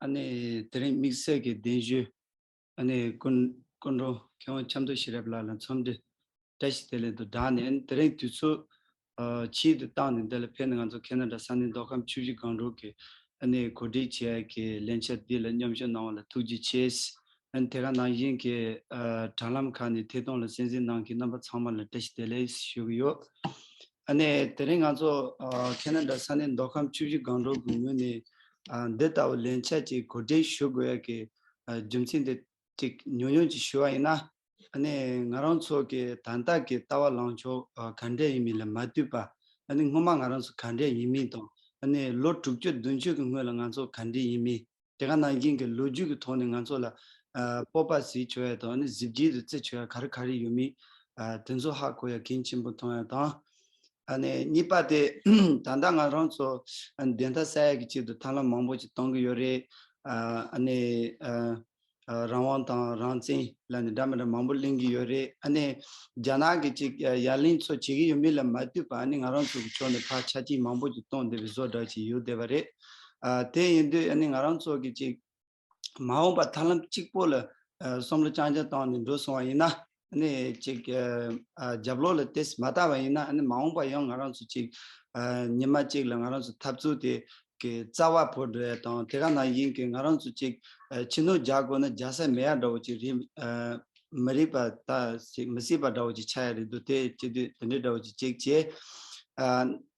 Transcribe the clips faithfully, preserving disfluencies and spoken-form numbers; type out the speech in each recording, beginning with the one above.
ཨ་ནི་དེ་རིང་དམིགས་བསལ་གྱི་གདན་ཞུ། ཨ་ནི་སྐུ་སྐུ་མགྲོན་མཁས་དབང་ཆབ་མདོ་ཤེས་རབ་ལགས་ལ་འཚམས་འདྲི་བཀྲ་ཤིས་བདེ་ལེགས་དང་སྦྲགས་ནས། ཨ་ནི་དེ་རིང་དུས་ཚོད་ཨ་ཕྱིས་སུ་བཏང་ནས་འདི་ལ་ཕེབས་ནས་ང་ཚོ་ཁེ་ན་ཌ་ས་གནས་མདོ་ཁམས་ཆུ་བཞི་སྒང་དྲུག་གི་ཨ་ནི་གོ་སྒྲིག་བྱས་ཀྱི་ལས་འཆར་འདི་ལ་མཉམ་ཞུགས་གནང་བ་ལ་ཐུགས་རྗེ་ཆེ། ཨ་ནི་དེ་ག་ནང་བཞིན་གྱི་ཨ་དྲ་ལམ་ཁག་ནས་ཐད་གཏོང་ལ་གསན་གཟིགས་གནང་མཁན་རྣམ་པ་ཚང་མ་ལ་བཀྲ་ཤིས་བདེ་ལེགས་ཞུ་གི་ཡོད། ཨ་ནི་དེ་རིང་ང་ཚོ་ཨ་ཁེ་ན་ཌ་ས་གནས་མདོ་ཁམས་ཆུ་བཞི་སྒང་དྲུག་གི་ངོས་ནས་ཨ་འདི་ལྟ་བུ་ལས་འཆར་ཅིག་གོ་སྒྲིག་ཞུ་དགོས་ཡ་གི་ཨ་རྒྱུ་མཚན་དེ་ཅིག་ཉུང་ཉུང་ཅིག་ཞུ་བ་ཡིན་ན། ཨ་ནི་ང་རང་ཚོ་གི་ད་ལྟ་གི་ལྟ་བ་ལངས་ཕྱོགས་ཨ་ག་འདྲ་ཡིན་མིན་ལ་མ་ལྟོས་པ། ཨ་ནི་སྔོན་མ་ང་རང་ཚོ་ག་འདྲ་ཡིན་མིན་དང་། ཨ་ནི་ལོ་དྲུག་ཅུ་བདུན་ཅུ་གི་སྔོན་ལ་ང་ཚོ་ག་འདྲ་ཡིན་མིན། དེ་ག་ནང་བཞིན་གྱི་ལོ་རྒྱུས་ཀྱི་ཐོག་ནས་ང་ཚོ་ལ་ཨ་སྤོབས་པ་བཟེད་ཆོག་ཡ་དང་། ཨ་ནི་གཟི་བརྗིད་དུ་བརྩི་ཆོག་ཡ་ག་རེ་ག་རེ་ཡོད་མེད། ཨ་དེ་ཚོ་ཧ་གོ་ཡ་གལ་ཆེན་པོ་མཐོང་ཡ་དང་། ཨ་ནི་གཉིས་པ་དེ་ད་ལྟ་ང་རང་ཚོ་ཨ་བདེན་མཐའ་གསལ་ཡ་གི་ཆེད་དུ་ཐབས་ལམ་མང་པོ་ཅིག་གཏོང་གི་ཡོད་རེད། ཨ་ཨ་ནི་ཨ་ཨ་རང་དབང་དང་རང་བཙན་ལབ་ནས་འདྲ་མི་འདྲ་མང་པོ་གླེང་གི་ཡོད་རེད། ཨ་ནི་རྒྱ་ནག་གི་ཅིག་ཡ་ཡ་ལན་ཚོ་བྱེད་ཀྱི་ཡོད་མེད་ལ་མ་ལྟོས་པ། ཨ་ནི་ང་རང་ཚོ་གི་ཕྱོགས་ནས་ཕར་ཆ་རྐྱེན་མང་པོ་ཅིག་གཏོང་བསྡད་པའི་བཟོ་འདྲ་ཅིག་ཡོད་བསྡད་པ་རེད། ཨ་དེ་ཡིན་དུས་ཨ་ནི་ང་རང་ཚོ་གི་ཅིག་མ་འོངས་པ་ཐབས་ལམ་གཅིག་པོ་ལ་ཨ་བསམ་བློ་རྐྱང་རྐྱང་བཏང་ནས་འགྲོ་སོང་བ་ཡིན་ན། ཨ་ནི་ཅིག་ཨ་ཨ་རྒྱབ་ལོགས་ལ་ཏོག་ཙམ་མ་བལྟ་བ་ཡིན་ན། ཨ་ནི་མ་འོངས་པ་ཡང་ང་རང་ཚོ་ཅིག་ཨ་ཉི་མ་གཅིག་ལ་ང་རང་ཚོ་འཐབ་རྩོད་དེ་གི་རྩ་བ་བོར་འགྲོ་ཡ་དང་། དེ་ག་ནང་བཞིན་གྱི་ང་རང་ཚོ་ཅིག་ཨ་ཕྱི་ནང་རྒྱག་དགོས་ན་རྒྱག་ས་མེད་ཡ་འདྲ་བོ་ཅིག་རེད། ཨ་མི་རིགས་པ་ད་ཅིག་མི་སྲིད་པ་འདྲ་བོ་ཅིག་ཆགས་ཡ་རེད་འདུག་དེ་བྱེད་དུས་དེ་འདྲའི་འདྲ་བོ་ཅིག་ཅིག་བྱས། ཨ་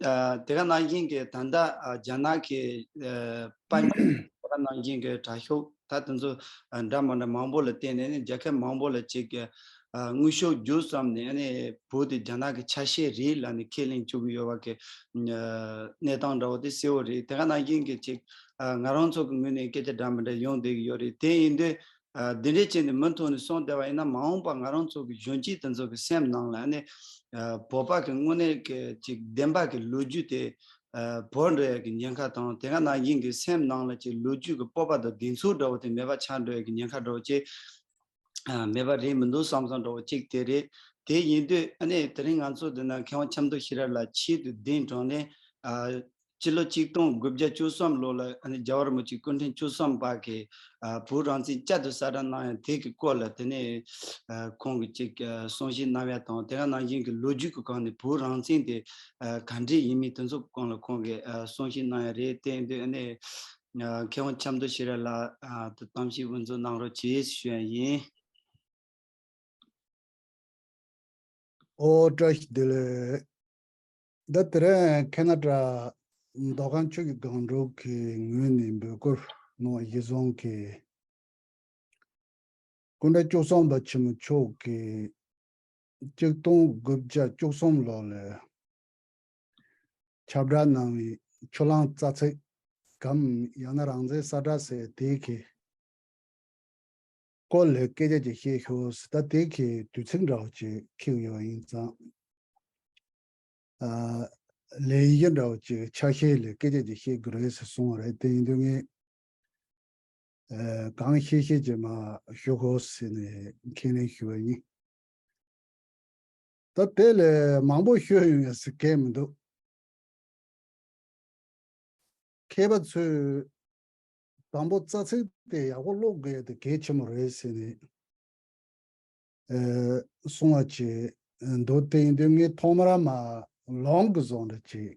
ཨ་དེ་ག་ནང་བཞིན་གྱི་ད་ལྟ་ཨ་རྒྱ་ནག་གི་ཨ་དཔལ་འབྱོར་དེ་ག་ནང་བཞིན་གྱི་དྲག་ཤུགས་ད་དེ་ཚོ་ཨ་འདྲ་མི་འདྲ་མང་པོ་ལ་བརྟེན་ནས་ནི་རྒྱལ་ཁབ་མང་པོ་ལ་ཅིག་གི་ཨ་དངུལ་ཤུགས་རྒྱུ་བསམ་ནས་ཨ་ནི་བོད་དེ་རྒྱ་ནག་གི་ཆ་ཤས་རེད་ལབ་ནས་ཁས་ལེན་བཅུག་གི་ཡོད་པ་གི་ཨ་གནས་སྟངས་འདྲ་བོ་དེ་གསལ་བོ་རེད། དེ་ག་ནང་བཞིན་གྱི་ཅིག་ཨ་ང་རང་ཚོ་གི་ངོས་ནས་སྐད་ཆ་འདྲ་མི་འདྲ་ཡོང་བསྡད་ཀྱི་ཡོད་རེད། དེ་ཡིན་དུས་ཨ་འདི་འདྲའི་ཅིག་ནས་མུ་མཐུད་ནས་སོང་བསྡད་པ་ཡིན་ན། མ་འོངས་པ་ང་རང་ཚོ་གི་གཞོན་སྐྱེས་དེ་ཚོ་གི་སེམས་ནང་ལ་ཨ་ནི་ཨ་བོད་པ་གི་དངོས་གནས་ཀྱི་ཅིག་བདེན་པ་གི་ལོ་རྒྱུས་དེ་ཨ་བོར་འགྲོ་ཡ་གི་ཉེན་ཁ་དང་། དེ་ག་ནང་བཞིན་གྱི་སེམས་ནང་ལ་ཅིག་ལོ་རྒྱུས་ཀྱི་སྤོབས་པ་དང་གདེང་ཚོད་འདྲ་བོ་དེ་མེད་པ་ཆགས་འགྲོ་ཡ་གི་ཉེན་ཁ་འདྲ་བོ་ཅིག་ཨ་མེད་པ་རེད་མི་འདུག་བསམ་བསམ་འདྲ་བོ་ཅིག་དེ་རེད། དེ་ཡིན་དུས་ཨ་ནི་དེ་རིང་ང་ཚོ་འདི་ན་མཁས་དབང་ཆབ་མདོ་ཤེས་རབ་ལགས་ཆེད་དུ་གདན་དྲངས་ནས། ཨ་སྤྱི་ལོ་ཆིག་སྟོང་དགུ་བརྒྱ་བཅུ་གསུམ་ལོ་ལ་ཨ་ནི་རྒྱལ་བ་རིན་པོ་ཆེ་སྐུ་ཕྲེང་བཅུ་གསུམ་པ་གིས་ཨ་བོད་རང་བཙན་བསྐྱར་དུ་གསལ་བསྒྲགས་གནང་ཡ་དེ་གི་སྐོར་ལ་དེ་ནས་ཨ་ཁོང་གིས་ཅིག་ཨ་གསུང་བཤད་གནང་ཡ་དང་། དེ་ག་ནང་བཞིན་གྱི་ལོ་རྒྱུས་ཀྱི་སྒང་ནས་བོད་རང་བཙན་དེ་ཨ་ག་འདྲས་ཡིན་མིན་དེ་ཚོ་གི་སྒང་ལ་ཁོང་གིས་ཨ་གསུང་བཤད་གནང་ཡ་རེད། དེ་ཡིན་དུས་ཨ་ནི་ཨ་མཁས་དབང་ཆབ་མདོ་ཤེས་རབ་ལགས་ཨ་དེ་གཏམ་བཤད་དབུ་འཛུགས་གནང་རོགས་གྱིས་ཞུ་ཡ་ཡིན། ཨོ་བཀྲ་ཤིས་བདེ་ལེགས། ད་དེ་རིང་ཁེ་ན་ཌ་མདོ་ཁམས་ཆུ་བཞི་སྒང་དྲུག་གི་ངོས་ནས་འབོད་སྐུལ་གནང་བ་གཞིར་བཟུང་གིས། སྐུ་ཕྲེང་བཅུ་གསུམ་པ་ཆེན་མོ་མཆོག་གིས་ཆིག་སྟོང་དགུ་བརྒྱ་བཅུ་གསུམ་ལོ་ལ་ཁྱབ་བསྒྲགས་གནང་བའི་ཆུ་གླང་རྩ་ཚིག་གམ་ཡང་ན་རང་བཙན་གསལ་བསྒྲགས་ཟེར་དེ་གི་སྐོར་ལ་སྐད་ཆ་ཅིག་བཤད་ཤོག་ཟེར། ད་དེ་གི་དུས་ཚིགས་འདྲ་བོ་ཅིག་འཁེལ་ཡོད་པ་ཡིན་ཙང་། ཨ་ལས་གཞི་འདྲ་བོ་ཅིག་ཆ་ཤས་ལ་སྐད་ཆ་ཅིག་བཤད་དགོས་རེད་ཟེར་གསུངས་པ་རེད། དེ་ཡིན་དུས་ངས་ཨ་གང་ཤེས་ཤེས་ཀྱིས་མར་ཞུ་དགོས་ཟེར་ནས་ཁས་ལེན་ཞུས་པ་ཡིན། ད་དེ་ལས་མང་པོ་ཤོད་ཡོང་ཡ་ཟེར་མཁན་མི་འདུག་མཁས་པ་ཚོས་དང་པོ་རྩ་ཚིག་དེ་ཡག་པོ་ཀློག་དགོས་དེ་གལ་ཆེན་པོ་རེད་ཟེར་ནས་ཨེ་གསུང་བ་བྱས་འདུག་དེ་ཡིན་དུས་ངས་ཐོག་མར་མར་ལོང་གི་བཟོ་འདྲ་བྱས།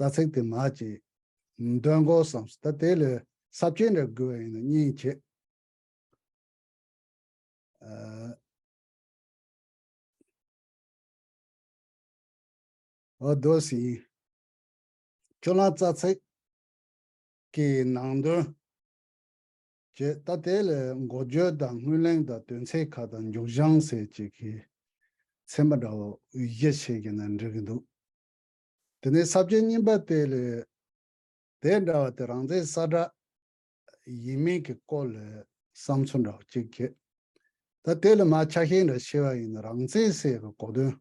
རྩ་ཚིག་དེ་མར་ཅིག་འདོན་དགོས་བསམས། ད་དེ་ལས་ས་བཅད་འདྲ་དགོས་པ་ཡིན་ན་སྙིང་རྗེ། ཨ་འོ་དོ་ཟིན། ཆུ་གླང་རྩ་ཚིག་གི་ནང་དོན་བྱས། ད་དེ་ལས་འགོ་བརྗོད་དང་སྔོན་གླེང་དང་དོན་ཚན་ཁག་དང་མཇུག་བྱང་ཟེར་བྱེད་ཀྱི་ཚན་པ་འདྲ་བོ་བཞི་བྱས་ཀྱི་ན་འགྲིག་གི་འདུག་དེ་ནས་ས་བཅད་གཉིས་པ་དེ་ལས་དེ་འདྲ་བ་དེ་རང་བཙན་གསལ་བསྒྲགས་ཡིན་མིན་གྱི་སྐོར་ལ་བསམ་ཚུལ་འདྲ་བོ་གཅིག་བྱས། ད་དེ་ལ་མར་ཆ་ཤས་འདྲ་བཤད་པ་ཡིན་ན། རང་བཙན་ཟེར་གྱི་གོ་དོན།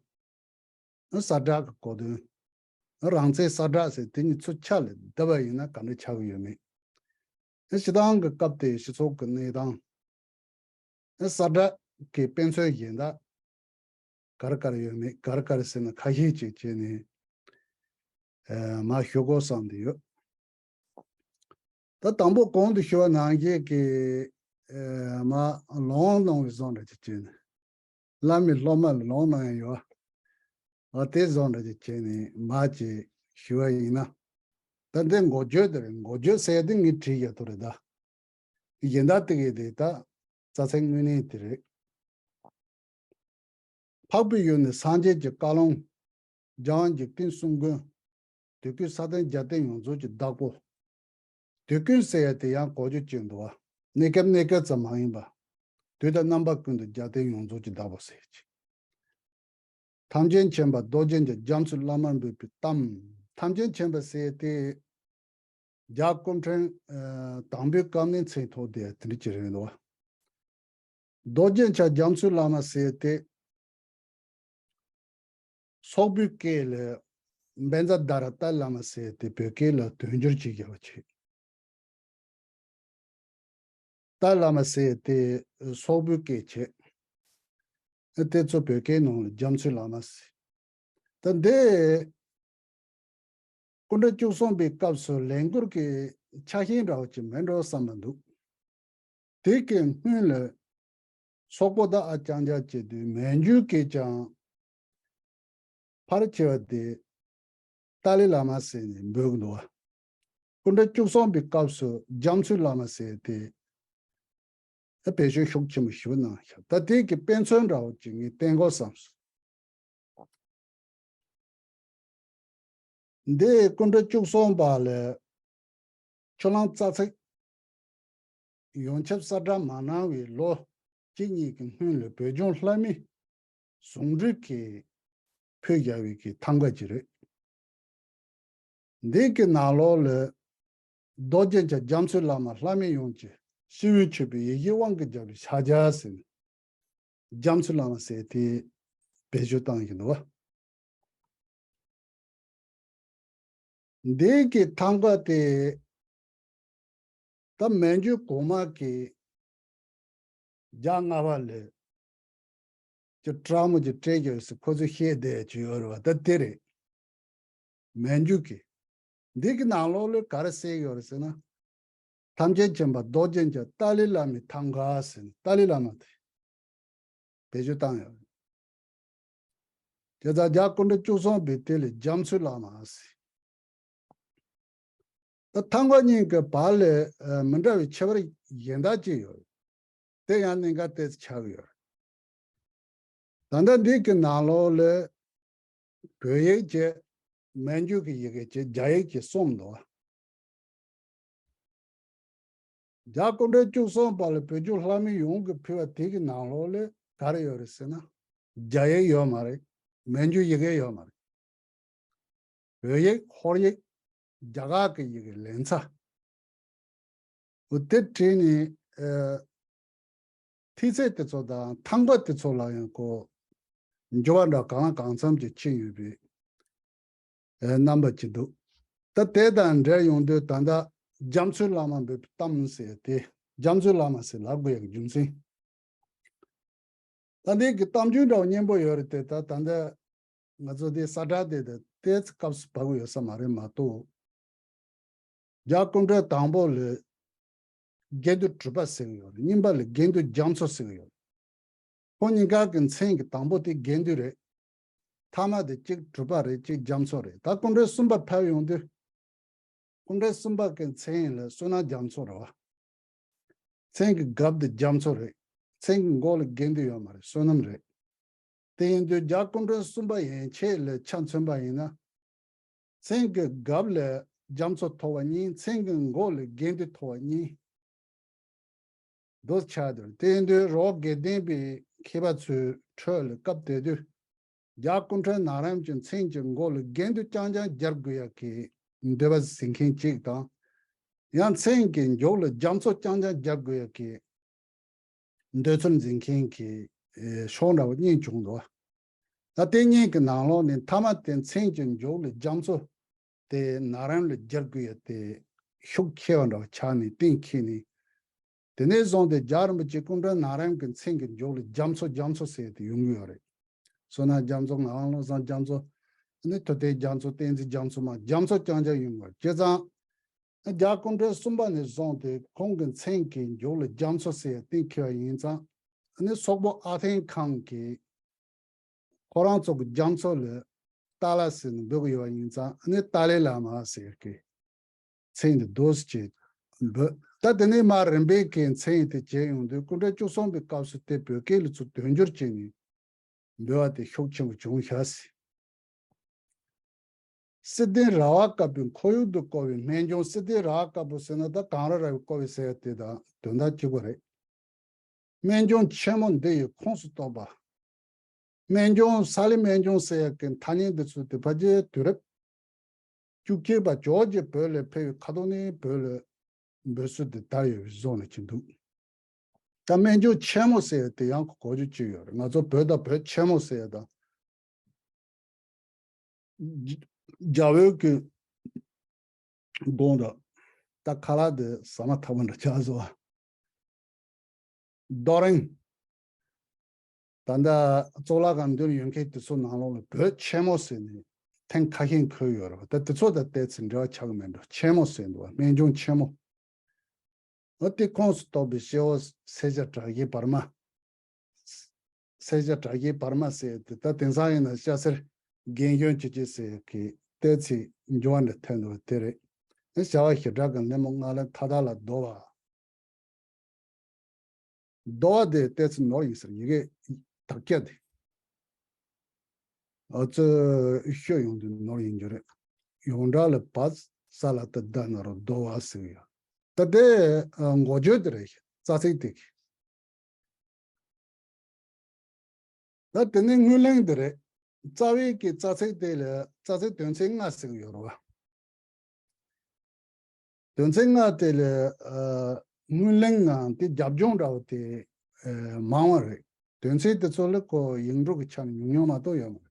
གསལ་བསྒྲགས་ཀྱི་གོ་དོན། རང་བཙན་གསལ་བསྒྲགས་ཟེར་དེ་གཉིས་ཚུར་ཆ་ལ་བསྡུས་པ་ཡིན་ན་ག་འདྲ་ཆགས་ཀྱི་ཡོད་མེད། སྤྱིར་བཏང་གི་སྐབས་དེའི་སྤྱི་ཚོགས་ཀྱི་གནས་སྟངས། གསལ་བསྒྲགས་ཀྱི་དཔེ་མཚོན་གཞན་དག་ག་རེ་ག་རེ་ཡོད་མེད། ག་རེ་ག་རེ་ཟེར་ན་ཁ་ཤས་ཅིག་བྱས་ནས་ཨ་མར་ཞུ་དགོས་བསམ་བསྡད་ཡོད། ད་དང་པོ་གོང་དུ་ཞུ་བ་ནང་བཞིན་གྱི་ཨེ་མ་ལོང་གནང་བའི་བཟོ་འདྲ་ཅིག་བྱས་ནས། བླ་མའི་སློབ་མ་ལ་ལོང་གནང་ཡ་ཡོད། ཨ་དེ་བཟོ་འདྲ་ཅིག་བྱས་ནས་མ་ཅིག་ཞུ་བ་ཡིན་ན། ད་འདི་འགོ་བརྗོད་དེ་རེད། འགོ་བརྗོད་ཟེར་ཡ་དེ་ངས་བྲིས་ཡོད་དོ་རེད་ད། གཞན་དག་དེ་གའི་དེ་ད་རྩ་ཚིག་དངོས་གནས་དེ་རེད། འཕགས་པའི་ཡུལ་ནི་སངས་རྒྱས་ཀྱི་བཀའ་ལུང་། འཇམ་དབྱངས་འཇིག་རྟེན་གསུམ་མགོན། དུས་ཀུན་ས་སྟེང་རྒྱལ་བསྟན་ཡོངས་རྫོགས་ཀྱི་བདག་པོ། དུས་ཀུན་ཟེར་ཡ་དེ་ཡང་གོ་རྒྱུ་ཅིག་འདུག་བ། གནས་སྐབས་གནས་སྐབས་ཙམ་མ་ཡིན་པ། དུས་དང་རྣམ་པ་ཀུན་ཏུ་རྒྱལ་བསྟན་ཡོངས་རྫོགས་ཀྱི་བདག་པོ་ཟེར་ཅིག་ཐམས་ཅད་མཁྱེན་པ་རྡོ་རྗེ་འཆང་རྒྱ་མཚོའི་བླ་མར་འབོད་པའི་གཏམ། ཐམས་ཅད་མཁྱེན་པ་ཟེར་ཏེ། རྒྱ་སྐུ་ཕྲེང་ཨ་དང་པོའི་སྐབས་ནས་མཚན་ཐོགས་ཏེ་དེ་འདྲ་ཅིག་རེད་འདུག་རྡོ་རྗེ་འཆང་རྒྱ་མཚོའི་བླ་མ་ཟེར་ཏེ། སོག་པོའི་སྐད་ལ་བཛྲ་དྷ་ར་ཏཱ་ལའི་བླ་མ་ཟེར་ཏེ་བོད་སྐད་ལ་དོན་སྒྱུར་བྱེད་རྒྱུ་བ་བྱེད། ཏཱ་ལའི་བླ་མ་ཟེར་ཏེ་སོག་པོའི་སྐད་བྱེད། དེ་ཚོ་བོད་སྐད་ནང་ལ་རྒྱ་མཚོའི་བླ་མ་ཟེར། ད་འདི་སྐུ་ཕྲེང་བཅུ་གསུམ་པའི་སྐབས་སུ་ལས་འགུལ་གྱི་ཆ་ཤས་འདྲ་བོ་ཅིག་མེད་འགྲོ་བསམ་པ་འདུག་དེ་གི་སྔོན་ལ་སོག་པོ་དང་ཨ་རྐྱང་རྐྱང་བྱེད་དུས་མན་ཇུ་གིས་ཀྱང་ཕལ་ཆེ་བ་དེ་ཏཱ་ལའི་བླ་མ་ཟེར་ནས་འབོད་ཀྱི་འདུག་བ། སྐུ་ཕྲེང་བཅུ་གསུམ་པའི་སྐབས་སུ་རྒྱ་མཚོའི་བླ་མ་ཟེར་ཏེ་བེད་སྤྱོད་ཤུགས་ཆེན་པོ་ཞིག་གནང་ཤག་ད་དེ་གི་དཔེ་མཚོན་འདྲ་བོ་ཅིག་ངས་བསྟན་དགོས་བསམ་སོང་། འདི་སྐུ་ཕྲེང་བཅུ་གསུམ་པ་ལས་ཆུ་གླང་རྩ་ཚིག་ཡོངས་ཁྱབ་གསལ་བསྒྲགས་མ་གནང་བའི་ལོ་གཅིག་གཉིས་ཀྱི་སྔོན་ལ་བོད་ལྗོངས་ལྷ་མི་ཟུང་འབྲེལ་གྱིས་ཕུལ་བཞག་པའི་གི་ཐང་ག་ཅིག་རེད། འདི་གི་ནང་ལོགས་ལ་རྡོ་རྗེ་འཆང་རྒྱ་མཚོའི་བླ་མ་ལྷ་མི་ཡོངས་ཀྱི་སྤྱི་བོས་མཆོད་པའི་ཡེ་ཤེས་དབང་གིས་བརྒྱན་པའི་ཕྱག་རྒྱ་ཟེར་ནས་རྒྱ་མཚོའི་བླ་མ་ཟེར་དེ་བེད་སྤྱོད་བཏང་བཞིན་འདུག་བ། འདི་གི་ཐང་ག་དེ་ད་མན་ཇུ་གོང་མ་གི་རྒྱ་ལྔ་པ་ལས་ཀྱི་ཀྲ་མོ་ཅིག་སྤྲད་ཀྱི་ཡོད་ཟེར་ཁོ་ཚོས་བཤད་བསྡད་ཀྱི་ཡོད་རེད་བ། ད་དེ་རེད། མན་ཇུ་གི་འདི་གི་ནང་ལོགས་ལ་ག་རེ་གསལ་ཡོད་རེད་ཟེར་ན། ཐམས་ཅད་མཁྱེན་པ་རྡོ་རྗེ་འཆང་ཏཱ་ལའི་བླ་མའི་ཐང་ག་ཟེར་ནས་ཏཱ་ལའི་བླ་མ་དེ་བེད་སྤྱོད་བཏང་ཡོད་རེད། དེ་ཙང་རྒྱ་སྐུ་ཕྲེང་བཅུ་གསུམ་པའི་དེ་ལ་རྒྱ་མཚོའི་བླ་མ་ཟེར། ད་ཐང་ག་གཉིས་ཀྱི་བར་ལ་ཨ་མི་འདྲ་བའི་ཁྱད་པར་གཞན་དག་ཅིག་ཡོད་རེད། དེ་ཡང་གནད་འགག་ཏོག་ཙམ་ཆགས་ཀྱི་ཡོད་རེད། ད་ལྟ་འདི་གི་ནང་ལོགས་ལ་བོད་ཡིག་བྱས། མན་ཇུ་གི་ཡི་གེ་བྱས། རྒྱ་ཡིག་བྱས་གསུམ་འདུག་བ། རྒྱ་སྐུ་ཕྲེང་བཅུ་གསུམ་པ་ལ་བོད་ལྗོངས་ལྷ་མི་ཡོངས་ཀྱིས་ཕུལ་བ་དེ་གི་ནང་ལོགས་ལ་ག་རེ་ཡོད་རེད་ཟེར་ན། རྒྱ་ཡིག་ཡོད་མ་རེད། མན་ཇུ་ཡི་གེ་ཡོད་མ་རེད། བོད་ཡིག་ཧོར་ཡིག་རྒྱ་གར་གྱི་ཡི་གེ་ལེན་ཚ། འོ་དེ་བྲིས་ནས་ཨ་ཐིག་ཚད་དེ་ཚོ་དང་ཐང་ག་དེ་ཚོ་ལ་ཡང་ཁོ་འགྱུར་བ་འདྲ་གང་ལ་གང་འཚམ་ཅིག་ཕྱིན་ཡོད་པའི་ཨ་རྣམ་པ་ཅིག་འདུག་ད་དེ་དང་འབྲེལ་ཡོང་དུས་ད་ལྟ་རྒྱ་མཚོའི་བླ་མ་འབོད་པའི་གཏམ་ཟེར་དེ་རྒྱ་མཚོའི་བླ་མ་ཟེར་ལབ་དགོས་ཡག་རྒྱུ་མཚན། ད་འདི་གི་གཏམ་རྒྱུད་འདྲ་བོ་སྙན་པོ་ཡོད་རེད་དེ། ད་ད་ལྟ་ང་ཚོ་འདི་གསལ་བསྒྲགས་དེ་ད་ཏོག་ཙམ་སྐབས་སུ་བབས་ཡོད་ས་མ་རེད་མ་གཏོགས། རྒྱ་སྐུ་ཕྲེང་དང་པོ་ལ་དགེ་འདུན་གྲུབ་པ་ཟེར་གྱི་ཡོད་རེད། གཉིས་པ་ལ་དགེ་འདུན་རྒྱ་མཚོ་ཟེར་གྱི་ཡོད་རེད། ཁོ་གཉིས་ཀ་གི་མཚན་གྱི་དང་པོ་དེ་དགེ་འདུན་རེད། ཐ་མ་དེ་གཅིག་གྲུབ་པ་རེད། གཅིག་རྒྱ་མཚོ་རེད། ད་སྐུ་ཕྲེང་གསུམ་པ་ཕེབས་ཡོང་དུས། སྐུ་ཕྲེང་གསུམ་པ་གི་མཚན་ལ་བསོད་ནམས་རྒྱ་མཚོ་རེད་བ། མཚན་གྱི་རྒྱབ་དེ་རྒྱ་མཚོ་རེད། མཚན་གྱི་མགོ་ལ་དགེ་འདུན་ཡོད་མ་རེད། བསོད་ནམས་རེད། དེ་ཡིན་དུས་རྒྱ་སྐུ་ཕྲེང་གསུམ་པ་ཡན་ཆད་ལ་ཆ་མཚོན་པ་ཡིན་ན། མཚན་གྱི་རྒྱབ་ལ་རྒྱ་མཚོ་མཐོ་བ་གཉིས། མཚན་གྱི་མགོ་ལ་དགེ་འདུན་མཐོ་བ་གཉིས། འདུ་ཆགས་དུས་དེ་ཡིན་དུས་རི་བོ་དགེ་ལྡན་པའི་མཁས་པ་ཚོའི་ཁྲོད་ལ་སྐབས་དེ་དུས་རྒྱ་སྐུ་ཕྲེང་ནང་རིམ་གྱི་མཚན་གྱི་མགོ་ལ་དགེ་འདུན་རྐྱང་རྐྱང་སྦྱར་དགོས་ཡག་གི་འདོད་པ་ཟིན་མཁན་གཅིག་དང་། ཡང་མཚན་གྱི་མཇུག་ལ་རྒྱ་མཚོ་རྐྱང་རྐྱང་སྦྱར་དགོས་ཡག་གི་འདོད་ཚུལ་འཛིན་མཁན་གྱི་ཨེ་ཕྱོགས་འདྲ་བོ་གཉིས་བྱུང་འདུག་ད་དེ་གཉིས་ཀྱི་ནང་ལོགས་ནས་མཐའ་མ་དེ་མཚན་གྱི་མཇུག་ལ་རྒྱ་མཚོ་དེ་ནང་རིམ་ལ་སྦྱར་དགོས་ཡ་དེ་ཤུགས་ཆེ་བ་འདྲ་བོ་ཆགས་ནས་གཏན་འཁེལ་ནས། དེ་ནས་བཟུང་སྟེ་རྒྱལ་བ་རིན་པོ་ཆེ་སྐུ་ཕྲེང་ནང་རིམ་གྱི་མཚན་གྱི་མཇུག་ལ་རྒྱ་མཚོ་རྒྱ་མཚོ་ཟེར་ཏེ་ཡོང་གི་ཡོད་རེད། བསོད་ནམས་རྒྱ་མཚོ། ངག་དབང་བློ་བཟང་རྒྱ་མཚོ། ཨ་ནི་ཐུབ་བསྟན་རྒྱ་མཚོ། བསྟན་འཛིན་རྒྱ་མཚོ། མ་རྒྱ་མཚོ་རྐྱང་རྐྱང་ཡོང་གི་ཡོད་རེད། བྱས་ཙང་། རྒྱ་སྐུ་ཕྲེང་གསུམ་པ་ནས་བཟུང་སྟེ་ཁོང་གི་མཚན་གྱི་མཇུག་ལ་རྒྱ་མཚོ་ཟེར་ཡ་གཏན་འཁེལ་བ་ཡིན་ཙང་། ཨ་ནི་སོག་པོ་ཨ་ཐན་ཁང་གིས་ཁོ་རང་ཚོ་གི་རྒྱ་མཚོ་ལ་ཏཱ་ལ་ཟེར་ནས་འབོད་ཀྱི་ཡོད་པ་ཡིན་ཙང་། ཨ་ནི་ཏཱ་ལའི་བླ་མ་ཟེར་གི་མཚན་དེ་འདོགས་སེ་བྱས་འབོད། ད་དེ་ནས་མར་རིམ་པས་ཀྱི་མཚན་དེ་བྱས་ཡོང་དུས་སྐུ་ཕྲེང་བཅུ་གསུམ་པའི་སྐབས་སུ་དེ་བོད་སྐད་ལ་ཚུར་དོན་སྒྱུར་བྱས་ནས་འབོད་པ་དེ་ཤུགས་ཆེན་པོ་བྱུང་ཤག་ཟེར། བསིལ་ལྡན་ར་བ་དཀར་པོའི་ཁོར་ཡུག་ཏུ་བསྐོར་བའི་སྨན་ལྗོངས། བསིལ་ལྡན་ར་བ་དཀར་པོ་ཟེར་ན་ད་གངས་རི་ར་བས་བསྐོར་བའི་ཟེར་ཡ་དེ་དང་དོན་དག་གཅིག་པ་རེད། སྨན་ལྗོངས་ཆེན་མོ་འདི་ཡི་ཁོངས་སུ་གཏོགས་པ། སྨན་ལྗོངས། ས་ལི་སྨན་ལྗོངས་ཟེར་ཡ་གི་ཐ་སྙད་འདི་ཚོ་དེ་ཕལ་ཆེར་དུས་རབས་བཅུ་གཅིག་པ་ཇོར་ཇི་བོད་ལ་ཕེབས་པའི་ཁ་ཐོག་ནས་བོད་ལ་འབོད་སྲོལ་དེ་དར་ཡོད་པའི་བཟོ་འདྲ་ཅིག་འདུག་ད་སྨན་ལྗོངས་ཆེན་མོ་ཟེར་ཡ་དེ་ཡང་གོ་རྒྱུ་ཅིག་ཡོད་རེད། ང་ཚོ་བོད་དང་བོད་ཆེན་མོ་ཟེར་ཡ་དང་། རྒྱ་རྒྱ་བོད་ཀྱི་དགོངས་དག་ད་ཁ་ལག་དེ་ཟ་མ་ཐག་པ་འདྲ་ཆགས་སོང་བ། རྡོ་རིང་། ད་ལྟ་གཙུག་ལག་ཁང་མདུན་ཡོད་མཁན་དེ་ཚོ་ནང་ལོགས་ལ་བོད་ཆེན་མོ་ཟེར་ནས་ཐེངས་ཁ་ཤས་འཁོད་ཡོད་རེད་བ། ད་དེ་ཚོ་དང་བལྟས་ཚེ་འབྲེལ་བ་ཆགས་ཀྱི་མེད་འགྲོ། ཆེན་མོ་ཟེར་འདུག་བ། སྨན་ལྗོངས་ཆེན་མོ། འོ་དེ་ཁོངས་སུ་གཏོགས་པའི་སྐྱེ་བོ་སེར་སྐྱ་དྲག་སྐྱེས་བར་མ། སེར་སྐྱ་དྲག་སྐྱེས་བར་མ་ཟེར་དེ་ད་དེང་སང་ཡིན་ན་སྐྱ་སེར་རྒན་གཞོན་ཆེ་ཆེ་ཟེར་གི་བལྟས་ཚེ་འགྱུར་བ་འདྲ་ཐོན་འདུག་བ་དེ་རེད། བྱ་བ་ཞེ་དྲག་གི་སྣེ་མོ་ལྔ་ལ་མཐའ་དག་ལ་རྡོ་བ། རྡོ་བ་དེ་བལྟས་ཚེ་ནོར་ཡིན་ཟེར། ཡི་གེ་དག་སྐྱ་དེ། ཨ་ཙི་ཤོད་ཡོང་དུས་ནོར་ཡིན་རྒྱུ་རེད། ཡོངས་གྲགས་ལ་བ་ས་ལ་ཏ་ད་ན་རོ་རྡོ་བ་ཟེར་གི་ཡོད། ད་དེ་ཨ་འགོ་བརྗོད་དེ་རེད། རྩ་ཚིག་དེ་གི། ད་དེ་ནས་དངུལ་གླེང་དེ་རེད། རྩ་བའི་གི་རྩ་ཚིག་དེ་ལ་རྩ་ཚིག་དོན་ཚན་ལྔ་ཟེར་གི་ཡོད་རེད་བ། དོན་ཚན་ལྔ་དེ་ལ་ཨ་དངུལ་གླེང་ངམ་དེ་རྒྱབ་ལྗོངས་འདྲ་བོ་དེ་ཨ་མང་བ་རེད། དོན་ཚན་དེ་ཚོ་ལ་ཁོ་ཡིག་འབྲུ་གི་ཆ་ནས་ཉུང་ཉུང་མ་གཏོགས་ཡོད་མ་རེད།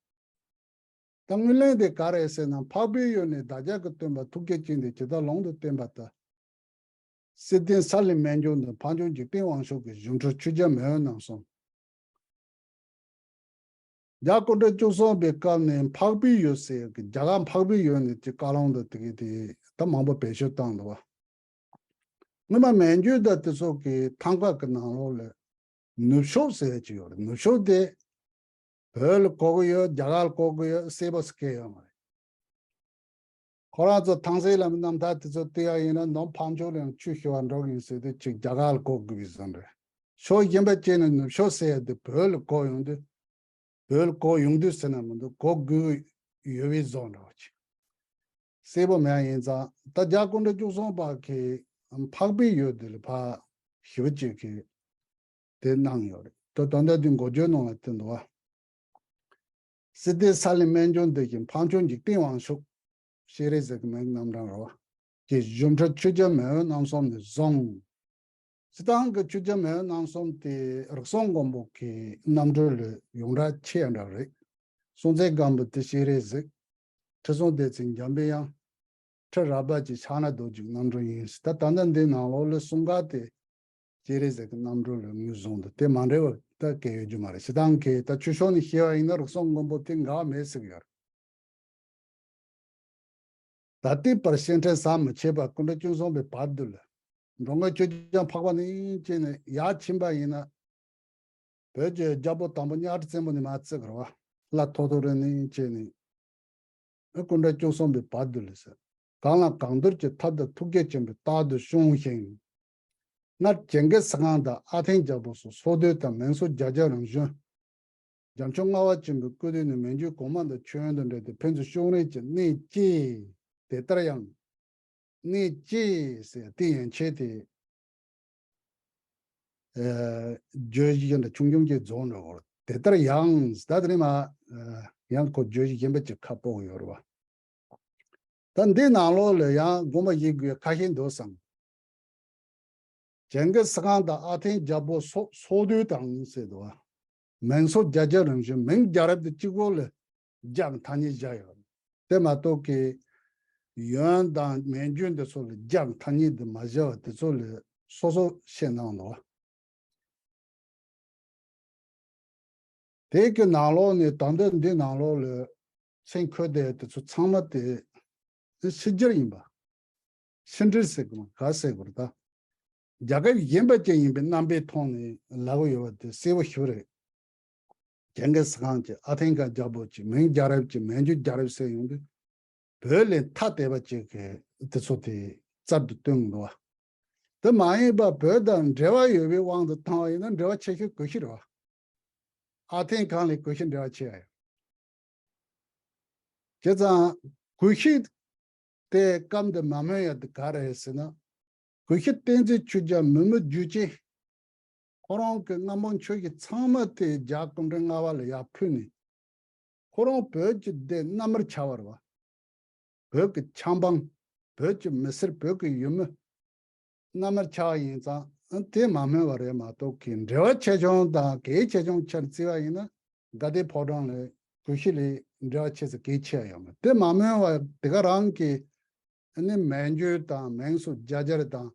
ད་དངུལ་གླེང་དེ་ག་རེ་ཟེར་ན། འཕགས་པའི་ཡུལ་ནས་བདག་ཅག་གི་སྟོན་པ་ཐུགས་བསྐྱེད་ཅན་དེ་ཇི་ལྟར་ལུང་དུ་བསྟན་པ་ལྟར། བསིལ་ལྡན་ས་ལི་སྨན་ལྗོངས་དུ་འཕགས་མཆོག་འཇིག་རྟེན་དབང་ཕྱུག་གི་སྒྱུ་འཕྲུལ་ཆོས་རྒྱལ་མེས་དབོན་རྣམ་གསུམ། རྒྱ་སྐུ་ཕྲེང་བཅུ་གསུམ་པའི་སྐབས་ནས་འཕགས་པའི་ཡུལ་ཟེར་གི་རྒྱ་གར་འཕགས་པའི་ཡུལ་ནས་ཀྱི་བཀའ་ལུང་དུ་དེ་གི་དེ་ད་མང་པོ་བེད་སྤྱོད་བཏང་འདུག་བ། སྔོན་མ་མན་ཇུ་དང་དེ་ཚོ་གི་ཐང་ག་གི་ནང་ལོགས་ལ་ནུབ་ཕྱོགས་ཟེར་ཡ་ཅིག་ཡོད་རེད། ནུབ་ཕྱོགས་དེ་བོད་ལ་གོ་གི་ཡོད། རྒྱ་གར་ལ་གོ་གི་ཡོད། གསལ་པོ་སྐད་ཡོད་མ་རེད། ཁོ་རང་ཚོ་ཐང་སའི་ལམ་རྣམ་ཐར་དེ་ཚོ་བལྟས་ཡ་ཡིན་ན་ནམ་འཕགས་མཆོག་ལ་ཡང་ཆོས་ཞུ་བར་འགྲོ་གི་ཡིན་ཟེར་དུས་ཅིག་རྒྱ་གར་ལ་གོ་དགོས་པའི་བཟོ་འདྲ། ཕྱོགས་གཞན་པ་བྱས་ནས་ནུབ་ཕྱོགས་ཟེར་ཡ་དེ་བོད་ལ་གོ་ཡོང་དུས། བོད་ལ་གོ་ཡོང་དུས་ཟེར་ན་མི་འདུག་གོ་དགོས་ཡོད་པའི་བཟོ་འདྲ་བ་ཅིག་གསལ་པོ་མེད་ཡ་ཡིན་ཙང་། ད་རྒྱ་སྐུ་ཕྲེང་བཅུ་གསུམ་པ་གི་འཕགས་པའི་ཡུལ་དེ་ལ་ཕར་ཞེ་པོ་ཅིག་གི་དེ་གནང་ཡོད་རེད། ད་ད་ལྟ་དེ་འགོ་བརྗོད་ནང་ལ་བསྟན་འདུག་བ། བསིལ་ལྡན་ས་ལི་སྨན་ལྗོངས་འདི་བཞིན་འཕགས་མཆོག་འཇིག་རྟེན་དབང་ཕྱུག་སྤྱན་རས་གཟིགས་ཀྱི་མིང་རྣམ་གྲངས་རེད་བ། ཀྱི་སྒྱུ་འཕྲུལ་ཆོས་རྒྱལ་མེས་དབོན་རྣམ་གསུམ་ནས་བཟུང་། སྤྱིར་བཏང་གི་ཆོས་རྒྱལ་མེས་དབོན་རྣམ་གསུམ་དེ་རིགས་གསུམ་མགོན་པོ་གི་རྣམ་སྤྲུལ་ལས་ཡོངས་གྲགས་ཆེ་ཡ་འདྲ་རེད། སྲོང་བཙན་སྒམ་པོ་དེ་སྤྱན་རས་གཟིགས། ཁྲི་སྲོང་ལྡེ་བཙན་འཇམ་པའི་དབྱངས། ཁྲི་རལ་པ་ཅན་ཕྱག་ན་རྡོ་རྗེ་རྣམ་སྤྲུལ་ཡིན་ཟེར། ད་ད་ལྟ་འདི་ནང་ལོགས་ལ་གསུམ་ཀ་དེ་སྤྱན་རས་གཟིགས་ཀྱི་རྣམ་སྤྲུལ་ལས་ངོས་བཟུང་འདུག་དེ་མ་འདྲ་བ་ད་གང་ཡང་ཡོད་རྒྱུ་མ་རེད། སྤྱིར་བཏང་གི་ད་ཆོས་ཕྱོགས་ནས་བཤད་པ་ཡིན་ན་རིགས་གསུམ་མགོན་པོ་དེ་འགལ་བ་མེད་ཟེར་གྱི་ཡོད་རེད། ད་ལྟའི་བར་སྤྱན་འདྲེན་ཟམ་མི་ཆད་པར་སྐུ་ཕྲེང་བཅུ་གསུམ་པའི་བར་དུ་ལ། འགྲོ་མགོན་ཆོས་རྒྱལ་འཕགས་པ་ནས་བྱས་ནས་ཡར་ཕྱིན་པ་ཡིན་ན། བོད་ཀྱི་རྒྱལ་པོ་དང་པོ་གཉའ་ཁྲི་བཙན་པོ་ནས་མར་བརྩི་གི་རེད་བ། ལྷ་ཐོ་ཐོ་རི་ནས་བྱས་ནས། སྐུ་ཕྲེང་བཅུ་གསུམ་པའི་བར་དུ་ལ་ཟེར། གང་ལ་གང་འདུལ་གྱི་ཐབས་དང་ཐུགས་བསྐྱེད་ཆེན་པོས་རྟག་ཏུ་བསྐྱངས་ཤིང་། སྔར་ཇིང་གིས་ཁཱན་དང་ཨ་ཐན་རྒྱལ་པོ་སོགས་སོ་བདུན་དང་མིང་སོར་བརྒྱད་བརྒྱ་རིམ་བྱོན། རྒྱ་མཆོག་ལྔ་པ་ཆེན་པོའི་སྐུ་དུས་ནས་མན་ཇུའི་གོང་མ་དང་མཆོད་ཡོན་དང་འབྲེལ་ཏེ་ཕན་ཚུན་བསྐྱངས་རིམ་གྱི་གནས་བཅས། དེ་ལྟར་ཡང་། གནས་བཅས་ཟེར་དེ་ཡན་ཆད་དེ། ཨ་བརྗོད་གཞི་འདྲ་ཆུང་ཆུང་ཅིག་རྫོགས་འགྲོ་གི་རེད། དེ་ལྟར་ཡང་ཟེར་ད་དེ་ནས་མར་ཨ་ཡང་ཁོ་བརྗོད་གཞི་གཞན་པ་ཅིག་ཁ་ཕོག་གི་ཡོད་རེད་བ། ད་འདི་ནང་ལོགས་ལ་ཡང་དགོངས་པ་བཞེས་དགོས་ཁ་ཤས་འདུག་བསམ། ཇིང་གིས་ཁཱན་དང་ཨ་ཐན་རྒྱལ་པོ་སོགས་སོ་བདུན་དང་ཟེར་འདུག་བ། མིང་སོར་བརྒྱད་བརྒྱ་རིམ་བྱོན། མིང་རྒྱལ་རབས་དེ་གཅིག་པོ་ལ་བརྒྱ་གི་ཐ་སྙད་བཞག་ཡོད། དེ་མ་གཏོགས་ཀྱི་ཡོན་དང་མན་ཇུ་འདི་ཚོ་ལ་བརྒྱ་གི་ཐ་སྙད་དེ་མ་བཞག་པ་དེ་ཚོ་ལ་སོ་སོ་བཤད་གནང་འདུག་བ། དེ་གི་ནང་ལོགས་ནས་ད་ལྟ་འདི་ནང་ལོགས་ལ་མཚན་འཁོད་བསྡད་དེ་ཚོ་ཚང་མ་དེ་ཕྱི་རྒྱལ་ཡིན་པ། ཕྱི་འབྲེལ་ཟེར་དགོས་མ་ག་ཟེར་དགོས་རེད་ད། རྒྱལ་ཁབ་གཞན་པ་ཅིག་ཡིན་པའི་རྣམ་པའི་ཐོག་ནས་ལབ་ཀྱི་ཡོད་པ་དེ་གསལ་པོ་ཞིག་རེད། ཇིང་གིས་ཁཱན་གྱི་ཨ་ཐེན་ཁཱན་རྒྱལ་པོ་གྱི་མིང་རྒྱལ་རབས་ཀྱི་མན་ཇུ་རྒྱལ་རབས་ཟེར་ཡོང་དུས། བོད་ལས་ཐ་དད་པ་ཅིག་གི་དེ་ཚོ་དེ་རྩལ་དུ་བཏོན་འདུག་བ། དེ་མ་ཡིན་པ་བོད་དང་འབྲེལ་བ་ཡོད་པའི་དབང་དུ་བཏང་བ་ཡིན་ན་འབྲེལ་བ་ཆེ་ཤོས་གུ་ཤྲི་རེད་བ། ཨ་ཐེན་ཁཱན་ལས་གུ་ཤྲི་འབྲེལ་བ་ཆེ་བ་ཡོད། བྱས་ཙང་གུ་ཤྲི་དེ་སྐབས་འདི་མ་སྨོས་ཡ་དེ་ག་རེ་རེད་ཟེར་ན། གུ་ཤྲི་བསྟན་འཛིན་ཆོས་རྒྱལ་མི་མི་རྒྱུད་ཆེན། ཁོ་རང་གི་རྔམ་པ་ཆོས་ཀྱི་ཚང་མ་དེ་རྒྱལ་སྐུ་ཕྲེང་ལྔ་པ་ལ་ཡར་ཕུལ་ནས། ཁོ་རང་བོད་ཀྱི་སྡེ་མནའ་མར་ཆགས་པ་རེད་བ། བོད་ཀྱི་ཆབ་འབངས། བོད་ཀྱི་མི་སེར། བོད་ཀྱི་ཡུལ་མི། མནའ་མར་ཆགས་ཡིན་ཙང་དེ་མ་སྨོས་པ་རེད་མ་གཏོགས་ཀྱི་འབྲེལ་བ་ཆེ་ཆུང་དང་གལ་ཆེ་ཆུང་ཆ་བརྩི་བ་ཡིན་ན་དགའ་ལྡན་ཕོ་བྲང་ལས་གུ་ཤྲི་ལས་འབྲེལ་བ་ཆེ་ས་གལ་ཆེ་བ་ཡོད་མ་རེད། དེ་མ་སྨོས་པ་དེ་ག་རང་གི་ནི་མན་ཇུ་དང་མིང་སོགས་རྒྱ་གར་དང་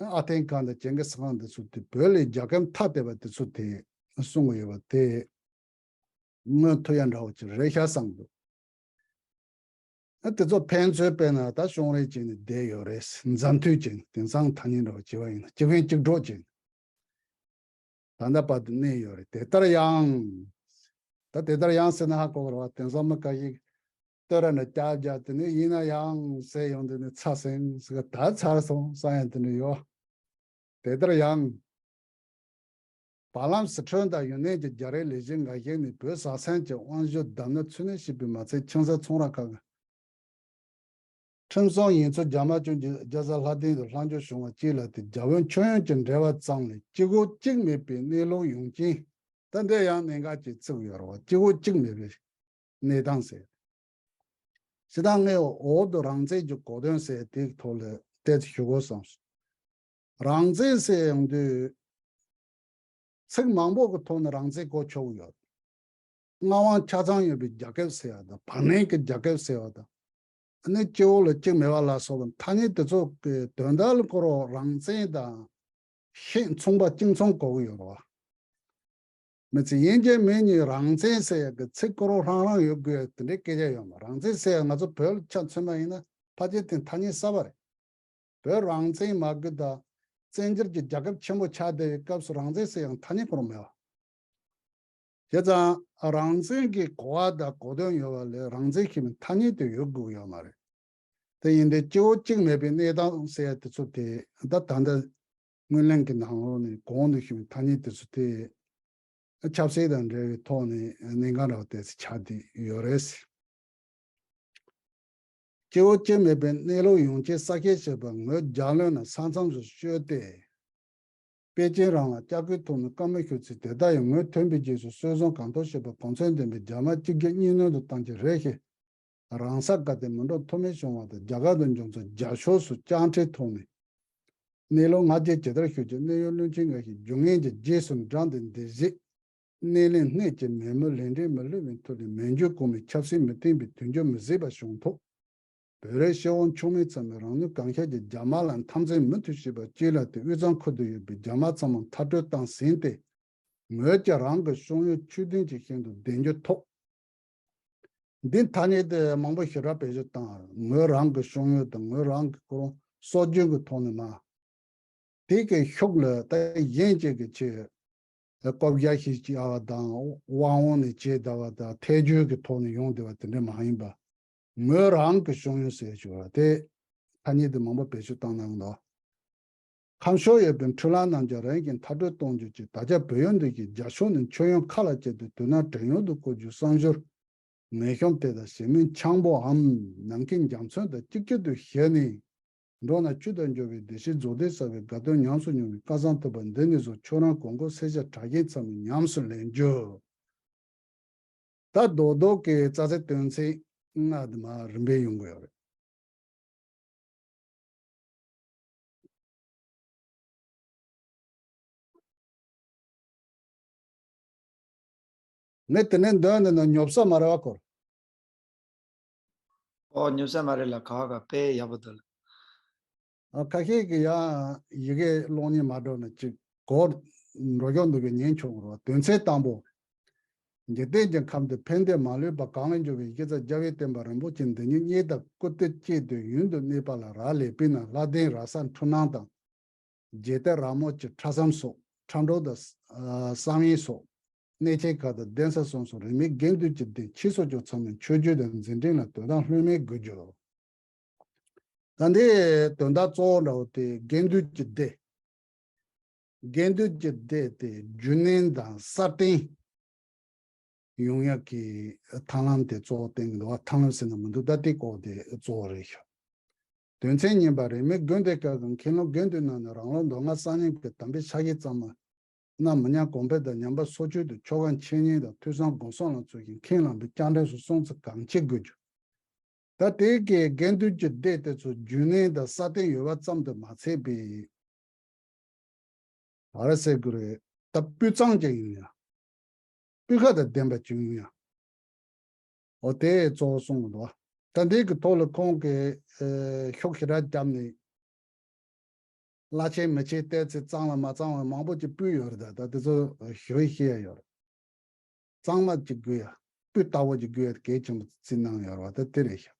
ཨ་ཐེན་ཁཱན་དང་ཇིང་གིས་ཁཱན་དེ་ཚོ་དེ་བོད་ལས་རྒྱལ་ཁབ་ཐ་དད་པ་དེ་ཚོ་དེ་གསུང་གི་ཡོད་པ་དེ། མངོན་ཐུབ་ཡ་འདྲ་བོ་ཅིག་རེད་ཤག་བསམ་འདུག་ཨ་དེ་ཚོ་ཕན་ཚུན་དཔེར་ན་ད་གཞུང་རེ་ཅིག་ནས་བསྡད་ཡོད་རེད། མཛའ་མཐུན་ཅིག་དེང་སང་ཐ་སྙད་འདྲ་བོ་བྱས་པ་ཡིན་ན་གཅིག་ཕན་གཅིག་གྲོགས་ཅིག་ད་ལྟ་བར་དུ་གནས་ཡོད་རེད། དེ་ལྟར་ཡང་། ད་དེ་ལྟར་ཡང་ཟེར་ན་ཧ་གོ་གི་རེད་བ། དེང་སང་མི་ཁ་ཤས་བསྟོད་ར་ནས་སྐྱག་རྒྱག་དེ་ནས་ཡིན་ན་ཡང་ཟེར་ཡོང་དུས་ནས་ཚ་སེང་ཟེར་ག་ད་ཚར་སོང་བསམ་ཡ་དེ་འདྲ་ཡོད། དེ་ལྟར་ཡང་། བར་ལམ་ཟི་ཁྲོན་དང་ཡུན་ནན་གྱི་རྒྱ་རིགས་ལས་བྱེད་འགའ་ཞིག་ནས་བོད་ཟ་ཟན་གྱི་དབང་ཞུ་བརྡབ་གནོན་ཚུལ་ནས་ཤེས་པས་མ་ཚད་ཆང་ས་ཚོང་ར་ཁག་གི་ཁྲིམས་སྲུང་ཡིན་ཚུལ་རྒྱ་དམར་གཞུང་གིས་རྒྱལ་ས་ལྷ་ལྡན་དུ་ལྷག་འཇུག་བྱུང་བ་བཅས་ལ་དེ་རྒྱ་བོད་མཆོད་ཡོན་གྱི་འབྲེལ་བ་ཙམ་ལས་གཅིག་འོག་གཅིག་མེད་པའི་གནས་ལུགས་ཡོང་རྐྱེན། ད་འདི་ཡང་གནད་འགག་ཅིག་བརྩི་གི་ཡོད་རེད་བ། གཅིག་འོག་གཅིག་མེད་པའི་གནས་སྟངས་ཟེར། སྤྱིར་བཏང་ངས་འོག་ཏུ་རང་བཙན་གྱི་གོ་དོན་ཟེར་དེའི་ཐོག་ལ་ཏོག་ཙམ་ཞུ་དགོས་བསམ་སོང་། རང་བཙན་ཟེར་ཡོང་དུས། ཚིག་མང་པོ་གི་ཐོག་ནས་རང་བཙན་གོ་ཆོག་གི་ཡོད། མངའ་དབང་ཆ་ཚང་ཡོད་པའི་རྒྱལ་ཁབ་ཟེར་བ་དང་བར་གནས་ཀྱི་རྒྱལ་ཁབ་ཟེར་བ་དང་། ཨ་ནི་སྤྱི་འོག་ལ་གཅིག་མེད་པ་ལ་སོགས་པ་ཐ་སྙད་དེ་ཚོ་གི་དོན་དག་ལ་གོ་རོགས་རང་བཙན་དང་ཤེས་མཚུངས་པ་གཅིག་མཚུངས་གོ་གི་ཡོད་རེད་བ། མི་ཚེ་ཡིན་གཅིག་མིན་གཉིས་རང་བཙན་ཟེར་ཡག་གི་ཚིག་གོ་རོགས་རང་རང་ཡོད་དགོས་ཡག་དེ་འདྲའི་སྐད་ཆ་ཡོད་མ་རེད། རང་བཙན་ཟེར་ཡག་ང་ཚོ་བོད་ལ་ཆ་མཚོན་པ་ཡིན་ན་ཕལ་ཆེར་དེ་ཐ་སྙད་གསར་པ་རེད། བོད་རང་བཙན་མ་དགོས་དང་བཙན་བྱོལ་གྱི་རྒྱལ་ཁབ་ཆེན་པོ་ཆགས་བསྡད་པའི་སྐབས་སུ་རང་བཙན་ཟེར་ཡང་ཐ་སྙད་ཁོ་རང་མེད་པ། བྱས་ཙང་རང་བཙན་གྱི་གོ་བ་དང་གོ་དོན་ཡོད་པ་ལས་རང་བཙན་ཞེས་པའི་ཐ་སྙད་དེ་ཡོད་དགོས་ཡོད་མ་རེད། དེ་ཡིན་དུས་སྤྱི་བོ་གཅིག་མེད་པའི་གནས་སྟངས་ཟེར་ཡ་དེ་ཚོ་དེ་ད་ད་ལྟ་སྔོན་གླེང་གི་ནང་ལོགས་ནས་གོང་དུ་ཞུས་པའི་ཐ་སྙད་དེ་ཚོ་དེ་ཆབ་སྲིད་དང་འབྲེལ་བའི་ཐོག་ནས་གནད་འགག་འདྲ་བ་དེ་ཚོ་ཆགས་བསྡད་ཡོད་རེད། སྐྱེ་བོ་སྐྱེ་མེད་པའི་གནས་ལུགས་ཡོང་ཆེད་ས་སྐྱེས་བྱེད་པ་ངོས་རྒྱ་ལོན་ལ་ས་མཚམས་སུ་བཤོལ་ཏེ། པེ་ཅིན་རང་ལ་ལྕགས་སྐུལ་ཐོག་ནས་བཀའ་མོལ་ཞུ་ཚུལ་དེ་ལྟར་ཡང་ངོས་ཐོན་པའི་རྗེས་སུ་སྲོལ་བཟང་གང་ཐོག་བྱེད་པ་གོ་མཚོན་ལྡན་པའི་རྒྱ་དམར་གཅིག་རྒྱབ་གཉིས་སྣོན་དུ་བཏང་རྒྱུ་རེད་ཞེས་རང་ས་དགའ་སྟེ་མི་འགྲོ་ཐུ་མི་བྱུང་བ་དང་རྒྱ་གར་དུ་འབྱོར་ཚུལ་རྒྱ་ཤོག་སུ་བཅར་འཕྲིན་ཐོག་ནས། གནས་ལུགས་ང་རྒྱལ་ཇི་ལྟར་ཤོད་ཀྱི་གནད་ཡོད་བློན་ཆེན་འགའ་ཞིག་རྒྱུ་ངན་གྱི་རྗེས་སུ་འབྲངས་ཏེ་འདི་བཞེས། སྣེ་ལེན་སྣེ་གཅིག་མེད་མོད་ལས་འབྲས་མི་བསླུ་བའི་མཐུ་ལས་མན་ཇུ་གོང་མའི་ཆབ་སྲིད་མི་བརྟན་པའི་དུས་འགྱུར་མི་བཟད་པ་བྱུང་ཐོག་བོད་རིགས་སྤྱི་བོ་མཆོག་མེད་ཚང་མས་རང་ནུས་གང་ཤར་གྱིས་རྒྱ་དམར་ལ་འཐབ་འཛིང་མུ་མཐུད་བྱས་པ་བཅས་ལ་དེ་དབུས་གཙང་ཁུལ་དུ་ཡོད་པའི་རྒྱ་དམར་ཚང་མ་མཐར་སྐྲོད་བཏང་ཟིན་ཏེ། ངོས་ཀྱིས་རང་གི་ཤོང་ཡུལ་ཆོས་ལྡན་གྱི་ཞིང་དུ་བསྡད་རྒྱུ་ཐོག་འདི་ཐ་སྙད་དེ་མང་པོ་ཞེ་དྲག་བེད་སྤྱོད་བཏང་། ངོས་རང་གི་ཤོང་ཡུལ་དང་ངོས་རང་གི་ཁོ་རང་སྲོལ་རྒྱུན་གྱི་ཐོག་ནས་མ། དེ་གི་ཤུགས་ལ་ད་གཞན་གཅིག་གི་ཆེད་བཀོད་རྒྱ་ཞིག་བྱ་བ་དང་དབང་འོག་ནས་བྱེད་བསྡད་པ་དང་ཐལ་འགྱུར་གྱི་ཐོག་ནས་ཡོང་བསྡད་པ་དེ་འདྲ་མ་ཡིན་པ། ངོས་རང་གི་ཤོང་ཡུལ་ཟེར་ཞུ་བ་དེ་ཐ་སྙད་དེ་མང་པོ་བེད་སྤྱོད་བཏང་གནང་གི་འདུག་ཁམས་ཕྱོགས་ཡོད་པའི་འཕྲུལ་ལམ་རྣམས་ཀྱང་རང་གིས་མཐར་སྐྲོད་གཏོང་རྒྱུ་གཅིག་ད་ཆ་བོད་ཡུལ་འདི་གའི་རྒྱ་ཤོག་ནས་མཆོད་ཡོན་ཁ་ལ་བཅད་དེ་དོན་ནང་བྲན་གཡོག་ཏུ་བཀོལ་རྒྱུའི་བསམ་ཞོར། ངན་གཤོམ་དེ་དང་གཞན་མིན་འཆང་པོའམ་ནམ་མཁའི་འཇའ་ཚོན་དང་གཅིག་གྱུར་དུ་བཞད་ནས། འགྲོ་ན་བཅུད་དང་འབྱོར་བའི་བདེ་གཤེགས་རྫོགས་ལྡན་གསལ་བའི་དགའ་སྟོན་ཉམས་སུ་མྱོང་བའི་སྐལ་བཟང་ཐོབ་པ་འདི་ནས་བཟུང་ཁྱོད་རང་གོང་འཁོད་གསལ་བྱ་དྲ་རྒྱའི་མཚམས་ནས་ཉམས་སུ་ལེན་རྒྱུ། ད་རྡོག་རྡོག་གི་རྩ་ཚིག་དོན་ཚན་ལྔ་དེ་མར་རིམ་པས་ཡོང་གི་ཡོད་རེད། ངས་དེ་ནས་འདོན་འདི་ན་ཉོབ་ས་མ་རེད་བ་སྐོར། ཨོ་ཉོབ་ས་མ་རེད་ལ་ག་བ་ག་དཔེ་ཡག་པོ་འདུག་ལ། ཨ་ཁ་ཤས་ཀྱི་ཡང་ཡི་གེ་ཀློག་སྙིང་མ་འདོད་ན་ཅིག་གོ་འགྲོ་སྐྱོ་འདུག་གི་ཉན་ཆོག་གི་རེད་བ། དོན་ཚན་དང་པོ། འཇིག་རྟེན་གྱི་ཁམས་འདི་ཕན་བདེ་མ་ལུས་པ་གང་ལ་འགྱུར་བའི་གཞི་རྩ་རྒྱལ་བའི་བསྟན་པ་རིན་པོ་ཆེ་འདི་ཉིད་སྙིང་དང་སྐུ་སྟོད་གཅིག་ཏུ་ཡུན་དུ་གནས་པ་ལ་རག་ལས་པས་ན། ལྷ་ལྡན་ར་ས་འཁྲུལ་སྣང་དང་། རྒྱལ་གཏེར་ར་མོ་ཆེ་ཕྲ་བསམ་སོགས། ཁྲ་འགྲོ་དང་བསམ་ཡས་སོགས། གནས་ཆེན་ཁག་དང་གདན་ས་གསུམ་སོགས་རིས་མེད་དགེ་འདུན་གྱི་སྡེ་ཆེ་སོགས་ཀྱང་ཚང་མས་མཆོད་བརྗོད་དང་མཛད་འཕྲིན་ལ་དོ་དམ་ལྷོད་མེད་དགོས་རྒྱུ། ད་འདི་དོན་དག་གཙོ་བོ་འདྲ་བོ་དེ་དགེ་འདུན་གྱི་སྡེ། དགེ་འདུན་གྱི་སྡེ་དེ་རྒྱུན་གནས་དང་སྲ་བརྟན་ཡོང་ཡག་གི་ཐབས་ལམ་དེ་གཙོ་བོ་བསྟན་གྱི་འདུག་བ། ཐབས་ལམ་ཟེར་ན་མི་འདུག་ད་དེ་སྐོར་དེ་གཙོ་བོ་རེད་ཤག་དོན་ཚན་གཉིས་པ། རིས་མེད་དགོན་སྡེ་ཁག་གི་མཁན་སློབ་དགེ་འདུན་རྣམས་ནས་རང་ལོ་མདོ་སྔགས་གསར་རྙིང་གི་དམ་པའི་ཕྱག་བཞེས་ཙམ་མ་གནང་མི་ཉམས་གོང་འཕེལ་དང་ཉམས་པ་སོར་ཆུད་དུ་ཆོ་ག་འཆད་ཉན་དང་ཐོས་བསམ་སྒོམ་གསུམ་ལ་བརྩོན་ཞིང་མཁན་བླ་མའི་བསྐྱར་འགྲན་སོགས་སྲུང་བརྩི་གང་ཆེ་དགོས་རྒྱུ། ད་དེ་གའི་དགེ་འདུན་གྱི་སྡེ་དེ་ཚོ་རྒྱུན་གནས་དང་སྲ་བརྟན་ཡོད་པ་ཙམ་དུ་མ་ཚད་པའི། ག་རེ་ཟེར་དགོས་རེད། ད་སྤུས་གཙང་ཅན་ཡིན་ཡང་། སྤུས་ཀ་དང་ལྡན་པ་ཅིག་ཡིན་ཡང་། འོ་དེ་གཙོ་བོ་གསུངས་འདུག་ད་འདི་གི་ཐོག་ལ་ཁོང་གིས་ཨེ་ཤུགས་ཞེ་དྲག་བརྒྱབ་ནས། བླ་ཆེན་མི་ཆེན་བལྟས་ཚེ་གཙང་ལ་མ་གཙང་བ་མང་པོ་ཅིག་སྤུས་ཡོད་རེད། ད་ད་དེ་ཚོ་ཞུ་ཤེས་ཡ་ཡོད་རེད། གཙང་མ་ཅིག་དགོས་ཡ། སྤུས་དག་པོ་ཅིག་དགོས་ཡ་གལ་ཆེན་པོ་བརྩིས་གནང་ཡོད་རེད་བ། ད་དེ་རེད་ཤག་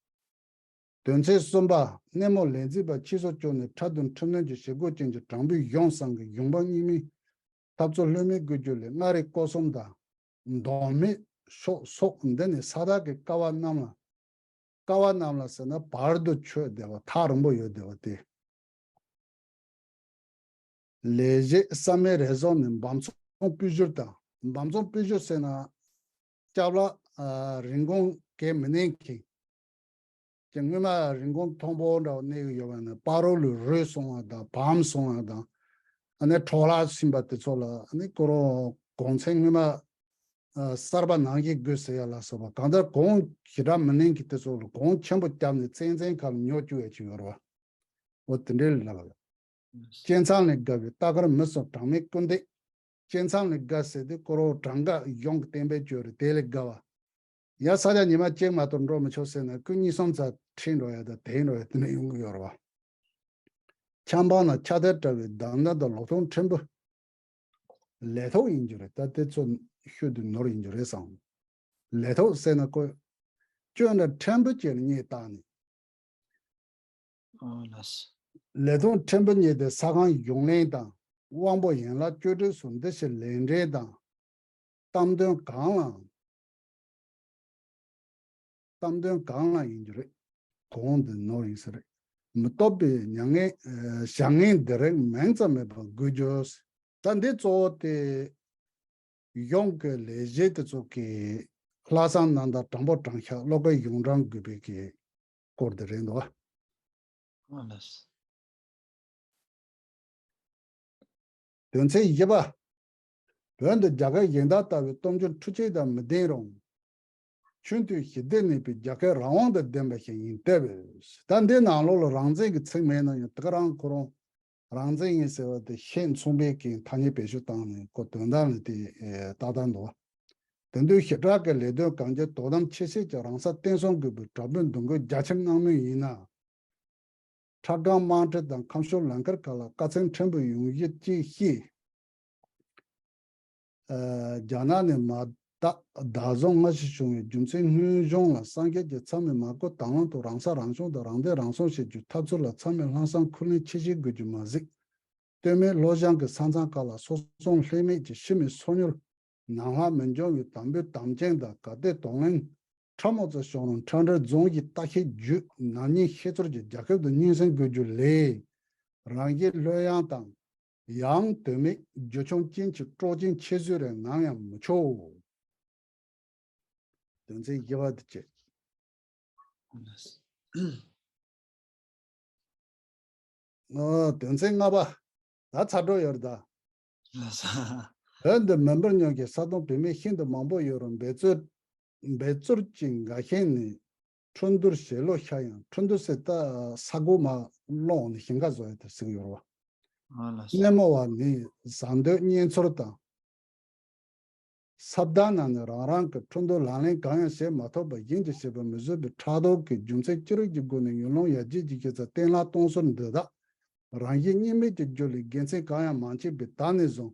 དོན་ཚན་གསུམ་པ། གནས་མོ་ལས་འཛིན་པ་ཁྱི་སོགས་བཅོས་ནས་ཁྲ་གདུང་ཁྲི་སྣོན་གྱི་བཞེས་སྒོ་ཅན་གྱི་གྲངས་འབོར་ཡོངས་སམ་གྱི་གཞུང་འབངས་རྙིང་མའི་འཐབ་རྩོད་ལྷོད་མེད་དགོས་རྒྱུ་ལས་མངའ་རིས་སྐོར་གསུམ་དང་། མདོ་སྨད་ཕྱོགས་སོགས་འདི་ནས་ས་བདག་གི་ཀ་བ་རྣམས་ལ། ཀ་བ་རྣམས་ལ་ཟེར་ན་བར་དུ་ཆོད་བསྡད་པ་ཐག་རིང་པོ་ཡོད་བསྡད་པ་སྟེ། ལས་བྱེད་ས་མིང་རེ་ཟུང་ནས་འབམ་ཚོང་སྤུས་བསྒྱུར་དང་། འབམ་ཚོང་སྤུས་བསྒྱུར་ཟེར་ན་སྐྱབས་ལ་ཨ་རིན་གོང་གལ་མི་གནས་མཁན་གྱི། སྔོན་མ་རིན་གོང་མཐོན་པོ་འདྲ་བ་གནས་ཀྱི་ཡོད་པ་ནས་བར་རོ་ལུས་རུལ་སོང་བ་དང་འབམ་སོང་བ་དང་། ཨ་ནི་འཕྲོ་བརླག་ཕྱིན་པ་དེ་ཚོ་ལ་ཨ་ནི་ཁོ་རང་གོང་ཚད་སྔོན་མ་ཨ་གསར་པ་ནང་བཞིན་དགོས་ཟེར་ཡ་ལ་སོགས་པ་གང་ལྟར་གོང་ཞེ་དྲག་མི་གནས་མཁན་དེ་ཚོ་ལ་གོང་ཆེན་པོ་བརྒྱབ་ནས་ཚན་ཚན་ཁག་ལ་ཉོ་བཅུག་ཡ་ཅིག་ཡོད་རེད་བ། འོ་དེ་འདྲའི་ལ་ལ། སྤྱན་ཚང་ལས་བརྒལ་བའི་རྟ་དཀར་མི་གསུམ་གྲངས་མེད་སྐུར་འདེབས། སྤྱན་ཚང་ལས་བརྒལ་ཟེར་དུས་ཁོ་རང་གྲངས་ཀ་གཞུང་གི་བསྟན་པའི་ཆོས་རེད། དེ་ལས་བརྒལ་བ། ཡ་ས་ཆ་ཉི་མ་གཅིག་མ་གཏོགས་འགྲོ་མི་ཆོག་ཟེར་ན་སྐུ་གཉིས་གསུམ་ཙམ་ཁྲིད་འགྲོ་ཡ་དང་དེད་འགྲོ་ཡ་དེ་འདྲ་ཡོང་གི་ཡོད་རེད་བ། ཆབ་འབངས་ནང་ཕྱག་དར་བཀྲ་བའི་བདག་འཛིན་དང་ལོ་ཐོག་ཕྲན་བུ་ལས་ཐོག་ཡིན་རྒྱུ་རེད། ད་དེ་ཚོ་ཤུལ་དུ་ནོར་ཡིན་རྒྱུ་རེད་བསམ། ལས་ཐོག་ཟེར་ན་ཁོས་སྐྱོན་འདྲ་ཕྲན་བུ་ཅིག་རྙེད་བཏང་ནས། ཨོ་ལགས་སོ། ལས་ཐོག་ཕྲན་བུ་རྙེད་དེ་ས་ཁང་གཞུང་ལས་དང་དབང་པོ་ཡན་ལག་བཅོས་སྒྲིག་སོགས་འདི་ཕྱིར་ལས་འབྲེལ་དང་། གཏམ་དོན་གང་ལའང་། གཏམ་དོན་གང་ལ་ཡིན་རྒྱུ་རེད། གོང་དུ་ནོར་ཡིན་ས་རེད། མི་སྟོབས་པའི་མྱ་ངན་བྱ་ངན་འདི་རིགས་མིང་ཙམ་མེད་པར་དགོས་རྒྱུ། ད་འདི་གཙོ་བོ་དེ་གཞུང་གི་ལས་བྱེད་དེ་ཚོ་གི་ལྷག་བསམ་རྣམ་དག་དྲང་པོ་དྲང་བཞག་བློ་ཁ་གཞུང་དྲང་དགོས་པའི་གི་སྐོར་དེ་རེད་འདུག་བ། ཨ་ལགས། དོན་ཚན་བཞི་པ། བོད་འདི་རྒྱ་གར་གཞན་དག་ལྟ་བུའི་སྟོབས་འབྱོར་འཕྲུལ་ཆས་དང་མི་ལྡན་རུང་། ཆུང་དུས་ཞི་བདེ་གནས་པའི་རྒྱལ་ཁབ་རང་དབང་དང་ལྡན་པ་ཞིག་ཡིན་སྟབས། ད་འདི་ནང་ལོགས་ལ་རང་བཙན་གྱི་ཚིག་མེད་ན་ཡང་དེ་ག་རང་ཁོ་རང་རང་བཙན་ཡིན་ཟེར་བ་དེ་ཤེས་མཚུངས་པའི་གི་ཐ་སྙད་བེད་སྤྱོད་བཏང་ནས་ཁོ་དོན་དག་ནི་དེ་ཏག་ཏག་འདུག་དེ་དུས་ཞི་དྲག་གི་ལས་དོན་གང་ཅི་དོ་དམ་ཆེ་བསྐྱེད་ཀྱིས་རང་ས་བརྟན་གསུམ་དགོས་པའི་དྲག་པོའི་འདུ་འགོད་རྒྱ་ཆེར་གནང་མུས་ཡིན་ན། ཁྲ་སྒང་དམངས་ཁྲོད་དང་ཁམས་ཕྱོགས་ལམ་ཁར་ཁག་ལ་དཀའ་ཚེགས་ཕྲན་བུ་ཡོང་གཞི་ཅིག་ཤེས། ཨ་རྒྱ་ནག་ནས་མ་བདག་བདག་བཟུང་སྔ་ཕྱི་བྱུང་བའི་རྒྱུ་མཚན་དངོས་གཞུང་ལ་སངས་རྒྱས་ཀྱི་ཚད་མས་མ་གོ་དང་བླངས་ཐོག་རང་ས་རང་སྐྱོང་དང་རང་བདེན་རང་སྲུང་བྱེད་རྒྱུའི་འཐབ་རྩོད་ལ་ཚང་མས་ལྷག་བསམ་ཁུར་ལེན་ཆེ་བཞེས་དགོས་རྒྱུ་མ་ཟད། སྟོད་སྨད་ལྷོ་བྱང་གི་ས་མཚམས་ཁག་ལ་སོ་སྲུང་ལྷད་མེད་ཀྱི་ཕྱི་མི་སོ་ཉུལ་ནང་ལྷག་མི་འབྱུང་བའི་དམ་འབུལ་དམ་ཅན་དང་ག་དེ་གདོང་ལེན་ཁྲ་མོ་ཚོ་བྱུང་རུང་ཁྲ་འབྲེལ་རྫོང་གི་ལྟ་ཞིབ་བརྒྱུད་ནག་ཉེས་ཤེས་ཚོར་གྱི་རྒྱལ་ཁབ་ཏུ་སྙན་སེང་དགོས་རྒྱུ་ལས། རང་གི་ལྷོད་ཡངས་དང་ཡང་དོན་མེད་རྒྱུ་ཆུང་ཅན་གྱི་སྲོག་ཅན་ཆེ་ཤོས་རེ་ནམ་ཡང་མི་ཆོག་དོན་ཚན་བཞི་པ་དེ་བཅད། ཨོ། དོན་ཚན་ལྔ་པ། ད་ཚར་འགྲོ་ཡོད་རེད་ད། ལགས་སོ། བོད་འདི་མི་འབོར་ཉུང་ཞིང་ས་དོང་བེད་མེད་ཤིན་ཏུ་མང་པོ་ཡོད་རུང་འབད་རྩོལ་འབད་རྩོལ་གྱི་འགའ་ཤས་ནི་འཕྲོ་འདུར་ཞེ་ལོག་ཤར་ཡང་། འཕྲོ་འདུར་ཟེར་ད་ས་སྒོ་མར་སློང་ནས་ཞིང་ཁ་བཟོ་ཡ་དེ་ཟེར་གྱི་ཡོད་རེད་བ། ཨ་ལགས་སོ། སྣེ་མོ་བ་ནི་ཟ་འདོད་གཉེན་ཚོར་དང་། ས་བདག་རྣམས་ནི་རང་རང་གི་འཕྲོ་འདུར་ལག་ལེན་གང་ཡང་བྱེད་མ་ཐུབ་པར་གཞན་གྱིས་བྱས་པ་མི་བཟོད་པའི་ཕྲག་དོག་གི་རྒྱུ་མཚན་ཅི་རིགས་ཀྱི་སྒོ་ནས་ཡུལ་ལུང་ཡར་རྒྱས་ཀྱི་གཞི་རྩ་གཏན་ལ་གཏོང་སྲོལ་འདི་དག་རང་གཞན་གཉིས་མེད་ཀྱི་རྒྱུ་ལས་དགེ་མཚན་གང་ཡང་མ་མཆིས་པས། ད་ནས་བཟུང་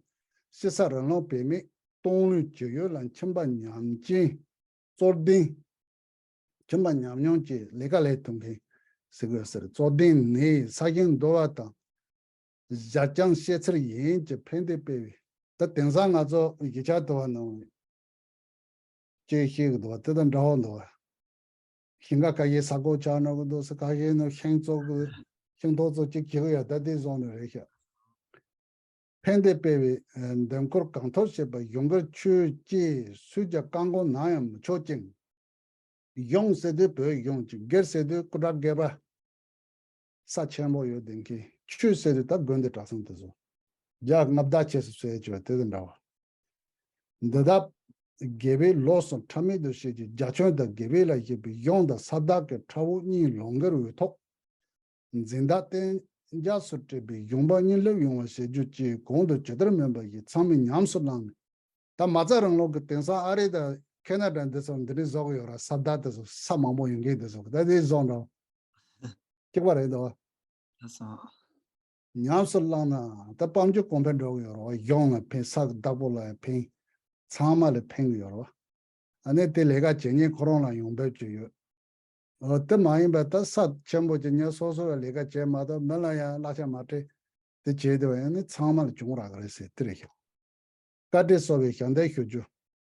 ཕྱི་ས་རི་ལུང་བེད་མེད་ སྟོང་ལུས་ཇི་ཡོད་ལ་མཁྱེན་པ་ཉམས་ཅན། རྩོད་ལྡན། མཁྱེན་པ་ཉམས་མྱོང་གི་ལས་ཀ་ལས་ཐུབ་མཁན་ཟེར་དགོས་ཟེར། རྩོད་ལྡན་ནི་ས་ཞིང་འདོར་བ་དང་། བཞད་བཅོམ་ཤེས་ཚད་ཡིན་གྱི་ཕན་བདེ་སྤེལ་བའི། ད་དེང་སང་ང་ཚོ་ཡིག་ཆ་དུ་བ་ནང་ཅེས་བཤད་ཀྱི་འདུག་བ། དེ་དང་འདྲ་བོ་འདུག་བ། ཞིང་ཁ་ཁ་ཤས་ས་རྐོ་ཆགས་ན་གི་འདུག་ས། ཁ་ཤས་ནི་ཤིང་བཙོ་གི། ཤིང་ཐོག་བཙོ་གཅིག་བྱེད་གི་ཡོད། ད་དེ་བཟོ་ནི་རེད་ཤག་ཕན་བདེ་སྤེལ་བའི་འདེམས་བསྐོ་གང་ཐུབ་བྱེད་པ། གཞུང་སྒེར་ཆོས་ཀྱི་སུས་ཀྱང་བཀག་འགོག་ནམ་ཡང་མི་ཆོག་ཅིང་། གཞུང་ཟེར་དུས་བོད་གཞུང་གཅིག་སྒེར་ཟེར་དུས་སྐུ་དྲག་སྒེར་པ། ས་ཆེན་པོ་ཡོད་དེ་མཁན། ཆོས་ཟེར་དུས་ད་དགོན་སྡེ་གྲྭ་ཚང་དེ་ཚོ། རྒྱ་མངའ་བདག་ཆེ་སུ་ཟེར་བྱས་པ་དེ་དང་འདྲ་བ། འདི་དག་དགེ་བའི་ལོ་གསུམ་ཕྲ་མེད་དུ་བཤད་ཀྱི་རྒྱ་ཁྱོན་དང་དགེ་བའི་ལ་བཤད་པའི་གཞུང་དང་ས་བདག་གི་ཁྲ་བོ་གཉིས་ལོངས་སྐུར་འོས་ཐོག་འཛིན་བདག་གཏན་འཇགས་སུ་སྤྲད་པའི་གཞུང་པ་གཉིས་སླེབས་ཡོང་བ་བྱེད་རྒྱུ་བཅས་གོང་དུ་ཇི་ལྟར་སྨོས་པ་བཞིན་ཚང་མས་ཉམས་སུ་བླངས་ནས། ད་མ་རྩ་རང་ལུགས་ཀྱི་དེང་སང་ཨ་རི་དང་ཁེ་ན་ཌ་འདི་ཚོ་འདི་འདྲའི་བཟོ་གི་ཡོད་ར། ས་བདག་དེ་ཚོ་ས་མང་པོ་ཡོད་མཁན་དེ་ཚོ་ད་དེ་བཟོ་འདྲ་གཅིག་པ་རེད་འདུག་ལགས་སོ། ཉམས་སུ་བླངས་ན་ད་དཔལ་འབྱོར་གོང་འཕེལ་འགྲོ་གི་ཡོད་ར། གཞུང་ལ་ཕན། ས་བདག་པོ་ལ་ཕན། ཚང་མ་ལ་ཕན་གི་ཡོད་ར། ཨ་ནི་དེ་ལས་ཀ་བྱེད་མཁན་ཁོ་རང་ལ་ཡོང་འབབ་ཅིག་ཡོད། འོ་དེ་མ་ཡིན་པ་ད་ས་ཆེན་པོ་ཅིག་ཉོས་སོ་སོ་ལ་ལས་ཀ་བྱས་མ་གཏོགས་མི་ལ་ཡང་གླ་ཆ་མ་སྤྲད། དེ་བྱས་དུས་ཡང་ནི་ཚང་མ་ལ་གྱོང་རག་གི་རེད་ཟེར་དེ་རེད་ཤག་བཀའ་དྲིན་གསོ་བའི་ཞལ་འདེབས་ཞུ་རྒྱུ།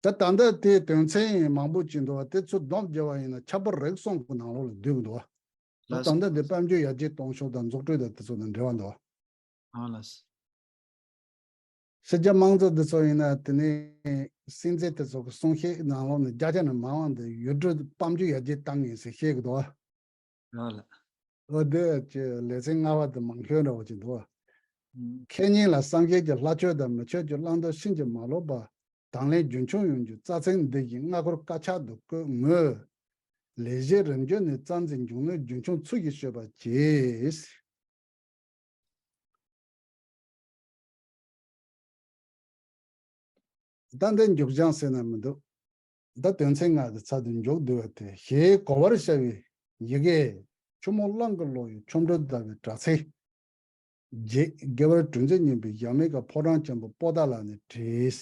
ད་ད་ལྟ་དེའི་དོན་ཚན་མང་པོ་ཅིག་འདུག་བ། དེ་ཚོ་སྡོམ་བརྒྱབ་པ་ཡིན་ན་ཁྱད་པར་རིགས་གསུམ་གྱི་ནང་ལོགས་ལ་འདུས་ཀྱི་འདུག་བ། ད་ལགས་ད་ལྟ་འདི་དཔལ་འབྱོར་ཡར་རྒྱས་གཏོང་ཕྱོགས་དང་འཛུགས་སྐྲུན་དང་དེ་ཚོ་དང་འབྲེལ་བ་འདུག་བ། ཨ་ལགས། ཕྱི་རྒྱལ་དམངས་གཙོ་འདི་ཚོ་ཡིན་ན་དེ་ནས་སྲིད་འཛིན་དེ་ཚོ་གི་གསུང་བཤད་ནང་ལོགས་ནས་བརྒྱ་ཆ་ནས་མང་བ་འདི་ཡུལ་གྲུ་དཔལ་འབྱོར་ཡར་རྒྱས་བཏང་ཡིན་ཟེར་བཤད་ཀྱི་འདུག་བ། ཨ་ལགས། འོ་དེ་ཀྱི་ལེ་ཚན་ལྔ་པ་དེ་མང་ཤོས་འདྲ་བོ་ཅིག་འདུག་བ། ཁེ་ཉིན་ལ་སངས་རྒྱས་ཀྱི་ལྷ་ཆོས་དང་མི་ཆོས་ཀྱི་བླང་དོར་ཕྱིན་ཅི་མ་ལོག་པ། དང་ལེན་རྒྱུན་འཁྱོངས་ཡོང་རྒྱུ་རྩ་ཚིག་འདི་བཞིན་སྔ་འཁོར་དཀར་ཆག་ཏུ་བཀོད་མོད། ལས་གཞི་རིམ་བརྒྱུད་ནས་རྩ་འཛིན་འབྱུང་ནུས་རྒྱུན་འཁྱོངས་ཚུལ་བཞིན་སྤྱོད་པ་གྱིས། ད་འདི་མཇུག་བྱང་ཟེར་ན་མི་འདུག་ད་དོན་ཚན་ལྔ་གི་ཚར་དུ་མཇུག་བསྡུ་བ་དེ། ཞེས་གོ་བར་བྱ་བའི་ཡི་གེ། ཆུ་མོ་གླང་གི་ལོ་ཡི་ཆོ་འཕྲུལ་ཟླ་བའི་དྲ་ཚིགས། རྗེ་རྒྱལ་བ་གྲུབ་འཛིན་སྙིང་པོའི་ཞལ་མའི་ཁ་ཕོ་བྲང་ཆེན་པོ་པོ་ཏཱ་ལ་ནས་བྲིས།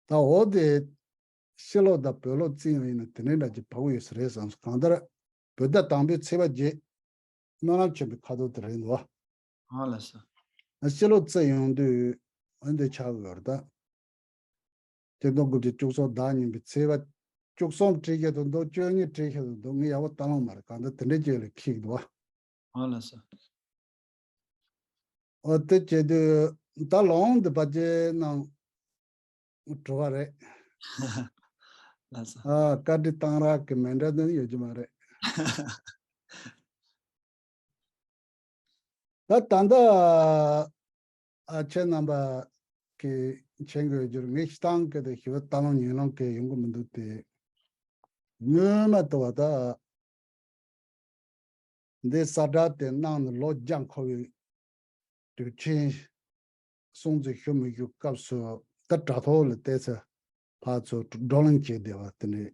ད་འོ་དེ་ཕྱི་ལོགས་དང་བོད་ལོགས་བརྩིས་ཡོང་ཡིན་ན་དེ་འདྲའི་འདྲ་ཅིག་བབས་ཡོད་ས་རེད་བསམ་སོང་། གང་ལྟར་བོད་ཟླ་དང་པོའི་ཚེས་པ་བརྒྱད། སྨོན་ལམ་ཆེན་པོའི་ཁ་དོག་དེ་རེད་འདུག་ཨ་ལགས་སོ། ཕྱི་ལོགས་བརྩིས་ཡོང་དུས་འོན་ཏེ་ཆགས་ཡོད་རེད་ད། སྤྱི་ལོ་དགུ་བརྒྱ་བཅུ་གསུམ་ཟླ་གཉིས་པའི་ཚེས་པ་བཅུ་གསུམ་བྲིས་ཁྱད་དུ་འདུག་བཅུ་གཉིས་བྲིས་ཁྱད་དུ་འདུག་ངས་ཡག་པོ་ལྟ་ལོང་མ་རེད། གང་ལྟར་དེ་འདྲའི་ཅིག་ལ་འཁེལ་འདུག་ཨ་ལགས་སོ། འོ་དེ་བྱེད་དུས་ད་ལོང་འདི་ཕལ་ཆེར་ནང་འགྲོ་བ་རེད། ལགས་སོ། ཨ་བཀའ་དྲིན་གཏང་རག་གི་མེད་འདྲ་དེ་ཡོད་ཀྱི་མ་རེད། ད་ད་ལྟ་ཨ་ཁྱེད་རྣམ་པ་གི་མཁྱེན་དགོས་རྒྱུར་ངས་སྤྱིར་བཏང་གི་དེ་ཞུ་བ་ལྟ་ལོང་ཉན་ལོང་གི་ཡོང་གི་མི་འདུག་སྟེ། སྔོན་མ་དུ་བ་ད་འདི་གསལ་བསྒྲགས་དེ་གནང་ནས་ལོ་བརྒྱ་འཁོར་བའི་དུས་ཆེན་སྲུང་བརྩི་ཞུ་མི་ཞུ་སྐབས་སུ་ད་དྲ་ཐོག་ལ་བལྟས་ཚེ་ཕར་ཚུར་བགྲོ་གླེང་བྱས་བསྡད་པ་དེ་འདྲའི་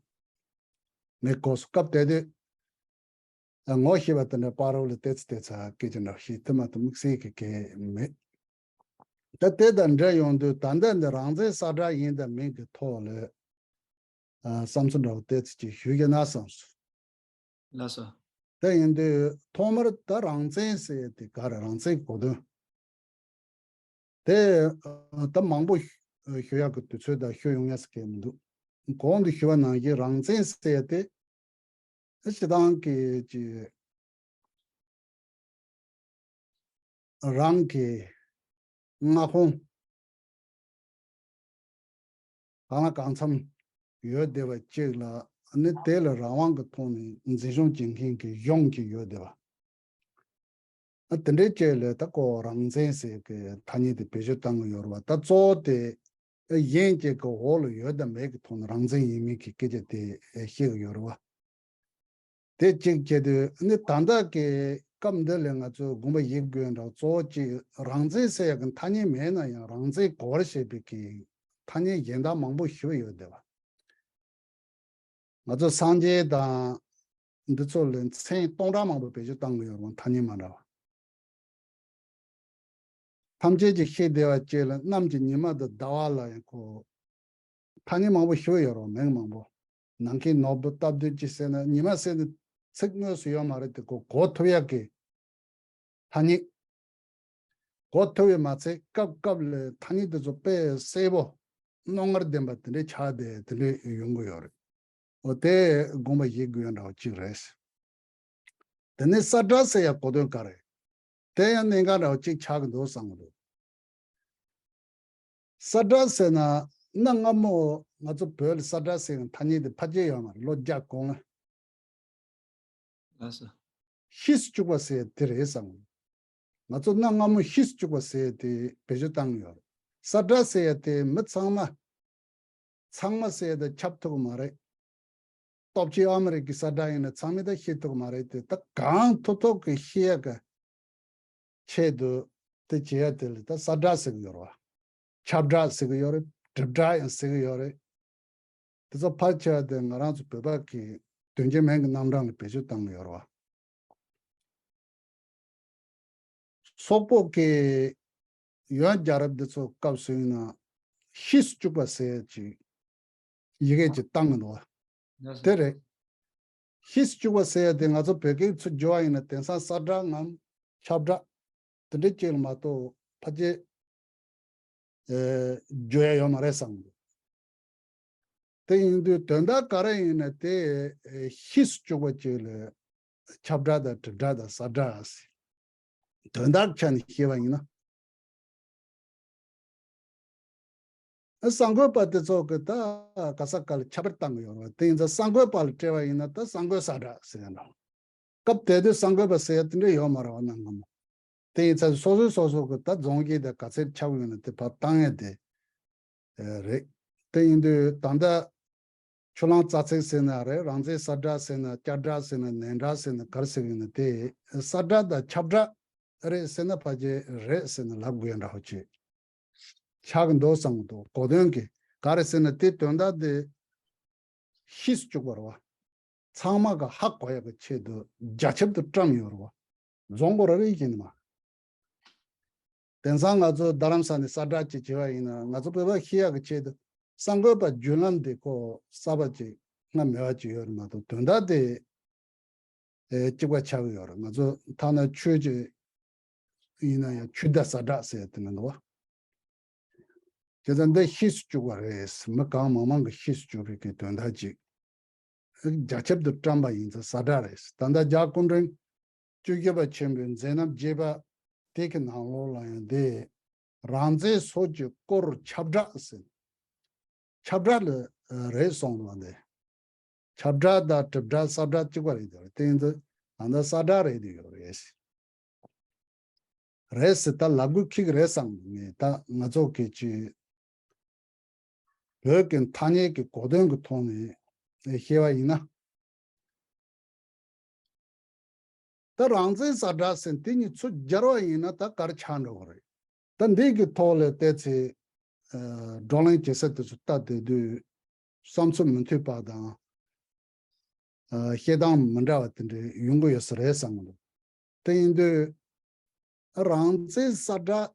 མི་གོ་སོང་། སྐབས་དེ་དུས་ངོ་ཤེས་པ་དེ་འདྲ་པ་རོགས་ལ་བལྟས་ཚེ་བལྟས་ཚེ་སྐད་ཆ་འདྲ་བཤད་དེ་མ་གཏོགས་དམིགས་བསལ་གྱི་གལ་མེད། ད་དེ་དང་འབྲེལ་ཡོང་དུས་ད་ལྟ་འདི་རང་བཙན་གསལ་བསྒྲགས་ཡིན་དང་མིན་གྱི་ཐོག་ལ་ཨ་བསམ་ཚུལ་འདྲ་བོ་བལྟས་ཚེ་ཅིག་ཞུས་ཀྱི་ན་བསམ་སོང་། ལགས་སོ། དེ་ཡིན་དུས་ཐོག་མར་ད་རང་བཙན་ཟེར་ཡ་དེ་ག་རེ། རང་བཙན་གྱི་གོ་དོན་དེ་ཨ་ད་མང་པོ་ཞུ་ཞུ་ཡག་གི་དུས་ཚོད་དང་ཞུ་ཡོང་ཡ་ཟེར་མཁན་མི་འདུག་གོང་དུ་ཞུ་བ་ནང་བཞིན་རང་བཙན་ཟེར་ཡ་དེ་སྤྱིར་བཏང་གི་ཅིག་རང་གི་མངའ་ཁོངས་གང་ལ་གང་འཚམ་ཡོད་བསྡད་པ་ཅིག་ལ་ནི་དེ་ལ་རང་དབང་གི་ཐོག་ནས་འཛིན་སྐྱོང་བྱེད་མཁན་གྱི་གཞུང་ཅིག་ཡོད་བསྡད་པ། ཨ་དེ་འདྲའི་ཅིག་ལ་ད་ཁོ་རང་བཙན་ཟེར་གི་ཐ་སྙད་དེ་བེད་སྤྱོད་བཏང་གི་ཡོད་རེད་བ། ད་གཙོ་བོ་དེ་གཞན་གཅིག་གི་འོག་ལ་ཡོད་དང་མེད་ཀྱི་ཐོག་ནས་རང་བཙན་ཡིན་མིན་གྱི་སྐད་ཆ་དེ་བཤད་གི་ཡོད་རེད་བ། དེ་གཅིག་བྱས་དུས་ནི་ད་ལྟ་གི་སྐབས་འདི་ལ་ང་ཚོས་དགོངས་པ་ཡིད་དགོས་འདྲ་གཙོ་བོ་གཅིག་རང་བཙན་ཟེར་ཡག་གི་ཐ་སྙད་མེད་ན་ཡང་རང་བཙན་གོ་བར་བྱེད་པའི་གི་ཐ་སྙད་གཞན་དག་མང་པོ་ཞིག་ཡོད་བསྡད་པ། ང་ཚོ་སངས་རྒྱས་དང་འདི་ཚོ་ལ་མཚན་སྟོང་ཕྲག་མང་པོ་བེད་སྤྱོད་བཏང་གི་ཡོད་རུང་ཐ་སྙད་མ་འདྲ་བ། ཐམས་ཅད་ཀྱིས་ཤེས་བདེ་བ་བཅས་ལ་གནམ་གྱི་ཉི་མ་དང་ཟླ་བ་ལ་ཡང་ཁོ་ ཐ་སྙད་མང་པོ་ཞུ་ཡོད་རེད་མིང་མང་པོ། ནམ་མཁའི་ནོར་བུ་སྟབས་བདེ་ཅི་ཟེར་ན་ཉི་མ་ཟེར་ནས་ཚིག་དངོས་སུ་ཡོད་མ་རེད་དེ་གོ་གོ་ཐུབ་ཡག་གི་ཐ་སྙད། གོ་ཐུབ་ཡོད་མ་ཚད་སྐབས་སྐབས་ལ་ཐ་སྙད་དེ་ཚོ་དཔེ་གསལ་པོ་རྣོ་ངར་ལྡན་པ་དེ་འདྲའི་ཆགས་བསྡད་དེ་འདྲའི་ཡོང་གི་ཡོད་རེད། འོ་དེ་དགོངས་པ་བཞེས་དགོས་འདྲ་བོ་གཅིག་རེད། དེ་ནས་ས་སྒྲ་ཟེར་ཡ་གོ་དོན་ག་རེ། དེ་ཡང་གནད་འགག་འདྲ་བོ་གཅིག་ཆགས་ཀྱི་འདུག་བསམ་གྱི་འདུག་ས་སྒྲ་ཟེར་ན་གནའ་སྔ་མོ་ང་ཚོ་བོད་ལ་ས་སྒྲ་ཟེར་ཡ་ཐ་སྙད་དེ་ཕལ་ཆེར་ཡོད་མ་རེད་ལོ་བརྒྱ་གོང་ལ། ལགས་སོ། ཤེས་སུ་བཅུག་པ་ཟེར་ཡ་དེ་རེད་བསམ་གྱི་འདུག་ང་ཚོ་གནའ་སྔ་མོ་ཤེས་སུ་བཅུག་པ་ཟེར་ཡ་དེ་བེད་སྤྱོད་བཏང་གི་ཡོད་རེད། ས་སྒྲ་ཟེར་ཡ་དེ་མི་ཚང་མ། ཚང་མ་ཟེར་ཡ་དེ་ཁྱབ་ཐུབ་ཀྱི་མ་རེད། སྟོབས་ཆེ་ཨ་མི་རི་ཀའི་ས་སྒྲ་ཡིན་ན་ཚང་མས་ད་ཤེས་ཐུབ་ཀྱི་མ་རེད་དེ་ད་གང་ཐུབ་ཐུབ་ཀྱི་ཤེས་ཡ་གི་ཆེད་དུ་དེ་བྱེད་ཡ་དེ་ལ་ད་ས་སྒྲ་ཟེར་གྱི་ཡོད་རེད་བ། ཁྱབ་བསྒྲགས་ཟེར་གྱི་ཡོད་རེད། དྲིལ་བསྒྲགས་ཡང་ཟེར་གྱི་ཡོད་རེད། དེ་ཚོ་ཕལ་ཆེ་བ་དེ་ང་རང་ཚོ་བོད་པ་གི་དོན་གཅིག་མིང་གི་རྣམ་གྲངས་ལ་བེད་སྤྱོད་བཏང་གི་ཡོད་རེད་བ། སོག་པོ་གི་ཡོན་རྒྱལ་རབས་འདི་ཚོ་སྐབས་སུ་ཡིན་ན་ཤེས་སུ་བཅུག་པ་ཟེར་ཡ་ཅིག་ཡི་གེ་ཅིག་བཏང་གི་འདུག་བ། དེ་རེད། ཤེས་སུ་བཅུག་པ་ཟེར་ཡ་དེ་ང་ཚོ་བོད་སྐད་ཚུར་བསྒྱུར་བ་ཡིན་ན་དེང་སང་ས་སྒྲ་ངམ་ཁྱབ་བསྒྲགས་དེ་འདྲའི་ཅིག་ལ་མ་གཏོགས་ཕལ་ཆེར་ཨེ་བརྗོད་ཡ་ཡོད་མ་རེད་བསམ་གྱི་འདུག་དེ་ཡིན་དུས་དོན་དག་ག་རེ་ཡིན་ན་དེ་ཨེ་ཤེས་སུ་བཅུག་པ་ཅིག་ལ་ཁྱབ་བསྒྲགས་དང་དྲིལ་བསྒྲགས་དང་ས་སྒྲ་ཟེར། དོན་དག་ཆ་ནས་བཤད་པ་ཡིན་ན། གསར་འགོད་པ་དེ་ཚོ་གི་ད་ག་ས་ག་ལ་ཁྱབ་པར་བཏང་གི་ཡོད་རེད་བ། དེ་ཡིན་ཙང་གསར་འགོད་པ་ལ་སྤྲད་པ་ཡིན་ན་ད་གསར་འགོད་ས་སྒྲ་ཟེར་ཡ་འདྲ། སྐབས་དེ་དུས་གསར་འགོད་པ་ཟེར་ཡ་དེ་འདྲ་ཡོད་མ་རེད་བ་གནའ་སྔ་མོ། དེ་ཡིན་ཙང་སོ་སོས་སོ་སོ་གི་ད་རྫོང་གི་དེ་ག་ཚད་ཁྱབ་ཡོད་ན་དེ་ཕར་བཏང་ཡ་དེ་རེད། དེ་ཡིན་དུས་ད་ལྟ་ཆུ་གླང་རྩ་ཚིག་ཟེར་ན་རེད། རང་བཙན་ས་སྒྲ་ཟེར་ན་སྐྱ་སྒྲ་ཟེར་ན་ནན་སྒྲ་ཟེར་ན་ག་རེ་ཟེར་གི་ཡིན་ན་དེ་ས་སྒྲ་དང་ཁྱབ་སྒྲ་རེད་ཟེར་ན་ཕལ་ཆེར་རེད་ཟེར་ན་ལབ་དགོས་ཡ་འདྲ་བོ་ཅིག་ཆགས་ཀྱི་འདུག་བསམ་གྱི་འདུག་གོ་དོན་གྱི་ག་རེ་ཟེར་ན་དེ་དོན་དག་དེ་ཤེས་སུ་བཅུག་པ་རེད་བ། ཚང་མ་ག་ཧ་གོ་ཡ་གི་ཆེད་དུ་རྒྱ་ཁྱབ་ཏུ་བཀྲམ་ཡོད་རེད་བ། རྫོང་སྒོ་ར་རེ་བཞིན་མ། དེང་སང་ང་ཚོ་རྡ་རམ་ས་ནས་ས་སྒྲ་ཅིག་བྱེད་པ་ཡིན་ན་ང་ཚོ་བོད་པ་ཤེས་ཡག་གི་ཆེད་དུ་གསར་འགོད་པ་བརྒྱུད་ལམ་དེ་ཁོ་གསར་པ་ཅིག་སྔ་མེད་པ་ཅིག་ཡོད་རེད་མ་གཏོགས་དོན་དག་དེ་ཨེ་གཅིག་པ་ཆགས་ཀྱི་ཡོད་རེད། ང་ཚོ་ཐ་ན་ཆོས་ཅིག་ཡིན་ན་ཡང་ཆུ་ཟླ་ས་སྒྲ་ཟེར་དེ་མི་འདུག་བ། བྱས་ཙང་འདི་ཤེས་སུ་བཅུག་པ་རེད། མི་གང་མང་མང་གིས་ཤེས་སུ་བཅུག་པའི་གི་དོན་དག་ཅིག་རྒྱ་ཁྱབ་ཏུ་བཀྲམ་པ་ཡིན་ཙང་ས་སྒྲ་རེད། ད་ལྟ་རྒྱལ་སྐུ་ཕྲེང་བཅུ་བཞི་པ་ཆེན་པོའི་མཛད་རྣམ་རྒྱས་པ་དེ་གི་ནང་ལོགས་ལ་ཡང་འདི་རང་བཙན་སོགས་ཀྱི་སྐོར་ཁྱབ་བསྒྲགས་ཟེར། ཁྱབ་བསྒྲགས་ལ་རེད་གསུངས་འདུག་འདི། ཁྱབ་བསྒྲགས་དང་དྲིལ་བསྒྲགས་གསལ་བསྒྲགས་གཅིག་པ་རེད་འདུག་དེ་ཡིན་ཙང་ད་ལྟ་ས་སྒྲ་རེད་འདུག་ཡོད་རེད། རེད་ཟེར་ད་ལབ་དགོས་ཁེགས་རེད་བསམ་ངས། ད་ང་ཚོ་གི་ཅི་བོད་ཀྱི་ཐ་སྙད་ཀྱི་གོ་དོན་གྱི་ཐོག་ནས་བཤད་པ་ཡིན་ན། ད་རང་བཙན་ས་སྒྲ་ཟེར་དེ་གཉིས་ཚུར་སྦྱར་བ་ཡིན་ན་ད་ག་རེ་ཆགས་འགྲོ་གི་རེད། ད་འདི་གི་ཐོག་ལ་བལྟས་ཚེ་བགྲོ་གླེང་བྱེད་ས་དེ་ཚོ་ལྟ་བསྡད་དུས་བསམ་ཚུལ་མི་མཐུན་པ་དང་། ཨ་བཤད་སྟངས་མི་འདྲ་བ་དེ་འདྲ་ཡོང་གི་ཡོད་ས་རེད་བསམ་གྱི་འདུག་དེ་ཡིན་དུས་རང་བཙན་ས་སྒྲ་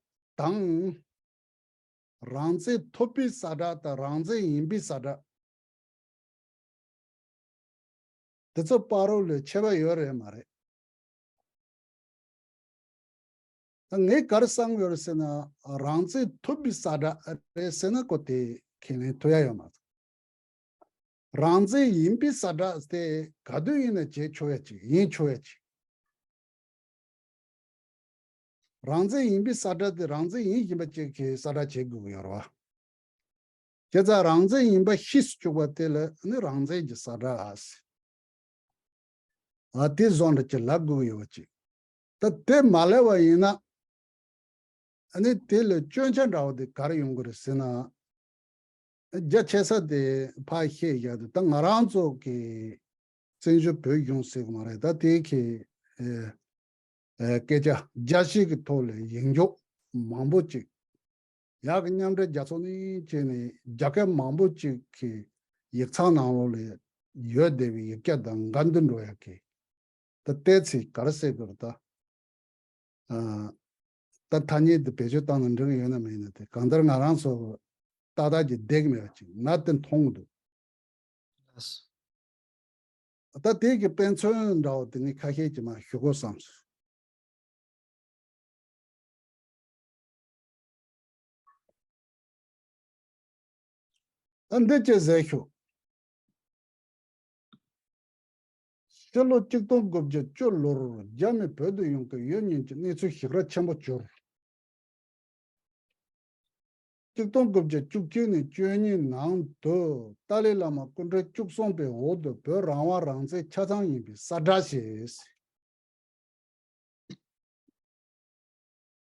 དང་། རང་བཙན་ཐོབ་པའི་ས་སྒྲ་དང་རང་བཙན་ཡིན་པའི་ས་སྒྲ་དེ་ཚོ་བར་ལ་ཁྱད་པར་ཡོད་རེད་མ་རེད། ད་ངས་ག་རེ་བསམ་ཡོད་རེད་ཟེར་ན་རང་བཙན་ཐོབ་པའི་ས་སྒྲ་རེད་ཟེར་ན་ཁོ་དེ་ཁས་ལེན་ཐུབ་ཡ་ཡོད་མ་རེད། རང་བཙན་ཡིན་པའི་ས་སྒྲ་དེ་ག་དུས་ཡིན་ན་བྱེད་ཆོག་ཡ་ཅིག་ཡིན་ཆོག་ཡ་ཅིག་རང་བཙན་ཡིན་པའི་ས་སྒྲ་དེ་རང་བཙན་ཡིན་བཞིན་པ་ཅིག་གི་ས་སྒྲ་བྱེད་དགོས་ཀྱི་ཡོད་རེད་བ། བྱས་ཙང་རང་བཙན་ཡིན་པ་ཤེས་སུ་བཅུག་པ་དེ་ལ་ནི་རང་བཙན་གྱི་ས་སྒྲ་ཨ་ཟེར། ཨ་དེ་བཟོ་འདྲ་ཅིག་ལབ་དགོས་ཀྱི་ཡོད་པ་ཅིག་ད་དེ་མ་ལབ་པ་ཡིན་ན། ཨ་ནི་དེ་ལ་སྐྱོན་ཆ་འདྲ་བོ་དེ་ག་རེ་ཡོང་གི་རེད་ཟེར་ན། རྒྱ་ཆེ་ས་དེ་ཕར་བཤད་བཞག་དུས་ད་ང་རང་ཚོ་གི་བཙན་བྱོལ་བོད་གཞུང་ཟེར་གི་མ་རེད། ད་དེ་གི་ཨེ་ཨེ་སྐད་ཆ་རྒྱ་ཆེ་གི་ཐོག་ལ་ཡིག་འཇོག་མང་པོ་ཅིག་ཡག་གི་མཉམ་འབྲེལ་རྒྱལ་ཚོགས་ནས་བྱས་ནས་རྒྱ་སྐད་མང་པོ་ཅིག་གི་ཡིག་ཚང་ནང་ལོགས་ལ་ཡོད་བསྡད་པའི་ཡིག་སྐད་དང་འགལ་འདུ་འགྲོ་ཡག་གི་ད་བལྟས་ཚེ་ག་རེ་ཟེར་དགོས་རེད་ད། ཨ་ད་ཐ་སྙད་འདི་བེད་སྤྱོད་བཏང་ན་འགྲིག་གི་ཡོད་ན་མེད་ན་དེ་གང་ལྟར་ང་རང་ཚོ་ ཏག་ཏག་ཅིག་བསྡད་ཀྱི་མེད་པ་ཅིག་ང་དེ་མཐོང་གི་འདུག་ད་དེ་གི་དཔེ་མཚོན་འདྲ་བོ་དེ་ནི་ཁ་ཤས་ཀྱིས་མར་ཞུ་དགོས་བསམས་སོང་། ད་འདི་ཅི་ཟེར་ཤོག་ཕྱི་ལོ་གཅིག་སྟོང་དགུ་བརྒྱ་བཅུ་ལོར་རྒྱ་མི་བོད་དུ་ཡོང་གི་ཡོད་མིན་གྱི་གནས་ཚུལ་ཞིབ་ར་ཆེན་པོ་འབྱོར། གཅིག་སྟོང་དགུ་བརྒྱ་བཅུ་གཅིག་ནས་བཅུ་གཉིས་ནང་དུ་ཏཱ་ལའི་བླ་མ་སྐུ་ཕྲེང་བཅུ་གསུམ་པའི་འོག་ཏུ་བོད་རང་དབང་རང་བཙན་ཆ་ཚང་ཡིན་པའི་གསལ་བསྒྲགས་བྱས།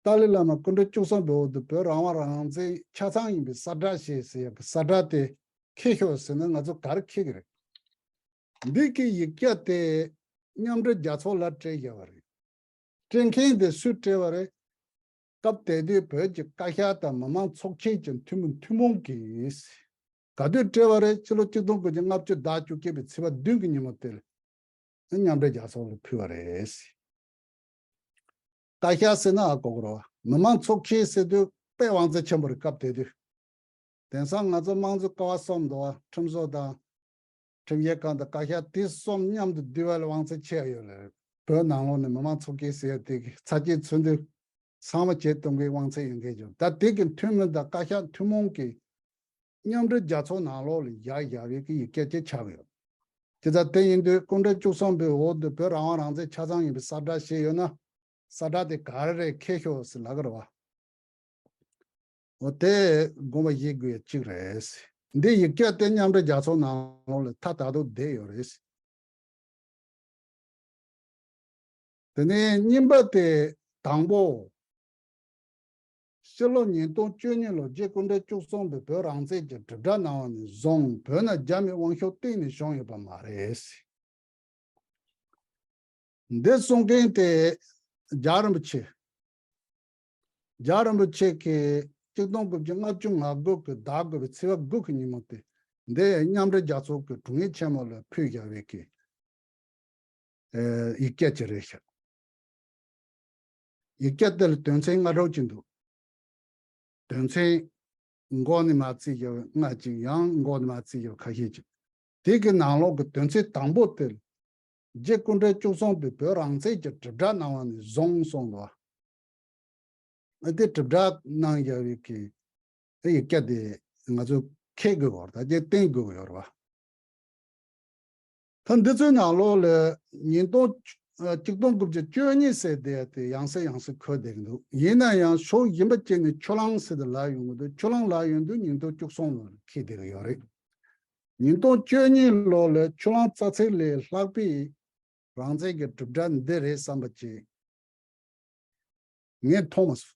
ཏཱ་ལའི་བླ་མ་སྐུ་ཕྲེང་བཅུ་གསུམ་པའི་འོག་ཏུ་བོད་རང་དབང་རང་བཙན་ཆ་ཚང་ཡིན་པའི་གསལ་བསྒྲགས་ཞེས་ཟེར་ཡག་གི་གསལ་བསྒྲགས་དེ་འཁྱེར་ཤོག་ཟེར་ན་ང་ཚོ་ག་རེ་འཁྱེར་གི་རེད། འདི་གི་ཡིག་བརྒྱ་དེ་མཉམ་འབྲེལ་རྒྱལ་ཚོགས་ལ་སྤྲད་བཞག་པ་རེད། སྤྲད་མཁན་དེ་སུས་སྤྲད་པ་རེད། སྐབས་དེ་དུས་བོད་ཀྱི་བཀའ་ཤག་དང་མི་མང་ཚོགས་ཆེན་གྱི་འཐུས་མི་ཐུན་མོང་གིས། ག་དུས་སྤྲད་པ་རེད། ཕྱི་ལོ་གཅིག་སྟོང་དགུ་བརྒྱ་ལྔ་བཅུ་ཟླ་བཅུ་གཅིག་པའི་ཚེས་པ་བདུན་གྱི་ཉིན་མོ་དེར། མཉམ་འབྲེལ་རྒྱལ་ཚོགས་ལ་ཕུལ་བ་རེད། བཀའ་ཤག་ཟེར་ན་ཨ་གོ་གི་རེད་བ། མི་མང་ཚོགས་ཆེན་ཟེར་དུས་དཔེ་དབང་ཚད་ཆེན་པོ་རེད་སྐབས་དེ་དུས། དེང་སང་ང་ཚོ་དམངས་གཙོ་ཀ་བ་གསུམ་འདུག་བ། ཁྲིམས་བཟོ་དང་། ཁྲིམས་ཞིབ་ཁང་དང་བཀའ་ཤག་དེ་གསུམ་མཉམ་དུ་བསྡུས་པ་ལ་དབང་ཚད་ཆེ་བ་ཡོད་ལ། བོད་ནང་ལོགས་ནས་མི་མང་ཚོགས་ཆེན་ཟེར་ཡ་དེ་གི་ཚ་སྐྱེས་ཚུན་དུ་ཚང་མ་བྱེད་གཏོང་གི་དབང་ཚད་ཡོད་མཁན་ཅིག་ད་དེ་གི་འཐུས་མི་དང་བཀའ་ཤག་ཐུན་མོང་གི་མཉམ་འབྲེལ་རྒྱལ་ཚོགས་ནང་ལོགས་ལ་ཡར་བཞག་པའི་གི་ཡིག་བརྒྱ་ཅིག་ཆགས་ཡོད། དེ་ལྟར་དེ་ཡིན་དུས་སྐུ་ཕྲེང་བཅུ་གསུམ་པའི་འོག་ཏུ་བོད་རང་དབང་རང་བཙན་ཆ་ཚང་ཡིན་པའི་གསལ་བསྒྲགས་བྱས་ཡོད་ན། གསལ་བསྒྲགས་དེ་ག་རེ་རེད་འཁྱེར་ཤོག་ཟེར་ལབ་ཀྱི་རེད་བ། འོ་དེ་དགོངས་པ་བཞེས་དགོས་ཡ་གཅིག་རེད། འདི་ཡིག་བརྒྱ་དེ་མཉམ་འབྲེལ་རྒྱལ་ཚོགས་ནང་ལོགས་ལ་མཐའ་དག་ཏུ་བསྡད་ཡོད་རེད། དེ་ནས་གཉིས་པ་དེ་དང་པོ། ཕྱི་ལོ་ཉིས་སྟོང་བཅུ་གཉིས་ལོར་རྗེ་སྐུ་ཕྲེང་བཅུ་གསུམ་པས་བོད་རང་བཙན་གྱི་དྲིལ་བསྒྲགས་གནང་བ་ནས་བཟུང་བོད་ནང་རྒྱ་མི་དབང་ཤུགས་གཏན་ནས་བྱུང་ཡོད་པ་མ་རེད། འདི་གསུང་མཁན་དེ་རྒྱལ་བ་རིན་པོ་ཆེ། རྒྱལ་བ་རིན་པོ་ཆེ་གིས་གཅིག་སྟོང་དགུ་བརྒྱ་ལྔ་བཅུ་ང་དགུ་གི་ཟླ་དགུ་པའི་ཚེས་པ་དགུ་གི་ཉིན་མོ་དེ་འདི་མཉམ་འབྲེལ་རྒྱལ་ཚོགས་ཀྱི་དྲུང་ཡིག་ཆེན་མོ་ལ་ཕུལ་བཞག་པའི་གི་ཡིག་བརྒྱ་ཅིག་རེད་ཤག་ཡིག་བརྒྱ་དེ་ལ་དོན་ཚན་ལྔ་དྲུག་ཅིག་འདུག་དོན་ཚན་མགོ་ནས་མར་བརྩིས་བཞག་པའི་ལྔ་ཅིག་ཡང་མགོ་ནས་མར་བརྩིས་བཞག་པའི་ཁ་ཤས་ཅིག་དེ་གི་ནང་ལོགས་ཀྱི་དོན་ཚན་དང་པོ་དེ་ལ། རྗེ་སྐུ་ཕྲེང་བཅུ་གསུམ་པས་བོད་རང་བཙན་གྱི་དྲིལ་བསྒྲགས་གནང་བ་ནས་བཟུང་གསུངས་འདུག་ཨ་དེ་དྲིལ་བསྒྲགས་གནང་བཞག་པའི་གི་ཨ་ཡིག་བརྒྱ་དེ་ང་ཚོས་འཁྱེར་དགོས་པ་རེད། ད་དེ་བསྟན་དགོས་ཀྱི་ཡོད་རེད་བ། ད་འདི་ཚོའི་ནང་ལོགས་ལ་ཉིས་སྟོང་ཨ་གཅིག་སྟོང་དགུ་བརྒྱ་བཅུ་གཉིས་ཟེར་དེ་དེ་ཡང་སེ་ཡང་སེ་འཁོད་བསྡད་ཀྱི་འདུག་ཡིན་ན་ཡང་ཕྱོགས་གཞན་པ་གཅིག་ནས་ཆུ་གླང་ཟེར་དེ་ལབ་ཡོང་གི་འདུག་ཆུ་གླང་ལབ་ཡོང་དུས་ཉིས་སྟོང་བཅུ་གསུམ་ལོར་འཁེལ་བསྡད་ཀྱི་ཡོད་རེད། ཉིས་སྟོང་བཅུ་གཉིས་ལོ་ལ་ཆུ་གླང་རྩ་ཚིག་ལས་ལྷག་པའི་རང་བཙན་གྱི་གྲུབ་འབྲས་འདི་རེད་བསམ་པ་ཅིག་ངས་མཐོང་མ་སོང་།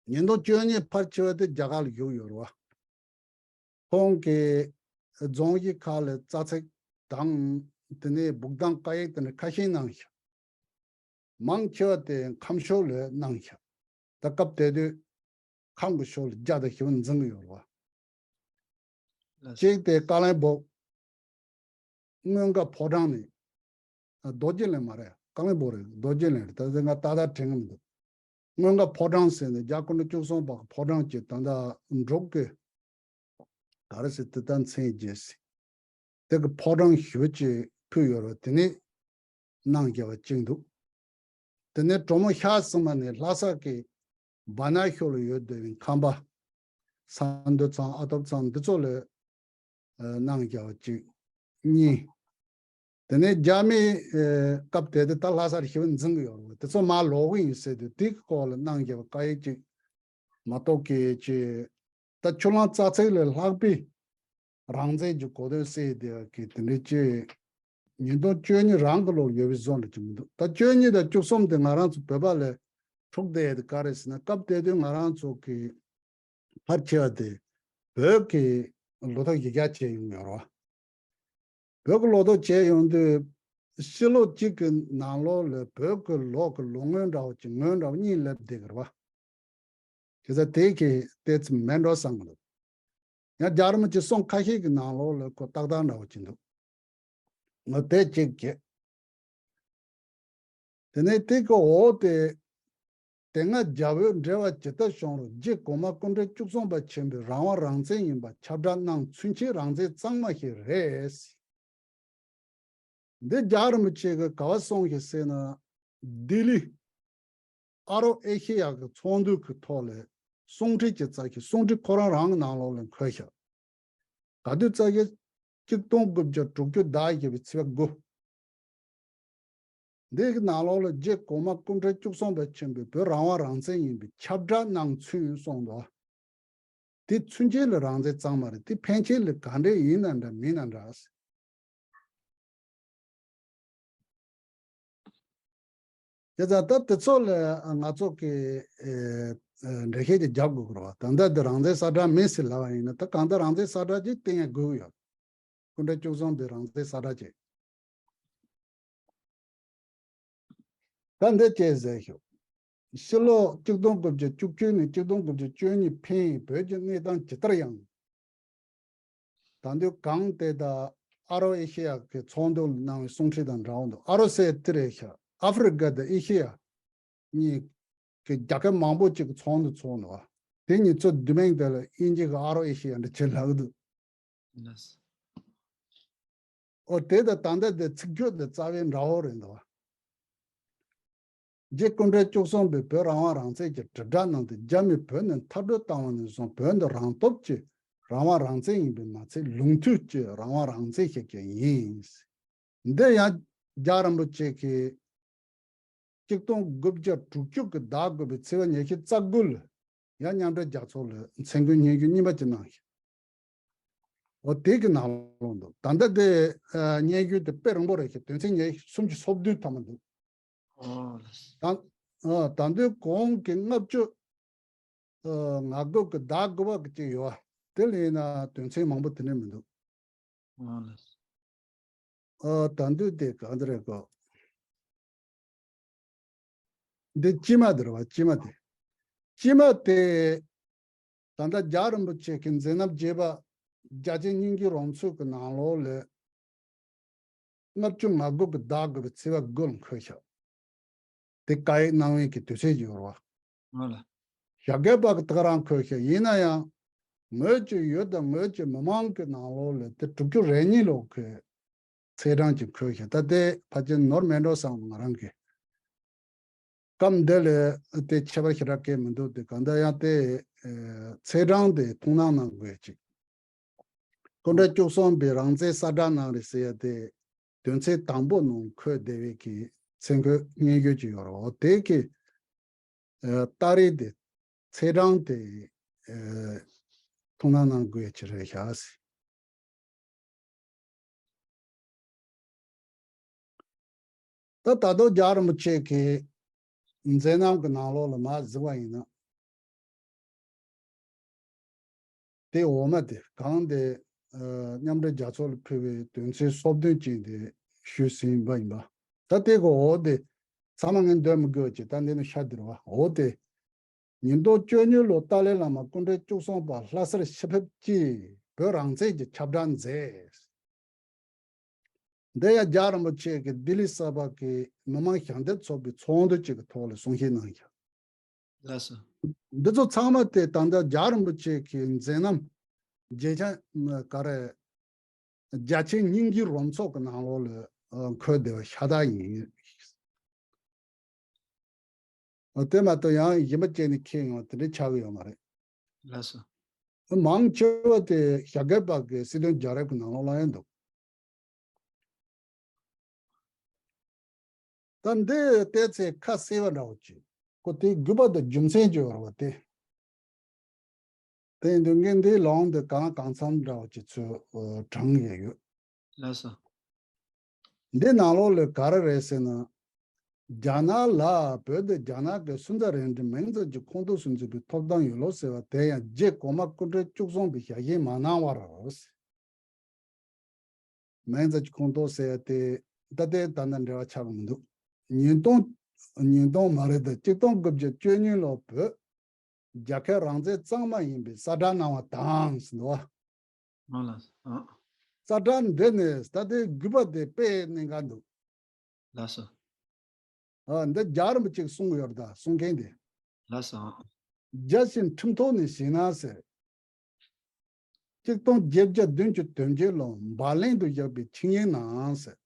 ཉིས་སྟོང་བཅུ་གཉིས་ཕལ་ཆེ་བ་དེ་རྒྱ་གར་ལ་བཞུགས་ཡོད་རེད་བ། ཁོང་གིས་རྫོང་གཞིས་ཁག་ལ་རྩ་ཚིག་དང་དེ་ནས་སྦུག་དང་བཀའ་ཡིག་དེ་འདྲ་ཁ་ཤས་གནང་ཤག་མང་ཆེ་བ་དེ་ཁམས་ཕྱོགས་ལ་གནང་ཤག་ད་སྐབས་དེ་དུས་ཁམས་ཀྱི་ཕྱོགས་ལ་རྒྱ་དང་ཞི་བ་འཛིན་གྱི་ཡོད་རེད་བ། ལགས་སོ། གཅིག་དེ་ཀ་ལོན་སྦུག་སྔོན་ཀ་ཕོ་བྲང་ནས། ཨ་རྡོ་རྗེ་གླིང་མ་རེད། ཀ་ལོན་སྦུག་རེད། རྡོ་རྗེ་གླིང་རེད། ད་ལྟ་ང་ཏག་ཏག་དྲན་གྱི་མི་འདུག་སྔོན་ཀ་ཕོ་བྲང་ཟེར་ནས་རྒྱལ་སྐུ་ཕྲེང་བཅུ་གསུམ་པ་གི་ཕོ་བྲང་གི་ད་ལྟ་འབྲུག་གི་ག་རེ་ཟེར་དེ་ལྟར་མཚན་བརྗེས་ཟིན། དེ་གི་ཕོ་བྲང་ཞེ་པོ་ཅིག་ཕུལ་ཡོད་རེད་བ། དེ་ནས་གནང་བཞག་པ་གཅིག་འདུག་དེ་ནས་གྲོ་མོ་ཤར་ཟིན་པ་ནས་ལྷ་ས་གི་བ་ན་ཤོད་ལ་ཡོད་བསྡད་པའི་ཁང་པ་ས་འདུ་ཚང་ཨ་སྟོབས་ཚང་འདི་ཚོ་ལ་ཨ་གནང་བཞག་པ་གཅིག་གཉིས། དེ་ནས་རྒྱ་མིའི་ཨ་སྐབས་དེ་དུས་ད་ལྷ་སར་ཞི་བ་འཛིན་གྱི་ཡོད་རེད་བ། དེ་ཚོ་མར་ལོག་གི་ཡིན་ཟེར་དུས་དེ་གི་སྐོར་ལ་གནང་བཞག་པ་བཀའ་ཡིག་ཅིག་མ་གཏོགས་ཀྱི་ཅི། ད་ཆུ་གླང་རྩ་ཚིག་ལས་ལྷག་པའི་རང་བཙན་གྱི་གོ་དོན་གསལ་བསྡད་པ་གི་དེ་འདྲའི་ཅི། ཉིས་སྟོང་བཅུ་གཉིས་རང་གི་ལོར་ཡོད་པའི་བཟོ་འདྲ་ཅིག་མི་འདུག་ད་བཅུ་གཉིས་དང་བཅུ་གསུམ་དེ་ང་རང་ཚོ་བོད་པ་ལ་འཁྲུག་བསྡད་ཡ་དེ་ག་རེ་ཟེར་ན། སྐབས་དེ་དུས་ང་རང་ཚོ་གི་ཕལ་ཆེ་བ་དེ་བོད་ཀྱི་ལོ་ཐོ་གཞི་རྒྱ་བྱས་ཡོང་ཡོད་རེད་བ། བོད་ཀྱི་ལོ་ཐོ་བྱས་ཡོང་དུས་ཕྱི་ལོ་གཅིག་གི་ནང་ལོགས་ལ་བོད་ཀྱི་ལོ་གི་ལོ་སྔོན་འདྲ་བོ་གཅིག་སྔོན་འདྲ་བོ་གཉིས་སླེབས་བསྡད་ཀྱི་རེད་བ། བྱས་ཙང་དེ་གི་ལྟས་ཚུལ་མེད་འགྲོ་བསམ་གྱི་འདུག་ཡང་རྒྱལ་བ་རིན་པོ་ཆེ་གསུང་ཁ་ཤས་ཀྱི་ནང་ལོགས་ལ་ཁོ་ཏག་ཏག་འདྲ་བོ་ཅིག་འདུག་ངོ་དེབ་ཅིག་བརྒྱབ། དེ་ནས་དེ་གི་འོག་དེ་ དེ་སྔ་རྒྱ་བོད་འབྲེལ་བ་ཇི་ལྟར་བྱུང་རུང་རྗེ་གོང་མ་སྐུ་ཕྲེང་བཅུ་གསུམ་པ་ཆེན་པོས་རང་དབང་རང་བཙན་ཡིན་པ་ཁྱབ་བསྒྲགས་གནང་ཚུན་ཆད་རང་བཙན་གཙང་མ་ཞིག་རེད། འདི་རྒྱལ་བ་རིན་པོ་ཆེ་གིས་ག་བ་གསུངས་ཤིག་ཟེར་ན། ལྡི་ལི་ཨ་རོ་ཨེ་ཤེ་ཡ་གི་ཚོགས་འདུ་གི་ཐོག་ལ་གསུང་འཕྲིན་ཅིག་བསྩལ་ཤིག། གསུང་འཕྲིན་ཁོ་རང་རང་གི་ནང་ལོགས་ལ་འཁོད་ཤག། ག་དུས་བསྩལ་ཤིག། གཅིག་སྟོང་དགུ་བརྒྱ་དྲུག་ཅུ་ཟླ་བཞི་པའི་ཚེས་པ་དགུ། འདི་གི་ནང་ལོགས་ལ་རྗེ་གོང་མ་སྐུ་ཕྲེང་བཅུ་གསུམ་པ་ཆེན་པོས་བོད་རང་དབང་རང་བཙན་ཡིན་པའི་ཁྱབ་བསྒྲགས་གནང་ཚུན་གསུངས་འདུག། དེ་ཚུན་ཆད་ལ་རང་བཙན་གཙང་མ་རེད། དེ་ཕན་ཆད་ལ་ག་འདྲས་ཡིན་ན་འདྲ་མིན་ན་འདྲ། དེ་ཙང་ད་དེ་ཚོ་ལ་ང་ཚོ་གི་ཨེ་ཨེ་འགྲེལ་བཤད་ཅིག་རྒྱབ་དགོས་ཀྱི་རེད་བ། ད་ལྟ་འདི་རང་བཙན་གསལ་བསྒྲགས་མིན་ཟེར་ལབ་པ་ཡིན་ན། ད་གང་ལྟར་རང་བཙན་གསལ་བསྒྲགས་ཅིག་བཏང་ཡ་དགོས་ཀྱི་ཡོད། སྐུ་ཕྲེང་བཅུ་གསུམ་པའི་རང་བཙན་གསལ་བསྒྲགས་ཅིག། ད་འདི་ཅེས་ཟེར་ཞུ། ཕྱི་ལོ་གཅིག་སྟོང་དགུ་བརྒྱ་བཅུ་གཅིག་ནས་གཅིག་སྟོང་དགུ་བརྒྱ་བཅུ་གཉིས་ཕན་ཡོན་བོད་ཀྱི་གནས་སྟངས་ཇི་ལྟར་ཡང་། ད་དུང་གང་དེ་དག་ཨ་རོ་ཨེ་ཤེ་ཡ་གི་ཚོགས་འདུ་ལ་གནང་བའི་གསུང་འཕྲིན་དང་འདྲ་བོ་འདུག། ཨ་རོ་ཟེར་དེ་རེད་ཤག། ཨ་ཧྥེ་རི་ཀ་དང་ཨེ་ཤེ་ཡ་གཉིས་ཀྱི་རྒྱལ་ཁབ་མང་པོ་ཅིག་གི་ཚོགས་འདུ་ཚོགས་འདུག། དེ་གཉིས་ཚོ་བསྡུས་མིང་དེ་ལ་དབྱིན་ཇི་གི་ཨ་རོ་ཨེ་ཤེ་ཡ་འདྲ་བྱས་ལབ་འདུག། ལགས། ཨོ་དེ་དང་ད་ལྟ་དེ་ཚིག་སྦྱོར་དེ་རྩ་བའི་འདྲ་བོ་རེད་འདུག། རྗེ་སྐུ་ཕྲེང་བཅུ་གསུམ་པས་བོད་རང་དབང་རང་བཙན་གྱི་དྲིལ་བསྒྲགས་གནང་སྟེ། རྒྱ་མིས་བོད་ནས་མཐར་སྐྲོད་བཏང་བ་ནས་བཟུང་བོད་འདི་རང་སྟོབས་ཀྱི་རང་དབང་རང་བཙན་ཡིན་པས་མ་ཚད། ལུགས་མཐུན་གྱི་རང་དབང་རང་བཙན་ཞིག་ཀྱང་ཡིན། འདི་ཡང་རྒྱལ་བ་རིན་པོ་ཆེ་གིས་གཅིག་སྟོང་དགུ་བརྒྱ་དྲུག་ཅུ་གི་ཟླ་དགུ་པའི་ཚེས་པ་ཉི་ཤུ་རྩ་དགུ་ལ་ཡང་མཉམ་འབྲེལ་རྒྱལ་ཚོགས་ལ་མཚན་འཁོད་སྙན་ཞུ་གཉིས་པ་ཅིག་གནང་ཞིང་། འོ་དེ་གི་ནང་ལོགས་འདུག། ད་ལྟ་དེ་ཨ་སྙན་ཞུ་དེ་དཔེ་རིང་པོ་རེད་ཤག། དོན་ཚན་ཉི་ཤུ་སུམ་ཅུ་སོ་བདུན་ཐམ་པ་འདུག། ཨོ་ལགས། ད་ཨ་ད་དུང་གོང་གི་ལྔ་བཅུ་ཨ་ང་དགུ་གི་ཟླ་དགུ་པ་གི་ཅིག་ཡོད། དེ་ལ་ཡིན་ན་དོན་ཚན་མང་པོ་དེ་འདྲ་མི་འདུག། ཨོ་ལགས། ཨ་ད་འདུག་དེ་ག་འདྲ་རེད་གོ། འདི་དཀྱིལ་མ་དེ་རེད་བ། དཀྱིལ་མ་དེ། དཀྱིལ་མ་དེ་ད་ལྟ་རྒྱལ་བ་རིན་པོ་ཆེ་གི་མཛད་རྣམ་རྒྱས་པ་རྒྱ་ཆེན་སྙིང་རྗེའི་རོལ་མཚོ་གི་ནང་ལོགས་ལ་ལྔ་བཅུ་ང་དགུ་གི་ཟླ་དགུ་པའི་ཚེས་པ་དགུ་ལ་འཁོད་ཤག། དེ་བཀའ་ཡིག་གནང་བའི་གི་དུས་ཚོད་ཅིག་ཡོད་རེད་བ། ཨོ་ལགས། ཞྭ་སྒབ་པ་གི་ད་ག་རང་འཁོད་ཤག། ཡིན་ན་ཡང་ངོས་ཀྱི་ཡུལ་དང་ངོས་ཀྱི་མི་མང་གི་ནང་ལོགས་ལ་དེ་དྲུག་ཅུ་རེ་གཉིས་ལོག་གི་ཚེས་གྲངས་ཀྱི་འཁོད་ཤག། ད་དེ་ཕལ་ཆེར་ནོར་མེད་འགྲོ་བསམ། ང་རང་གི་སྐབས་འདི་ལ་དེ་ཁྱད་པར་ཞེ་དྲག་གང་མི་འདུག། དེ་གང་ལྟར་ཡང་དེ་ཚེས་གྲངས་དེ་ཐུགས་སྣང་གནང་དགོས་ཅིག། སྐུ་ཕྲེང་བཅུ་གསུམ་པས་རང་བཙན་གསལ་བསྒྲགས་གནང་རེད་ཟེར་ཡ་དེ་དོན་ཚན་དང་པོ་ནང་འཁོད་བསྡད་པའི་གི་མཚན་འཁོད་སྙན་ཞུ་ཅིག་ཡོད་རེད། འོ་དེ་གི་ཨ་ཏ་རིག་དེ་ཚེས་གྲངས་དེ་ཨ་ཐུགས་སྣང་གནང་དགོས་ཀྱི་རེད་ཤག། ད་ད་དུང་རྒྱལ་བ་རིན་པོ་ཆེ་གི་མཛད་རྣམ་གི་ནང་ལོགས་ལ་མར་གཟིགས་པ་ཡིན་ན། དེ་འོག་མ་དེ་གང་དེ་ཨ་མཉམ་འབྲེལ་རྒྱལ་ཚོགས་ལ་ཕུལ་བའི་དོན་ཚན་སོ་བདུན་ཅན་དེ་ཞུས་ཟིན་པ་ཡིན་པ། ད་དེ་གི་འོག་དེ་ཚང་མ་ངས་འདོན་མི་དགོས་ཀྱི། ད་འདི་ནི་ཤ་སྟེར་བ། འོག་དེ་ཉིས་སྟོང་བཅུ་གཉིས་ལོར་ཏཱ་ལའི་བླ་མ་སྐུ་ཕྲེང་བཅུ་གསུམ་པ་ལྷ་སར་ཕྱི་ཕེབས་ཀྱིས་བོད་རང་བཙན་གྱི་ཁྱབ་བསྒྲགས་མཛད། འདི་ཡང་རྒྱལ་བ་རིན་པོ་ཆེ་གིས་ལྡི་ལི་གསར་པ་གི་མི་མང་ཞལ་འདེབས་ཚོགས་པའི་ཚོགས་འདུ་གཅིག་གི་ཐོག་ལ་གསུང་བཤད་གནང་ཡོད། ལགས་སོ། འདི་ཚོ་ཚང་མ་དེ་ད་ལྟ་རྒྱལ་བ་རིན་པོ་ཆེ་གི་མཛད་རྣམ་རྒྱལ་ཆེན་ག་རེ་རྒྱ་ཆེན་སྙིང་རྗེའི་རོལ་མཚོ་གི་ནང་ལོགས་ལ་ཨ་འཁོད་བསྡད་པ་ཤ་སྟག་ཡིན། ཨ་དེ་མ་གཏོགས་ཡང་གཞན་པ་བཅས་ནས་ཁྱེད་ཡོང་བ་དེ་འདྲ་ཆགས་ཀྱི་ཡོད་མ་རེད། ལགས་སོ། མང་ཆེ་བ་དེ་ཞྭ་སྒབ་པ་གི་སྲིད་དོན་རྒྱག་རེས་ཀྱི་ནང་ལོགས་ལ་ཡང་འདུག། ད་འདི་བལྟས་ཚེ་ཁ་གསལ་བ་འདྲ་བོ་ཅིག། ཁོ་དེ་དགོས་པ་དང་རྒྱུ་མཚན་ཅིག་ཡོད་རེད་བ་དེ། དེ་ཡིན་དུས་ངས་འདིའི་ལུང་འདི་གང་གང་འཚམ་འདྲ་བོ་ཅིག་ཚུར་ཨ་དྲངས་ཡས་ཡོད། ལགས་སོ། འདི་ནང་ལོགས་ལ་ག་རེ་རེད་ཟེར་ན། རྒྱ་ནག་ལ་བོད་དེ་རྒྱ་ནག་གི་སུན་ཙེ་རིན་པོ་ཆེ་མིང་ཙམ་གྱི་ཁོངས་གཏོགས་སུ་འཛུལ་བའི་ཐོབ་ཐང་ཡོད་ལོ་ཟེར་བ་དེ་ཡང་རྗེ་གོང་མ་སྐུ་ཕྲེང་བཅུ་གསུམ་པས་ཞལ་བཞེས་མ་གནང་བར། མིང་ཙམ་གྱི་ཁོངས་གཏོགས་ཟེར་ཡ་དེ་ད་ལྟའི་ད་ལྟ་འབྲེལ་བ་ཆགས་ཀྱི་མི་འདུག། ཉིས་སྟོང་ཉིས་སྟོང་མ་རེད་དེ། གཅིག་སྟོང་དགུ་བརྒྱ་བཅུ་གཉིས་ལོར་བོད་རྒྱལ་ཁབ་རང་བཙན་གཙང་མ་ཡིན་པའི་གསལ་བསྒྲགས་གནང་བ་དང་ཟེར་འདུག་བ། ཨ་ལགས་སོ། ཨ། གསལ་བསྒྲགས་འདི་ནས་ད་ལྟའི་དགོས་པ་དེ་དཔེ་གནད་འགག་འདུག། ལགས་སོ། ཨ་འདི་རྒྱལ་བ་རིན་པོ་ཆེས་གསུངས་ཡོད་རེད་ད། གསུང་མཁན་དེ། ལགས་སོ། བརྒྱ་བྱིན་ཁྲིམས་ཐོག་ནས་བཞེས་ན་ཟེར། གཅིག་སྟོང་བརྒྱད་བརྒྱ་བདུན་ཅུ་དོན་བརྒྱད་ལོ་བ་ལན་དུ་བཞག་པའི་ཆིངས་ཡིག་ནང་ཟེར།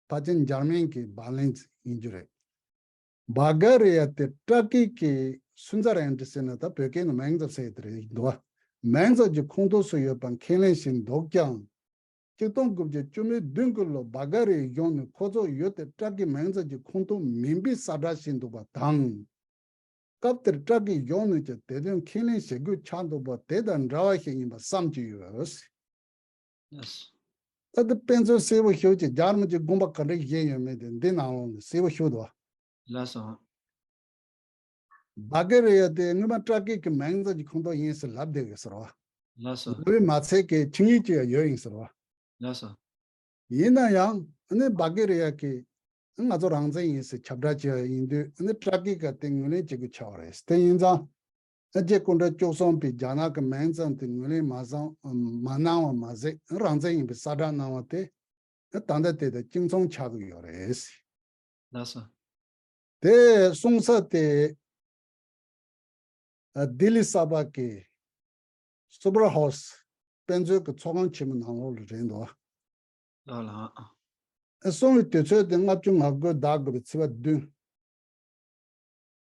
ཕལ་ཆེར་འཇར་མན་གྱི་བ་ལན་ཡིན་རྒྱུ་རེད། བྷ་ག་རི་ཡ་དེ་ཏྲ་ཀི་གི་སུན་ཙར་ཨན་ཏི་ཟེར་ན་ད་བོད་སྐད་ནང་མེང་ཙབ་ཟེར་དེ་རེད་འདུག་བ། མེང་ཙབ་ཀྱི་ཁོངས་གཏོགས་སུ་ཡོད་པ་ཁས་ལེན་བཞིན་འདུག་ཀྱང་། གཅིག་སྟོང་དགུ་བརྒྱ་བཅུ་མེད་བདུན་གྱི་ལོ་བྷ་ག་རི་ཡའི་གཞུང་ནས་ཁོ་ཚོ་ཡུལ་དེ་ཏྲ་ཀི་མེང་ཙབ་ཀྱི་ཁོངས་གཏོགས་མིན་པའི་ས་བཀྲ་ཞིག་འདུག་པ་དང་། སྐབས་དེར་ཏྲ་ཀི་གཞུང་ནས་ཀྱང་དེ་དོན་ཁས་ལེན་བྱེད་དགོས་ཆགས་འདུག་པ་དེ་དང་འདྲ་བ་ཞིག་ཡིན་པ་བསམ་གྱི་ཡོད། ད་དེ་དཔེ་མཚོན་གསལ་པོ་ཞིག་ཅིག་རྒྱ་རམ་གྱི་དགོངས་པ་ག་འདྲ་བཞེས་ཡོད་མེད་དེ་འདི་ནང་ལོགས་ནས་གསལ་པོ་ཞིག་འདུག་ལགས་སོ། བྷ་ག་རི་ཡ་དེ་སྔོན་མ་ཏྲ་ཀི་གི་མེང་ཙབ་ཀྱི་ཁོངས་གཏོགས་ཡིན་ཟེར་ལབ་བསྡད་ཡོད་ཟེར་བ། ལགས་སོ། ལོ་བའི་མ་ཚད་ཀྱི་ཆིངས་ཡིག་ཅིག་ཡང་ཡོད་ཡིན་ཟེར་བ། ལགས་སོ། ཡིན་ན་ཡང་ཨ་ནི་བྷ་ག་རི་ཡ་གིས་ང་ཚོ་རང་བཙན་ཡིན་ཟེར་ཁྱབ་བསྒྲགས་བྱས་པ་ཡིན་དུས་ཨ་ནི་ཏྲ་ཀི་ག་དེ་ངོས་ལེན་བྱེད་དགོས་ཆགས་པ་རེད། དེ་ཡིན་ཙང་ཨ་རྗེ་སྐུ་ཕྲེང་བཅུ་གསུམ་པས་རྒྱ་ནག་གི་མེང་ཙམ་དེ་ངོས་ལེན་མ་བཟང་མ་གནང་བ་མ་ཟད་རང་བཙན་ཡིན་པའི་གསལ་བསྒྲགས་གནང་བ་དེ་ཨ་ད་ལྟ་དེ་དང་གཅིག་མཚུངས་ཆགས་ཀྱི་ཡོད་རེད། ལགས་སོ། དེ་གསུང་ས་དེ་ལྡི་ལི་གསར་པ་གི་སུ་པར་ཧའུ་སི་དཔེ་མཛོད་ཀྱི་ཚོགས་ཁང་ཆེན་མོ་ནང་ལོགས་ལ་རེད་འདུག་ལགས་ལགས། གསུང་བའི་དུས་ཚོད་དེ་ལྔ་བཅུ་ང་དགུ་ཟླ་དགུ་པའི་ཚེས་པ་བདུན།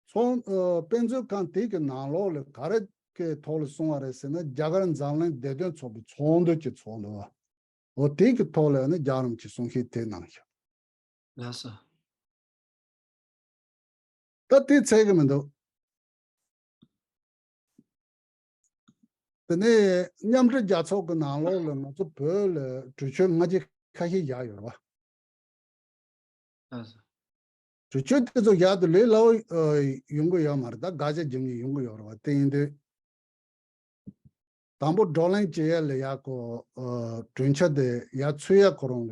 ཚོགས་དཔེ་མཛོད་ཁང་དེ་གི་ནང་ལོགས་ལ་ག་རེ་གི་ཐོག་ལ་གསུང་བ་རེད་ཟེར་ན་རྒྱ་གར་འཛམ་གླིང་བདེ་དོན་ཚོགས་པའི་ཚོགས་འདུ་ཅིག་ཚོགས་འདུག་འོ་དེ་གི་ཐོག་ལ་ནི་རྒྱ་རམ་གྱི་གསུང་བཤད་དེ་གནང་ཤག་ལགས་སོ། ད་དེ་ཚད་གི་མི་འདུག་དེ་ནས་མཉམ་འབྲེལ་རྒྱལ་ཚོགས་ཀྱི་ནང་ལོགས་ལ་ང་ཚོ་བོད་ལ་གྲོས་ཆོད་སྔ་རྗེས་ཁ་ཤས་བཞག་ཡོད་རེད་བ། ལགས་སོ། གྲོས་ཆོད་དེ་ཚོ་བཞག་དུས་ལས་སླ་བོ་ཡོང་གི་ཡོད་མ་རེད། ད་དགག་བྱ་རྒྱབ་མཁན་ཡོང་གི་ཡོད་རེད་བ། དེ་ཡིན་དུས། དང་པོ་བགྲོ་གླེང་བྱེད་ཡ་ལ་ཡ་ཁོ་གྲོས་འཆར་དེ་ཡ་ཚུད་ཡ་ཁོ་རང་ལ་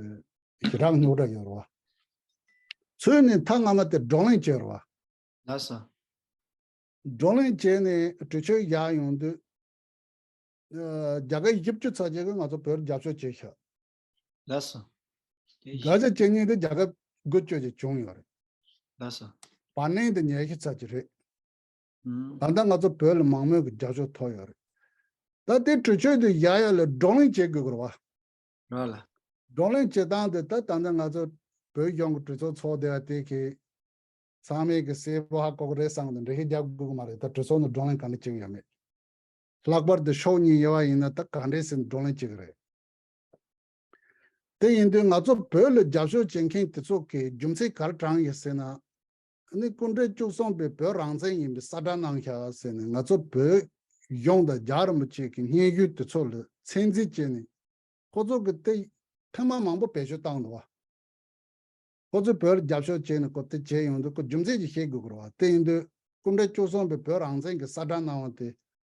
ཞེ་དྲག་རྙོག་དྲ་ཡོད་རེད་བ། ཚུད་ནས་ཐ་སྔ་མ་དེ་བགྲོ་གླེང་བྱས་རེད་བ། ལགས་སོ། བགྲོ་གླེང་བྱས་ནས་གྲོས་ཆོད་བཞག་ཡོང་དུས་རྒྱ་གར་བཞི་བཅུ་ཚ་ཅིག་གིས་ང་ཚོ་བོད་རྒྱབ་སྐྱོར་བྱས་ཤག་ལགས་སོ། དགག་བྱ་བྱེད་མཁན་དེ་རྒྱ་གར་འགུལ་སྐྱོད་ཅིག་བྱུང་ཡོད་རེད། ལགས་སོ། བར་གནས་དེ་ཉི་ཤུ་ཚ་ཅིག་རེད། ད་ལྟ་ང་ཚོ་བོད་ལ་མང་མོས་ཀྱི་རྒྱབ་སྐྱོར་ཐོབ་ཡོད་རེད། ད་དེ་གྲོས་ཆོད་དེ་བཞག་ཡ་ལ་བགྲོ་གླེང་བྱེད་དགོས་ཀྱི་རེད་བ། རེད་ལ། བགྲོ་གླེང་བྱེད་སྟངས་དེ་ད་ད་ལྟ་ང་ཚོ་བོད་གཞུང་གི་གྲོས་ཚོགས་ཚོགས་བསྡད་པ་དེ་གི་ཚང་མས་ཀྱི་གསལ་པོ་ཧ་གོ་གི་རེད་བསམ་གི་འདུག་འགྲེལ་བཤད་རྒྱག་དགོས་ཀྱི་མ་རེད། ད་གྲོས་ཚོགས་ནང་བགྲོ་གླེང་ག་འདྲ་བྱེད་ཀྱི་ཡོད་མེད། ལྷག་པར་དུ་ཕྱོགས་གཉིས་ཡོད་པ་ཡིན་ན་ད་ག་འདྲས་སེ་བགྲོ་གླེང་བྱེད་ཀྱི་རེད། དེ་ཡིན་དུས་ང་ཚོ་བོད་ལ་རྒྱབ་སྐྱོར་བྱེད་མཁན་དེ་ཚོ་གི་རྒྱུ་མཚན་ག་རེ་དྲངས་ཡོད་ཟེར་ན། ཨ་ནི་སྐུ་ཕྲེང་བཅུ་གསུམ་པས་བོད་རང་བཙན་ཡིན་པའི་གསལ་བསྒྲགས་གནང་ཤག་ཟེར་ནས་ང་ཚོ་བོད་གཞུང་དང་རྒྱལ་བ་རིན་པོ་ཆེ་གི་སྙན་ཞུ་དེ་ཚོ་ལ་ཚད་འཛིན་བྱས་ནས་ཁོ་ཚོ་གི་དེ་ཐེངས་མ་མང་པོ་བེད་སྤྱོད་བཏང་འདུག་བ། ཁོ་ཚོས་བོད་ལ་རྒྱབ་སྐྱོར་བྱས་ནས་ཁོ་དེ་བྱས་ཡོང་དུས་ཁོ་རྒྱུ་མཚན་ཅིག་ཤེས་དགོས་ཀྱི་རེད་བ། དེ་ཡིན་དུས་སྐུ་ཕྲེང་བཅུ་གསུམ་པས་བོད་རང་བཙན་གྱི་གསལ་བསྒྲགས་གནང་བ་དེ་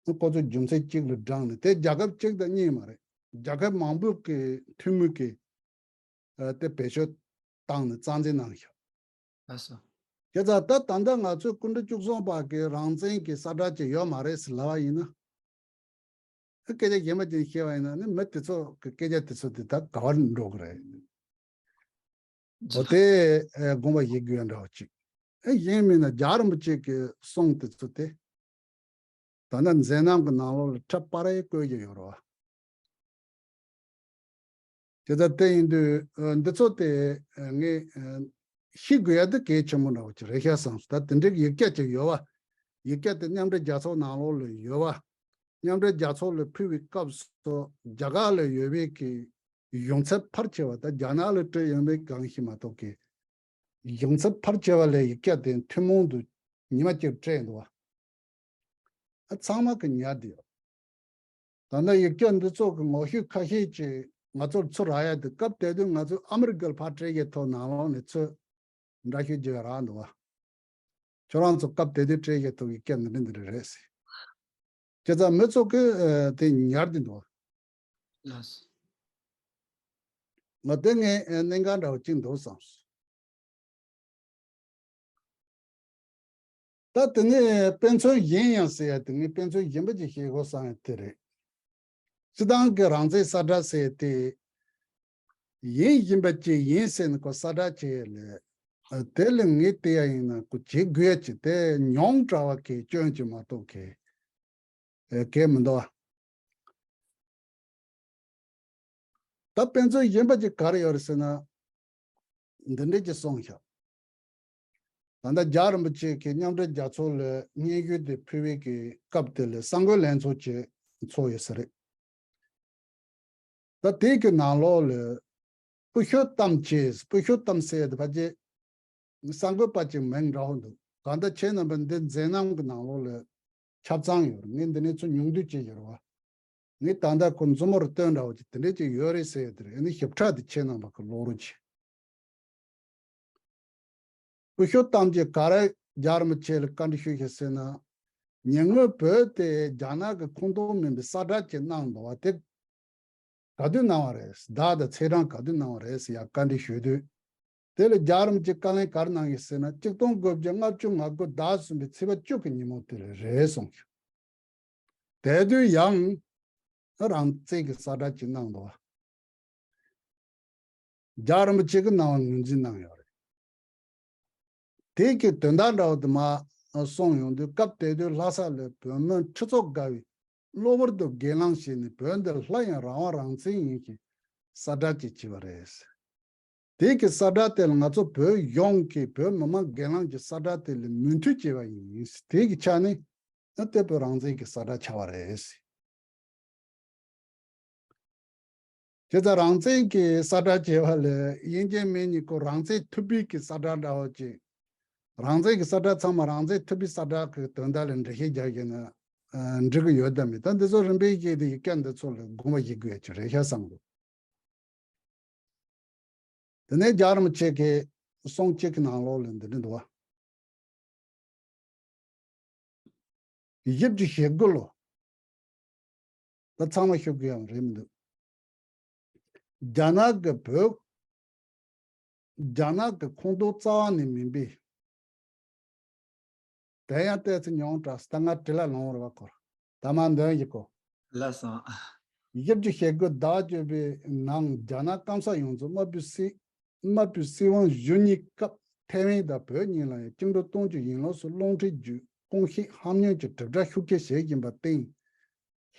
ཁོ་ཚོས་རྒྱུ་མཚན་གཅིག་ལ་བགྲངས་ནས་དེ་རྒྱལ་ཁབ་གཅིག་དང་གཉིས་མ་རེད། རྒྱལ་ཁབ་མང་པོ་གི་འཐུས་མི་གིས་དེ་བེད་སྤྱོད་བཏང་ནས་རྩ་འཛིན་གནང་ཤག་ལགས་སོ། བྱས་ཙང་ད་ད་ལྟ་ང་ཚོས་སྐུ་ཕྲེང་བཅུ་གསུམ་པ་གི་རང་བཙན་གྱི་གསལ་བསྒྲགས་ཅིག་ཡོད་མ་རེད་ཟེར་ལབ་པ་ཡིན་ན། སྐད་ཆ་གཞན་པ་ཅིག་བཤད་པ་ཡིན་ན་ནི་མི་དེ་ཚོ་གི་སྐད་ཆ་དེ་ཚོ་དེ་ད་ག་བར་འགྲོ་གི་རེད། འོ་དེ་དགོངས་པ་བཞེས་དགོས་འདྲ་བ་ཅིག་ཨེ་གཞན་མིན་ན་རྒྱལ་བ་རིན་པོ་ཆེ་གི་གསུང་དེ་ཚོ་དེ་ད་ལྟ་མཛད་རྣམ་གི་ནང་ལོགས་ལ་ཁྲ་པར་རེ་བཀོད་ཀྱི་ཡོད་རེད་བ། དེ་ལྟར་དེ་ཡིན་དུས་འདི་ཚོ་དེ་ངས་ཤེས་དགོས་ཡ་དེ་གལ་ཆེན་པོ་འདྲ་བོ་ཅིག་རེད་ཤག་བསམ་སོང་། ད་དེ་འདྲའི་ཡིག་སྐྱག་ཅིག་ཡོད་བ། ཡིག་སྐྱག་དེ་མཉམ་འབྲེལ་རྒྱལ་ཚོགས་ནང་ལོགས་ལ་ཡོད་བ། མཉམ་འབྲེལ་རྒྱལ་ཚོགས་ལ་ཕུལ་བའི་སྐབས་སུ་རྒྱ་གར་ལ་ཡོད་པའི་གི་ཡོངས་ཚད་ཕལ་ཆེ་བ་ད་རྒྱ་ནག་ལ་སྤྲད་ཡོད་མེད་གང་ཤེས་མ་གཏོགས་གི། ཡོངས་ཚད་ཕལ་ཆེ་བ་ལ་ཡིག་སྐྱག་དེ་ཐུན་མོང་དུ་ཉི་མ་གཅིག་སྤྲད་འདུག་བ། ཨ་ཚང་མ་གི་ཉར་བསྡད་ཡོད། ད་ལྟ་ཡིག་སྐྱག་འདི་ཚོ་གི་ངོ་བཤུས་ཁ་ཤས་ཀྱིས་ང་ཚོར་ཚུར་རག་ཡ་དེ་སྐབས་དེ་དུས་ང་ཚོས་ཨ་མི་རི་ཀར་ཕར་སྤྲད་ཡས་ཐོག་ནང་ལོགས་ནས་ཚུར་འདྲ་བཤུས་བྱས་རག་འདུག་བ། ཁྱོད་རང་ཚོ་སྐབས་དེ་དུས་སྤྲད་ཡས་ཐོག་གི་སྐད་འདི་འདྲ་འདི་འདྲ་རེད་ཟེར། བྱས་ཙང་མི་ཚོ་གིས་ཨ་དེ་ཉར་བསྡད་འདུག་བ། ལགས་སོ། ང་དེ་ངས་ཨ་གནད་འགག་འདྲ་བོ་གཅིག་འདུག་བསམ་སོང་། ད་དེ་ནས་དཔེ་མཚོན་གཞན་ཡང་ཟེར་ཡ་དེ་ངས་དཔེ་མཚོན་གཞན་པ་ཅིག་བཤད་དགོས་བསམ་ཡ་དེ་རེད། སྤྱིར་བཏང་གི་རང་བཙན་གསལ་བསྒྲགས་ཟེར་ཡ་དེ་ཡིན་བཞིན་པ་ཅིག་ཡིན་ཟེར་ནས་ཁོ་གསལ་བསྒྲགས་བྱས་ཡ་ལས་ ཨ། དེ་ལས་ངས་བལྟས་ཡ་ཡིན་ན་ཁོ་བྱེད་དགོས་ཡ་ཅིག་དེ་ཉུང་དྲགས་པ་གི་སྐྱོན་ཅིག་མ་གཏོགས་གི་ཨ་གལ་མི་འདུག་ཨ། ད་དཔེ་མཚོན་གཞན་པ་ཅིག་ག་རེ་ཡོད་རེད་ཟེར་ན། འདི་འདྲས་ཅིག་གསུངས་ཤག་ད་ལྟ་རྒྱལ་བ་རིན་པོ་ཆེ་གིས་མཉམ་འབྲེལ་རྒྱལ་ཚོགས་ལ་སྙན་ཞུ་དེ་ཕུལ་བའི་གི་སྐབས་དེ་ལ་གསར་འགོད་ལྷན་ཚོགས་ཅིག་ཚོགས་ཡོད་ས་རེད། ད་དེ་གི་ནང་ལོགས་ལ་སྤུ་ཤོ་གཏམ་བྱས། སྤུ་ཤོ་གཏམ་ཟེར་ཡ་དེ་ཕལ་ཆེར་གསར་འགོད་པ་ཅིག་མིང་འདྲ་བོ་འདུག་གང་ལྟར་ཁྱེད་རྣམ་པ་འདི་མཛད་རྣམ་གི་ནང་ལོགས་ལ་ཆ་ཚང་ཡོད་རེད། ངས་འདི་ནས་ཚུར་ཉུང་བསྡུས་བྱས་ཡོད་རེད་བ། ངས་ད་ལྟ་ཁོ་མཛུབ་མོར་སྟོན་འདྲ་བོ་ཅིག་དེ་འདྲས་ཅིག་ཡོད་རེད་ཟེར་ཡ་དེ་རེད། ཨ་ནི་ཞིབ་ཕྲ་དེ་ཁྱེད་རྣམ་པ་གི་ཀློག་རོགས་བྱེད། སྤུ་ཤོ་གཏམ་གྱིས་ག་རེ་རྒྱལ་བ་རིན་པོ་ཆེ་ལ་བཀའ་འདྲི་ཞུས་ཤག་ཟེར་ན། ཉེ་སྔོན་བོད་དེ་རྒྱ་ནག་གི་ཁོངས་གཏོགས་མིན་པའི་ས་བསྒྲགས་ཅིག་གནང་འདུག་བ། དེ་ག་དུས་གནང་བ་རེད། བརྡ་དང་ཚེས་གྲངས་ག་དུས་གནང་བ་རེད་ཟེར་ཡ་བཀའ་འདྲི་ཞུས་དུས། དེ་ལ་རྒྱལ་བ་རིན་པོ་ཆེས་བཀའ་ལན་ག་རེ་གནང་ཡོད་ཟེར་ན། ཆིག་སྟོང་དགུ་བརྒྱ་ལྔ་བཅུ་ང་དགུ་ཟླ་གསུམ་པའི་ཚེས་པ་བཅུ་གི་ཉིན་མོ་དེ་ལ་རེད་གསུངས་ཤག་དེ་དུས་ཡང་རང་བཙན་གྱི་ས་བསྒྲགས་ཅིག་གནང་འདུག་བ། རྒྱལ་བ་རིན་པོ་ཆེ་གིས་གནང་བ་ངོས་འཛིན་གནང་ཡོད་རེད། དེ་གི་དོན་དག་འདྲ་བོ་དེ་མར་གསུངས་ཡོང་དུས། སྐབས་དེ་དུས་ལྷ་ས་ལ་བོད་མིའི་ཁྲི་ཚོ་བརྒལ་བའི་གློ་བུར་དུ་སྒེར་ལངས་བྱས་ནས། བོད་འདི་སླར་ཡང་རང་དབང་རང་བཙན་ཡིན་ཞེས་ས་བསྒྲགས་ཅིག་བྱས་པ་རེད། དེ་གི་ས་བསྒྲགས་དེ་ལ་ང་ཚོ་བོད་ཡོངས་ཀྱིས་བོད་མི་མང་སྒེར་ལངས་ཀྱི་ས་བསྒྲགས་དེ་ལ་མོས་མཐུན་བྱས་པ་ཡིན། དེ་གི་ཆ་ནས་ཨ་དེ་བོད་རང་བཙན་གྱི་ས་བསྒྲགས་ཆགས་པ་རེད། བྱས་ཙང་རང་བཙན་གྱི་ས་བསྒྲགས་བྱས་པ་ལས་དབྱིན་ཇིའི་མི་གཉིས་ཀོ་རང་བཙན་ཐུབ་པའི་གི་ས་བསྒྲགས་འདྲ་བོ་ཅིག་རང་བཙན་གྱི་ས་བསྒྲགས་ཚང་མ་རང་བཙན་ཐུབ་པའི་ས་བསྒྲགས་ཀྱི་དོན་དག་ལ་འགྲེལ་བཤད་རྒྱག་གི་ན་ཨ་འགྲིག་གི་ཡོད་དམ་མེད། ད་འདི་ཚོ་རིམ་པས་བཤད་དེ་ཡིག་སྐད་འདི་ཚོ་ལ་དགོངས་པ་བཞེས་དགོས་ཡ་ཅིག་རེད་ཤག་བསམ་གི་འདུག་དེ་ནས་རྒྱལ་བ་རིན་པོ་ཆེ་གིས་གསུང་གཅིག་གི་ནང་ལོགས་ལ་འདི་འདྲ་འདུག་བ། བཞི་བཅུ་ཞེ་དགུ་ལོ། ད་ཚང་མ་ཤོད་དགོས་ཡང་རེད་མི་འདུག་རྒྱ་ནག་གི་བོད། རྒྱ་ནག་གི་ཁོངས་གཏོགས་རྩ་བ་ནས་མིན་པའི། དེ་ཡང་ལྟས་ཚེ་ཉུང་དྲགས། ད་ང་བྲེལ་ལ་ལོང་རེ་བ་སྐོར། ད་མ་འདོན་ཞིག་གོ། ལགས་སོ། བཞི་བཅུ་ཞེ་དགུ་ཟླ་བཅུ་པའི་ནང་རྒྱ་ནག་སྐམ་ས་ཡོངས་རྫོགས་དམར་པོའི་སྲིད། དམར་པོའི་སྲིད་དབང་བཞི་ཉིན་སྐབས་ཐའེ་ཝན་དང་བོད་གཉིས་ལ་ཡང་བཅིངས་འགྲོལ་གཏོང་རྒྱུ་ཡིན་ལུགས་སུ་རླུང་འཕྲིན་བརྒྱུད་དགོངས་བཞེས་ཧམ་ཉེས་ཀྱི་དྲིལ་བསྒྲགས་ཤུགས་ཆེ་བྱེད་བཞིན་པར་བརྟེན།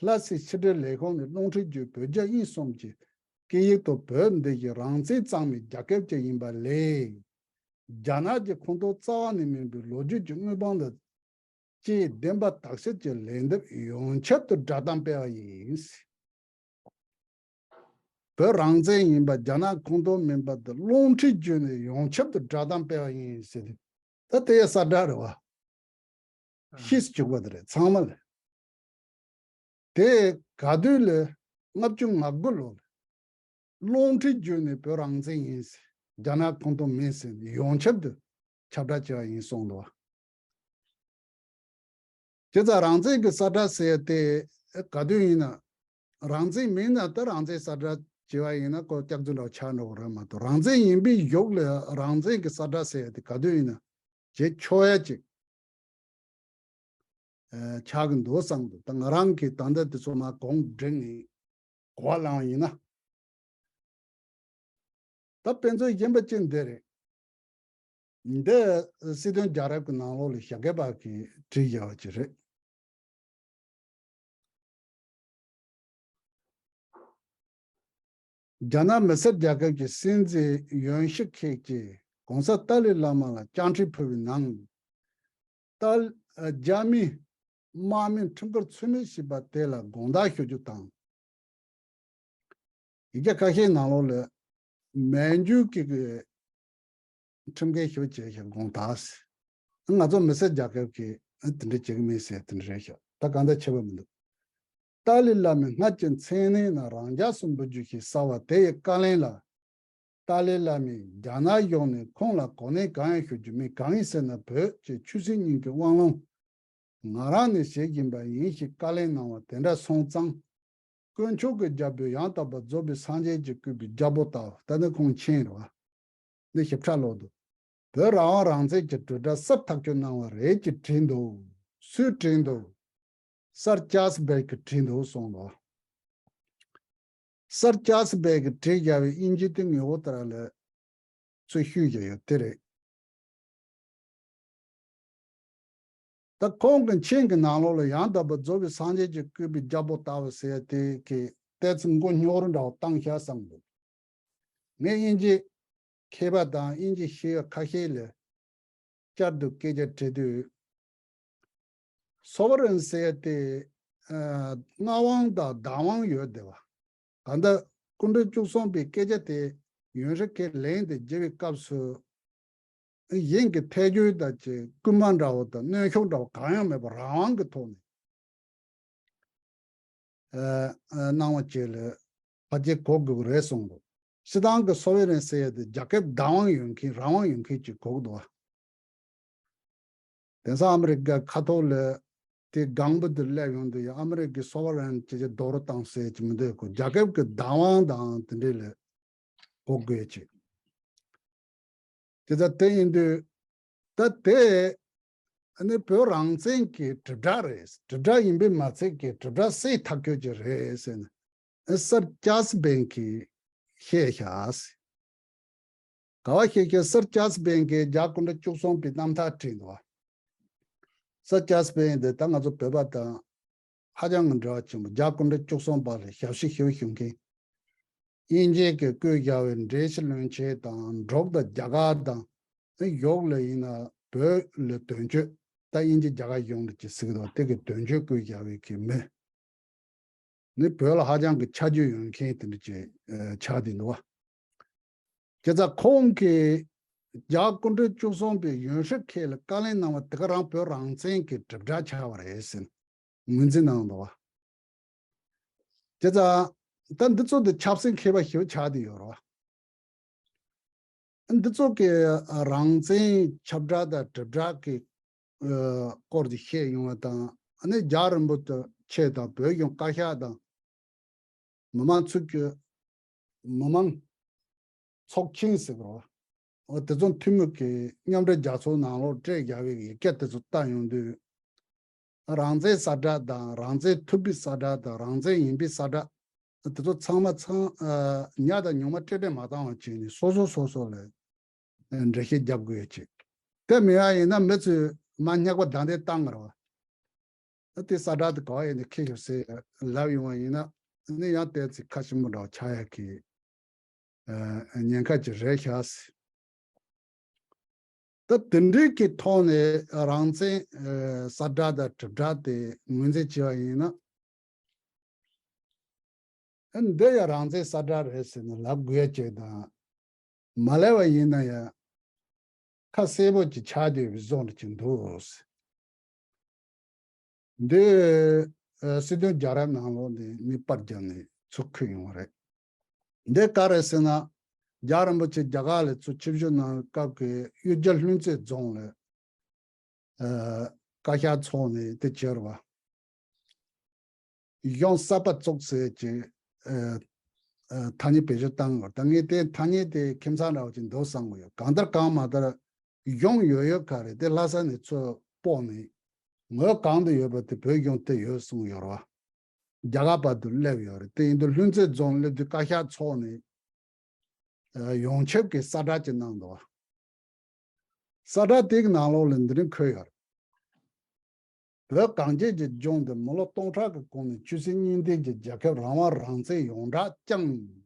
ལྷ་སའི་ཕྱི་དྲིལ་ལས་ཁུངས་ནས་རླུང་འཕྲིན་བརྒྱུད་བོད་རྒྱ་དབྱིན་གསུམ་གྱི་སྐད་ཡིག་ཏུ་བོད་འདི་ཞིག་རང་བཙན་གཙང་མའི་རྒྱལ་ཁབ་ཅིག་ཡིན་པ་ལས། རྒྱ་ནག་གི་ཁོངས་གཏོགས་རྩ་བ་ནས་མིན་པའི་ལོ་རྒྱུས་ཀྱི་དངོས་དཔང་དང་བཅས་བདེན་པ་དག་ཤོས་ཀྱི་ལན་འདེབས་ཡོངས་ཁྱབ་ཏུ་བསྒྲགས་གཏམ་སྤེལ་བ་ཡིན། བོད་རང་བཙན་ཡིན་པ་རྒྱ་ནག་ཁོངས་གཏོགས་མིན་པ་དེ་རླུང་འཕྲིན་བརྒྱུད་ནས་ཡོངས་ཁྱབ་ཏུ་བསྒྲགས་གཏམ་སྤེལ་བ་ཡིན་ཟེར་ཏེ། ད་དེ་ཡ་གསལ་བསྒྲགས་རེད་བ། ཤེས་བཅུག་པ་དེ་རེད་ཚང་མ་ལ། དེ་ག་དུས་ལ། ལྔ་བཅུ་ང་དགུ་ལོ་ལ། རླུང་འཕྲིན་བརྒྱུད་ནས་བོད་རང་བཙན་ཡིན་ཟེར། རྒྱ་ནག་ཁོངས་གཏོགས་མིན་ཟེར་ནས་ཡོངས་ཁྱབ་ཏུ་ཁྱབ་བསྒྲགས་བྱས་པ་ཡིན་གསུངས་འདུག་བ། བྱས་ཙང་རང་བཙན་གྱི་གསལ་བསྒྲགས་ཟེར་ཡ་དེ་ག་དུས་ཡིན་ན། རང་བཙན་མིན་ན་ད་རང་བཙན་གསལ་བསྒྲགས་བྱས་པ་ཡིན་ན་ཁོ་སྐྱག་རྫུན་འདྲ་བོ་ཆགས་འགྲོ་གི་རེད་མ་གཏོགས། རང་བཙན་ཡིན་པའི་གཞུག་ལ་རང་བཙན་གྱི་གསལ་བསྒྲགས་ཟེར་ཡ་དེ་ག་དུས་ཡིན་ན་བྱེད་ཆོག་ཡ་ཅིག་ཨ་ཆགས་ཀྱི་འདུག་བསམ་འདུག་ད་ང་རང་གིས་ད་ལྟ་དེ་ཚོ་མར་གོང་བསྒྲིགས་ནས་གོ་བ་བླངས་པ་ཡིན་ན། ད་དཔེ་མཚོན་གཞན་པ་གཅིག་འདི་རེད། འདི་སྲིད་དོན་རྒྱལ་རབས་ཀྱི་ནང་ལོགས་ལ་ཞྭ་སྒབ་པ་གིས་བྲིས་བཞག་པ་ཅིག་རེད། རྒྱ་ནག་མི་སེར་རྒྱལ་ཁབ་ཀྱི་སྲིད་འཛིན་ཡོན་ཤི་ཁེག་གིས་གོང་ས་ཏཱ་ལའི་བླ་མ་ལ་བཅའ་ཁྲིམས་ཕུལ་བའི་ནང་། ཏཱ། རྒྱ་མིས་དམག་མི་ཁྲིམས་འགལ་ཚུལ་མིན་བྱས་པ་དེ་ལ་དགོངས་དག་ཞུ་རྒྱུ་དང་། ཡིག་ཆ་ཁ་ཤས་ནང་ལོགས་ལ་མན་ཇུ་ཀི་གི་ཁྲིམས་འགལ་ཞུ་བྱས་ཤག་དགོངས་དག་ཟེར། ང་ཚོ་མི་སེར་རྒྱལ་ཁབ་ཀྱིས་དེ་འདྲ་བྱེད་ཀྱི་མིན་ཟེར་དེ་འདྲ་རེད་ཤག་ད་གང་ལྟར་ཁྱད་པར་མི་འདུག་ཏཱ་ལའི་བླ་མས་སྔར་གྱི་མཚན་གནས་རྣམས་རང་འཇགས་སུ་འབུལ་རྒྱུ་ཞེས་གསལ་བ་དེ་ཡི་བཀའ་ལན་ལ། ཏཱ་ལའི་བླ་མས་རྒྱ་ནག་གཞུང་ནས་ཁོང་ལ་གོ་གནས་གང་ཡང་ཞུ་རྒྱུ་མེད། གང་ཡིན་ཟེར་ན་བོད་ཀྱི་ཆོས་སྲིད་གཉིས་ཀྱི་དབང་ལུང་ང་རང་ནས་བཞེས་བཞིན་པ་ཡིན་ཞེས་བཀའ་ལན་གནང་བ་དེ་འདྲ་སོང་ཙང་། དཀོན་མཆོག་གི་རྒྱལ་པོས་ཡང་དག་པར་རྫོགས་པའི་སངས་རྒྱས་ཀྱིས་བསྐུལ་བའི་རྒྱལ་པོ་ལྟ་བུ། ད་ནི་ཁོང་མཁྱེན་རེད་བ། འདི་ཞིབ་ཕྲ་ཀློག་འདུག་བོད་རང་དབང་རང་བཙན་གྱི་གྲོས་འཆར་གསར་ཐག་གཅོད་གནང་བ་རེད་ཅེས་བྲིས་འདུག་སུས་བྲིས་འདུག་སར་ཅཱརལ་སི་བྷེག་གིས་བྲིས་འདུག་གསུངས་འདུག་སར་ཅཱརལ་སི་བྷེག་གིས་བྲིས་བཞག་པའི་དབྱིན་ཇི་དེ་ངོ་བོ་ལྟར་ལ་ཚུར་བཤུས་བཞག་ཡོད་དེ་རེད། ད་ཁོང་གི་མཆན་གྱི་ནང་ལོགས་ལ་ཡང་དག་པར་རྫོགས་པའི་སངས་རྒྱས་ཀྱིས་བཀོད་པའི་རྒྱལ་པོ་ལྟ་བུ་ཟེར་ཡ་དེ་གི་ཏོག་ཙམ་མགོ་རྙོག་རུ་འདྲ་བོ་བཏང་ཤག་བསམ་འདུག་ངས་དབྱིན་ཇི་མཁས་པ་དང་དབྱིན་ཇི་ཤེས་ཡོན་ཁ་ཤས་ལ་བསྐྱར་དུ་སྐད་ཆ་དྲི་དུས། སོ་བ་རན་ཟེར་ཏེ། ཨ། མངའ་དབང་དང་བདག་དབང་ཡོད་བསྡད་པ། གང་ལྟར་སྐུ་ཕྲེང་བཅུ་གསུམ་པའི་སྐད་ཆ་དེ་ཡོན་ཧྲི་ཁེ་ལན་དེ་བརྒྱབ་པའི་སྐབས་སུ། དབྱིན་གྱི་ཐལ་འགྱུར་དང་བཅས་སྐུལ་མ་འདྲ་བོ་དང་གནོན་ཤུགས་འདྲ་བོ་གང་ཡང་མེད་པར་རང་དབང་གི་ཐོག་ནས། ཨ། ཨ། གནང་བ་བཅས་ལ་ཕལ་ཆེར་གོ་དགོས་ཀྱི་རེད་གསུངས་འདུག་སྤྱིར་བཏང་གི་སོ་བེ་རན་ཟེར་ཡ་དེ་རྒྱལ་ཁབ་བདག་དབང་ཡོད་མཁན་རང་དབང་ཡོད་མཁན་ཅིག་གོ་གི་འདུག་བ། དེང་སང་ཨ་མི་རི་ཀ་ཁ་ཐོག་ལ་དེ་སྒང་པོ་དེ་སླེབས་ཡོང་དུས་ཡང་ཨ་མི་རི་ཀའི་སོ་བེ་རན་ཅེས་ཅིག་རྡོག་རོལ་བཏང་ཟེར་ཅིག་མི་འདུག་གོ་རྒྱལ་ཁབ་ཀྱི་བདག་དབང་དང་དེ་འདྲས་ལ་གོ་དགོས་ཅིག་དེ་ལྟར་དེ་ཡིན་དུས། ད་དེ་ཨ་ནི་བོད་རང་བཙན་གྱི་དྲིལ་བསྒྲགས་རེད། དྲིལ་བསྒྲགས་ཡིན་པས་མ་ཚད་ཀྱི་དྲིལ་བསྒྲགས་སྲིད་ཐག་གཅོད་ཀྱི་རེད་ཟེར་ནས་སར་ཅཱལ་སི་བྷེང་གིས་བཤད་ཤག་ག་བ་བཤད་ཤག་སར་ཅཱལ་སི་བྷེང་གིས་རྒྱ་སྐུ་ཕྲེང་བཅུ་གསུམ་པའི་རྣམ་ཐར་བྲིས་འདུག་བ། སར་ཅཱལ་སི་བྷེང་དེ་ད་ང་ཚོ་བོད་པ་དང་ཧ་ཅང་གི་འབྲེལ་བ་ཆེན་པོ། རྒྱ་སྐུ་ཕྲེང་བཅུ་གསུམ་པ་ལ་ཞབས་ཕྱི་ཞུ་བཞུགས་མཁན། དབྱིན་ཇི་གིས་བསྐོས་བཞག་པའི་འགྲེལ་བཤད་བློན་ཆེན་དང་འབྲུག་དང་རྒྱ་གར་དང་གཞུག་ལ་ཡིན་ན་བོད་ལ་དོན་གཅོད། ད་དབྱིན་ཇི་རྒྱ་གར་གཞུང་ལ་ཅིག་གཟིགས་དང་དེ་གི་དོན་གཅོད་བསྐོས་བཞག་པའི་གི་མི་ནི་བོད་ལ་ཧ་ཅང་གི་ཆ་རྒྱུས་ཡོད་མཁན་དེ་འདྲ་ཅིག་ཆགས་བསྡད་འདུག་བ། བྱས་ཙང་ཁོང་གིས་རྒྱ་སྐུ་ཕྲེང་བཅུ་གསུམ་པའི་ཡོན་ཧྲི་ཁེ་ལ་བཀའ་ལན་གནང་བ་དེ་ག་རང་བོད་རང་བཙན་གྱི་དྲིལ་བསྒྲགས་ཆགས་པ་རེད་ཟེར་ངོས་འཛིན་གནང་འདུག་བ། བྱས་ཙང་ད་འདི་ཚོ་འདི་ཆབ་སྲིད་མཁས་པ་ཞིག་ཆགས་བསྡད་ཡོད་རེད་བ། འདི་ཚོ་གི་རང་བཙན་ཁྱབ་བསྒྲགས་དང་དྲིལ་བསྒྲགས་ཀྱི་སྐོར་དེ་བཤད་ཡོང་བ་དང་། ཨ་ནི་རྒྱལ་བ་རིན་པོ་ཆེ་དང་བོད་གཞུང་བཀའ་ཤག་དང་མི་མང་ཚོགས་ཀྱི་མི་མང་ཚོགས་ཆེན་ཟེར་བ། འོ་དེ་ཚོ་འཐུས་མི་གི་མཉམ་འབྲེལ་རྒྱལ་ཚོགས་ནང་ལོགས་སྤྲད་བཞག་པའི་ཡི་གེ་དེ་ཚོ་བལྟ་ཡོང་དུས། རང་བཙན་གསལ་བསྒྲགས་དང་རང་བཙན་ཐུབ་པའི་གསལ་བསྒྲགས་དང་རང་བཙན་ཡིན་པའི་གསལ་བསྒྲགས་དེ་ཚོ་ཚང་མ་ཚང་ཨ་ཉག་དང་ཉུང་མ་སྤྲད་སྤྲད་མ་བཏང་བ་བྱས་ནས་སོ་སོ་སོ་སོ་ལ་འགྲེལ་བཤད་རྒྱབ་དགོས་ཡ་ཅིག་དེ་མེད་པ་ཡིན་ན་མི་ཚོས་མ་ཉག་པ་བདའ་འདེད་བཏང་གི་རེད་བ། ཨ་དེ་གསལ་བསྒྲགས་དེ་ག་བ་ཡིན་ནའི་ཁྱེད་ཞིག་ཟེར་ལབ་ཡོང་བ་ཡིན་ན་ནི་ཡང་ཏོག་ཙམ་ཁ་ཞིམ་པོ་འདྲ་བ་ཆགས་ཡ་གི་ཨ་ཉེན་ཁ་ཅིག་རེད་ཤག་ད་དེ་འདྲའི་གི་ཐོག་ནས་རང་བཙན་ཨ་གསལ་བསྒྲགས་དང་དྲིལ་བསྒྲགས་དེ་ངོས་འཛིན་བྱས་པ་ཡིན་ན། ཨ་འདི་ཡང་རང་བཙན་གསལ་བསྒྲགས་རེད་ཟེར་ནས་ལབ་དགོས་ཡ་ཅིག་དང་། མ་ལབ་པ་ཡིན་ན་ཡང་ཁ་གསལ་པོ་ཅིག་ཆགས་བསྡད་པའི་བཟོ་འདྲ་ཅིག་འདུག་འདི་ཨ་སྲིད་དོན་རྒྱལ་རབས་ནང་ལོགས་ནས་མིས་པར་བརྒྱབ་ནས་ཚུར་འཁོད་ཡོང་བ་རེད། འདི་ག་རེད་ཟེར་ན། རྒྱལ་བ་རིན་པོ་ཆེ་རྒྱ་གར་ལ་ཚུར་ཆིབས་བསྒྱུར་གནང་བའི་སྐབས་ཀྱི་གཡུལ་རྒྱལ་ལྷུན་རྩེ་རྫོང་ལ་ཨ་བཀའ་ཤག་འཚོགས་ནས་དེ་བྱས་རེད་བ། གཞུང་གསར་པ་བཙུགས་ཟེར་གྱི་ཨ་ཨ་ཐ་སྙད་བེད་སྤྱོད་བཏང་དགོས། ད་ངས་དེ་ཐ་སྙད་དེ་ཁྱིམ་ཚང་འདྲ་བོ་ཅིག་འདུག་བསམ་གྱི་ཡོད། གང་ལྟར་གང་མ་ལྟར་གཞུང་ཡོད་ཡོད་ག་རེད་དེ་ལྷ་ས་ནས་ཚུར་སྤོས་ནས་ངོས་གང་དུ་ཡོད་པ་དེ་བོད་གཞུང་དེ་ཡོད་གསུངས་ཡོད་རེད་བ། རྒྱ་གར་བར་དུ་སླེབས་ཡོད་རེད། དེ་ཡིན་དུས་ལྷུན་རྩེ་རྫོང་སླེབས་དུས་བཀའ་ཤག་འཚོགས་ནས་ཨ་ཡོངས་ཁྱབ་ཀྱི་གསལ་བསྒྲགས་ཅིག་གནང་འདུག་བ། གསལ་བསྒྲགས་དེའི་ནང་ལོགས་ལ་འདི་རིང་འཁོད་ཡོད་རེད། བོད་གངས་ཅན་གྱི་ལྗོངས་འདི་མི་ལོ་སྟོང་ཕྲག་གི་གོང་ནས་ཆོས་སྲིད་གཉིས་ལྡན་གྱི་རྒྱལ་ཁབ་རང་དབང་རང་བཙན་ཡོངས་གྲགས་བསྐྱངས།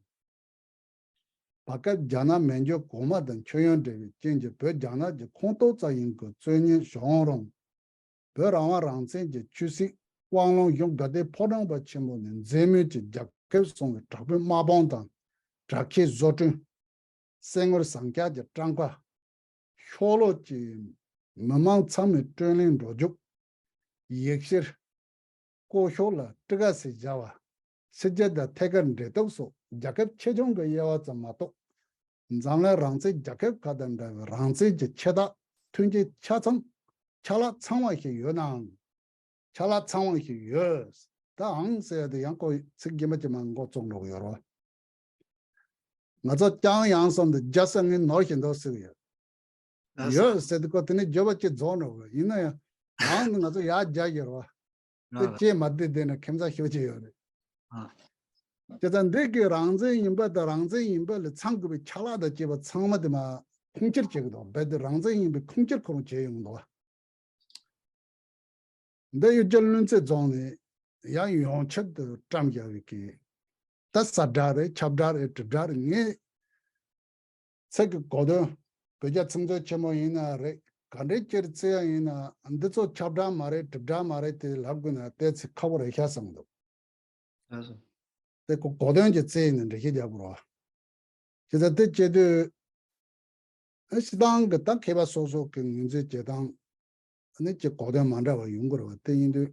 བར་སྐབས་རྒྱ་ནག་མན་ཇུ་གོང་མ་དང་མཆོད་ཡོན་འབྲེལ་བའི་རྐྱེན་གྱིས་བོད་རྒྱ་ནག་གི་ཁོངས་གཏོགས་ཙམ་ཡིན་དགོས་རྩོད་ཉེས་བྱུང་རུང་། བོད་རང་དབང་རང་བཙན་གྱི་ཆོས་སྲིད་དབང་ལུང་གཞུང་དགའ་ལྡན་ཕོ་བྲང་པ་ཆེན་པོ་ནས་མཛད་མོས་ཀྱི་རྒྱལ་ཁབ་སྲུང་བའི་དྲག་པོའི་དམག་དཔུང་དང་དྲག་ཆས་བཟོ་སྐྲུན། གསེར་དངུལ་ཟངས་ལྕགས་ཀྱི་བཀྲམ་ཁ། ཤོ་ལོ་ཀྱི་མི་མང་ཚང་མའི་སྤྲོད་ལེན་འགྲོ་རྒྱུག་ཡིག་ཕྱིར། ལྐོག་ཤོག་ལ་སྤྲི་ཁ་ཟེར་བཞག་པ། ཕྱི་རྒྱལ་དང་ཐད་ཀར་འབྲེལ་གཏུག་སོགས་རྒྱལ་ཁབ་ཆེ་ཆུང་གི་དབྱེ་བ་ཙམ་མ་གཏོགས། འཛམ་གླིང་རང་བཙན་རྒྱལ་ཁབ་ཁག་དང་འདྲ་བའི་རང་བཙན་གྱི་ཆེ་ཐག་མཐུན་རྐྱེན་ཆ་ཚང་ཆ་ལག་ཚང་བ་ཞིག་ཡོད་ནའང་། ཆ་ལག་ཚང་བ་ཞིག་ཡོད། ད་ཨང་ཟེར་ཡ་དེ་ཡང་ཁོ་ཚིག་རྗེས་མ་ཅིག་མ་མགོ་བཙུགས་འགྲོ་གི་ཡོད་རེད་བ། ང་ཚོ་ཀྱང་ཡང་བསམ་དུ་རྒྱ་ས་ངའི་ནོར་བཞིན་དུ་ཟེར་གི་ཡོད། ཡོད་ཟེར་དུས་ཁོ་དེ་ནས་བརྗོད་པ་ཅིག་རྫོགས་འགྲོ་གི་ཡིན་ན་ཡང་ཨང་ནི་ང་ཚོ་ཡར་རྒྱག་གི་རེད་བ། དེ་ཅེས་མ་བསྡད་བསྡད་ན་ཁྱིམ་ཚང་ཤོར་གྱི་ཡོད་རེད། བྱས་ཙང་འདི་གི་རང་བཙན་ཡིན་པ་དང་རང་བཙན་ཡིན་པ་ལ་ཚང་དགོས་པའི་ཆ་ལག་དང་བཅས་པ་ཚང་མ་དེ་མ་ཁུངས་སྐྱེལ་བྱེད་ཀྱི་འདུག་རྦད་དེ་རང་བཙན་ཡིན་པའི་ཁུངས་སྐྱེལ་ཁོ་རང་བྱས་ཡོང་གི་འདུག་འདི་གཡུ་རྒྱལ་བློན་རྩེ་རྫོང་ནས་ཡང་ཡོངས་ཁྱབ་ཏུ་བཀྲམ་བཞག་པའི་གི། ད་གསར་བསྒྲགས་རེད། ཁྱབ་བསྒྲགས་རེད། དྲིལ་བསྒྲགས་རེད། ངས་ཚིག་གི་གོ་དོན། བོད་རྒྱ་ཚིག་མཛོད་ཆེན་མོ་ཡིན་ན་རེད། ག་འདྲའི་ཅིག་བརྩི་ཡ་ཡིན་ན། འདི་ཚོ་ཁྱབ་བསྒྲགས་མ་རེད། དྲིལ་བསྒྲགས་མ་རེད་དེ་ལབ་དགོས་ན་ཏོག་ཙམ་ཁག་པོ་རེད་ཤག་བསམ་འདུག། ལགས་སོ། དེ་གོ་གོ་དོན་གྱི་རྩིས་ནས་འགྲེལ་བཤད་རྒྱག་དགོས་རེད་བ། བྱས་ཙང་དེ་བྱེད་དུས། ཨ། སྤྱིར་བཏང་གི་ད་མཁས་པ་སོ་སོ་གི་ངོས་འཛིན་བྱེད་སྟངས། ཨ་ནི་ཅིག་གོ་དོན་མ་འདྲ་བ་ཡོང་གི་རེད་བ། དེ་ཡིན་དུས།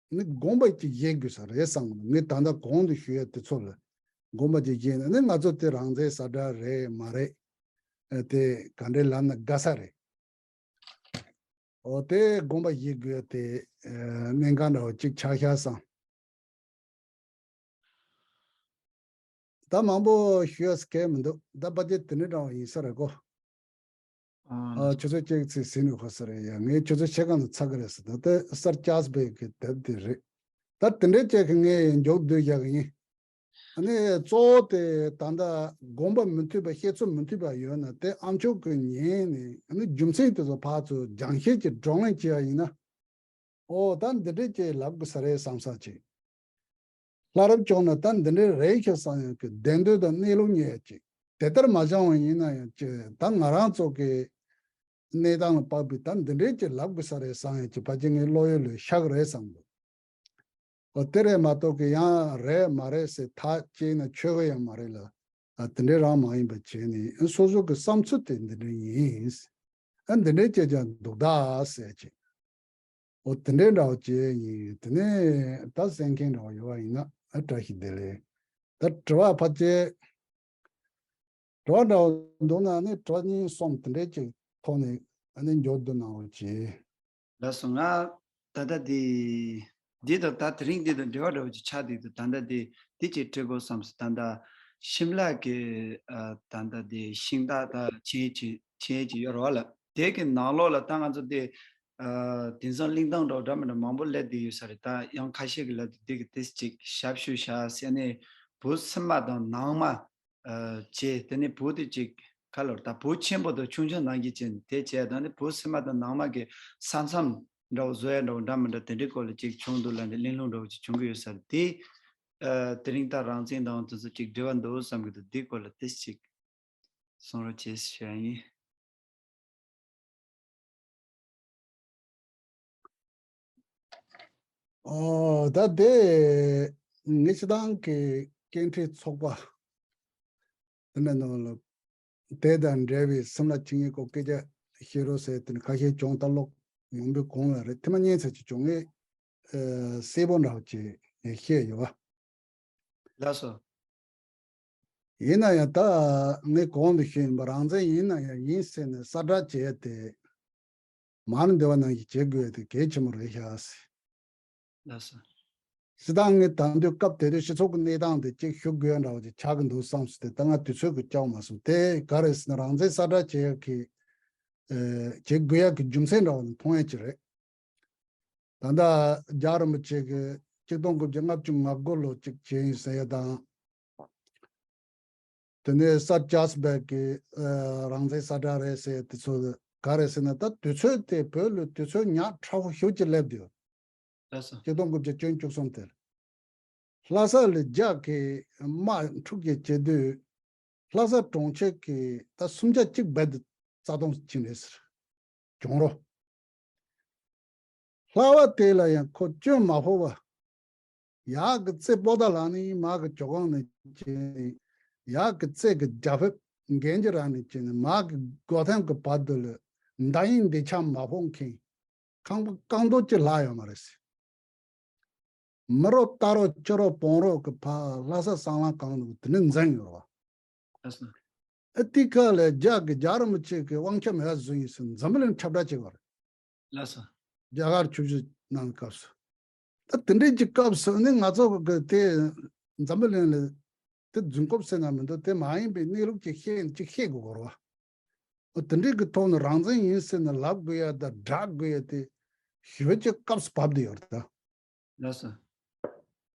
ཨ་ནི་དགོངས་པ་ཅིག་བཞེས་དགོས་ས་རེད་བསམ་གི་འདུག། ངས་ད་ལྟ་གོང་དུ་ཞུས་ཡ་དེ་ཚོ་ལ་དགོངས་པ་ཅིག་བཞེས་ན། ཨ་ནི་ང་ཚོ་དེ་རང་བཙན་གསལ་བསྒྲགས་རེད་མ་རེད། ཨ། དེ་ག་འདྲས་ལབ་ན་དགའ་ས་རེད། འོ། དེ་དགོངས་པ་བཞེས་དགོས་ཡ་དེ། ཨ། གནད་འགག་འདྲ་བོ་ཅིག་ཆགས་ཤག་བསམ། ད་མང་པོ་ཞུ་ཡས་གང་མི་འདུག། ད་ཕལ་ཆེར་དེ་འདྲ་འདྲ་བོ་ཡིན་ས་རེད་གོ། ཨ། ཨ། ལགས། ཆུ་ཚོད་གཅིག་ཙམ་ཟིན་ནས་ཧོ་ས་རེད་ཡ། ངས་ཆུ་ཚོད་ཕྱེད་ཀ་ནང་ཚར་གི་རེད་ཟེར། ད་ལྟ་གསར་བཅར་བའི་གི་དེབ་དེ་རེད། ད་དེ་འདྲའི་ཅིག་གི་ངས་མཇུག་བསྡུ་བཞག་གི་ཡིན། ཨ་ནི་གཙོ་བོ་དེ་ད་ལྟ་དགོངས་པ་མི་མཐུན་པ། བཤད་ཚུལ་མི་མཐུན་པ་ཡོད་ན་དེ་ཨ་མཆོག་གིས་ཉན་ནས། ཨ་ནི་རྒྱུ་མཚན་དེ་ཚོ་ཕར་ཚུར་སྦྱང་བཤད་ཀྱི་བགྲོ་གླེང་བྱེད་ཡ་ཡིན་ན། ཨོ། ད་འདི་འདྲས་ཅིག་ལབ་དགོས་ས་རེད་བསམ་ས་ཅིག། ལྷ་རབ་བྱུང་ན་ད་འདི་འདྲས་རེད་ཤག་བསམ་ཡ་གི་བདེན་དོན་དང་གནས་ལུགས་རྙེད་ཡ་ཅིག། དེ་ལྟར་མ་བྱུང་བ་ཡིན་ན་ཡང་ཅིག། ད་ང་རང་ཚོ་གི་གནས་སྟངས་ལ་དཔག་པའི་ད་འདི་འདྲས་ཅིག་ལབ་དགོས་ས་རེད་བསམ་ཡ་ཅིག་ཕལ་ཆེར་ངའི་བློ་ཡུལ་ལ་ཤར་གི་རེད་བསམ་འདུག། ཨོ། དེ་རེད་མ་གཏོགས་གི་ཡང་རེད་མ་རེད་ཟེར་ཐག་བཅད་ན་ཆོག་གི་ཡང་མ་རེད་ལ། ཨ། དེ་འདྲས་རང་མ་ཡིན་པ་བྱས་ནས། ཨ། སོ་སོ་གི་བསམ་ཚུལ་དེ་འདི་འདྲས་ཡིན། ཨ། འདི་འདྲས་བྱས་ཀྱང་འདུག་ད་ཟེར་ཅིག། འོ། དེ་འདྲའི་འདྲ་བོ་བྱས་ཡིན། དེ་ནས་ད་གསན་མཁན་འདྲ་བོ་ཡོད་པ་ཡིན་ན། ཨ། བཀྲ་ཤིས་བདེ་ལེགས། ད་དྲི་བ་ཕལ་ཆེར། དྲི་བ་འདྲ་བོ་འདུག་ན་ནི་དྲི་བ་གཉིས་གསུམ་དེ་འདྲའི་ཅིག་ཐོག་ནས་ཨ་ནི་མཇུག་བསྡུ་གནང་རོགས་གྱིས། ལགས་སོ། ང་ད་ལྟ་འདི། འདི་དང་ད་དེ་རིང་འདི་དང་འབྲེལ་བ་འདྲ་བོ་ཅིག་ཆགས་བསྡད་འདུག། ད་ལྟ་འདི་འདི་ཅིག་དྲི་དགོས་བསམ་སོང་། ད་ལྟ་ཤིམ་ལ་གི། ཨ། ད་ལྟ་འདི་ཤིང་སྟག་ད་ཆེན་ཅིག་ཆེན་ཅིག་ཡོད་རེད་བ་ལ། དེ་གི་ནང་ལོགས་ལ་ད་ང་ཚོ་དེ། ཨ། དེང་སང་གླེང་སྟངས་འདྲ་བོ་འདྲ་མི་འདྲ་མང་པོ་སླེབས་བསྡད་ཡོད་ས་རེད། ད་ཡང་ཁ་ཤས་ཀྱིས་ལབ་དུས་དེ་གི་ཏོག་ཙམ་ཅིག་ཞབས་ཞུ་བྱ་ཟེར་ནས། བུ་ཕྱི་མ་དང་ནང་མ། ཨ། བྱས། དེ་ནས་བུ་དེ་ཅིག་ག་ལོར་ད་བུ་ཆེན་པོ་དང་ཆུང་ཆུང་ནང་བཞིན་བྱས་ནས་དེ་བྱས། ད་ནི་བུ་ཕྱི་མ་དང་ནང་མ་གི་ས་མཚམས་འདྲ་བོ་བཟོ་ཡ་འདྲ་བོ་འདྲ་མི་འདྲ་དེ་འདྲའི་སྐོར་ལ་ཅིག་བྱུང་འདུག་ལབ་ནས་གླེང་སློང་འདྲ་བོ་ཅིག་བྱུང་གི་ཡོད་ས་རེད། དེ། ཨ། དེ་རིང་ད་རང་བཙན་དང་དེ་ཚོ་ཅིག་འབྲེལ་བ་འདུག་བསམ་གི་འདུག། འདིའི་སྐོར་ལ་ཏོག་ཙམ་ཅིག་གསུང་རོགས་བྱེད་ཞུ་ཡ་ཡིན། ཨོ། ད་དེ་ངས་སྤྱིར་བཏང་གི་སྐད་འཕྲིན་ཚོགས་པ་དེ་འདྲ་ནང་ལ་དེ་དང་འབྲེལ་བའི་སེམས་ལ་ཅིག་ངའི་སྐོར་སྐད་ཆ་བཤད་རོགས་ཟེར་དེ་ནི་ཁ་ཤས་བྱུང་། ད་ལོ་མང་པོའི་གོང་ལ་རེད། ཐེངས་མ་གཉིས་ཙམ་ཅིག་བྱུང་། ངས་ཨ་གསལ་པོ་འདྲ་བོ་ཅིག་བཤད་ཡོད་པ། ལགས་སོ། ཡིན་ན་ཡང་ད་ངས་གོང་དུ་ཞུས་ཡིན་པ། རང་བཙན་ཡིན་ན་ཡང་ཡིན་ཟེར་ནས་གསལ་བསྒྲགས་བྱས་ཏེ། མར་འདི་བ་ནང་བཞིན་བྱེད་དགོས་དེ་གལ་ཆེན་པོ་རེད་ཤག་ཟེར། ལགས་སོ། སྤྱིར་བཏང་ངས་ད་དུང་སྐབས་དེ་དུས་སྤྱི་ཚོགས་ཀྱི་གནས་སྟངས་དེ་གཅིག་ཞུ་དགོས་ཡ་འདྲ་བོ་ཅིག་ཆགས་ཀྱི་འདུག་བསམ་སོང་། དེ་ད་ང་དུས་ཚོད་ཀྱིས་སྐྱོང་མ་སོང་། དེ་ག་རེ་ཟེར་ན། རང་བཙན་གསལ་བསྒྲགས་བྱེད་ཡ་གི་ཨེ་བྱེད་དགོས་ཡ་གི་རྒྱུ་མཚན་འདྲ་བོ་ནི་མཐོང་ཡ་ཅིག་རེད། ད་ལྟ་རྒྱལ་བ་རིན་པོ་ཆེ་གིས་ཆིག་སྟོང་དགུ་བརྒྱ་ལྔ་བཅུ་ང་དགུ་ལོ་གཅིག་བྱས་ཡིན་ཟེར་ཡ་དང་། དེ་ནས་གསར་བཅར་བའི་གི་ཨ་རང་བཙན་གསལ་བསྒྲགས་རེད་ཟེར་དེ་ཚོ་ག་རེ་ཟེར་ན། ད་དུས་ཚོད་དེ་བོད་ལ་དུས་ཚོད་ཉག་ཕྲ་བོ་ཞེ་པོ་ཅིག་སླེབས་འདུག། ལགས་སོ། ཆིག་སྟོང་དགུ་བརྒྱ་བཅུ་བཅུ་གསུམ་དེར། ལྷ་ས་ལ་རྒྱ་གི་དམག་འཁྲུག་ཅིག་བྱེད་དུས། ལྷ་ས་གྲོང་ཁྱེར་གྱི་ད་སུམ་ཆ་གཅིག་རྦད་དེ་རྩ་སྟོངས་ཕྱིན་རེད་ཟེར། གྱོང་རོ། ལྷ་བ་དེ་ལ་ཡང་ཁོ་སྐྱོན་མ་ཕོག་པ། ཡག་གི་རྩེ་པོ་ཏཱ་ལ་ནས་མར་གི་ཇོ་ཁང་ནས་བྱས་ནས། ཡག་གི་རྩེ་གི་རྒྱ་ཕིབས་གན་ཇི་ར་ནས་བྱས་ནས། མར་གི་སྒོ་ཐེམ་གི་བར་དུ་ལ་མདའ་ཡིས་མདེའུ་ཆ་མ་ཕོག་མཁན། ཁང་པ་རྐང་རྡོག་གཅིག་ལྷག་ཡོད་མ་རེད་ཟེར། མི་རོ་རྟ་རོ་ཅི་རོ་བོང་རོ་གི་ཕར་ལྷ་ས་སྲང་ལམ་གང་ནས་དེ་ནས་འཛིན་ཡོད་རེད་བ། ལགས་སོ། ཨ་དེ་ཁ་ལ་རྒྱ་གི་རྒྱལ་བ་རིན་པོ་ཆེ་གི་དབང་ཆ་མེད་པ་བཟོས་ཡིན་ཟེར་འཛམ་བུ་གླིང་ཁྱབ་བསྒྲགས་བྱེད་པ་རེད། ལགས་སོ། རྒྱ་གར་ཆུ་བཞི་གནང་བའི་སྐབས་སུ། ད་དེ་འདྲའི་གི་སྐབས་སུ་ནི་ང་ཚོ་གི་དེ་འཛམ་བུ་གླིང་ལ་དེ་རྫུན་རྐུབ་ཟེར་ན་མི་འདུག། དེ་མ་ཡིན་པའི་གནས་ལུགས་ཅིག་བཤད་ཅིག་བཤད་དགོས་རེད་བ། འོ། དེ་འདྲའི་གི་ཐོག་ནས་རང་བཙན་ཡིན་ཟེར་ནས་ལབ་དགོས་ཡ་དང་བསྒྲགས་དགོས་ཡ་དེ་ཞེ་པོ་ཅིག་སྐབས་སུ་བབས་བསྡད་ཡོད་རེད་ད། ལགས་སོ།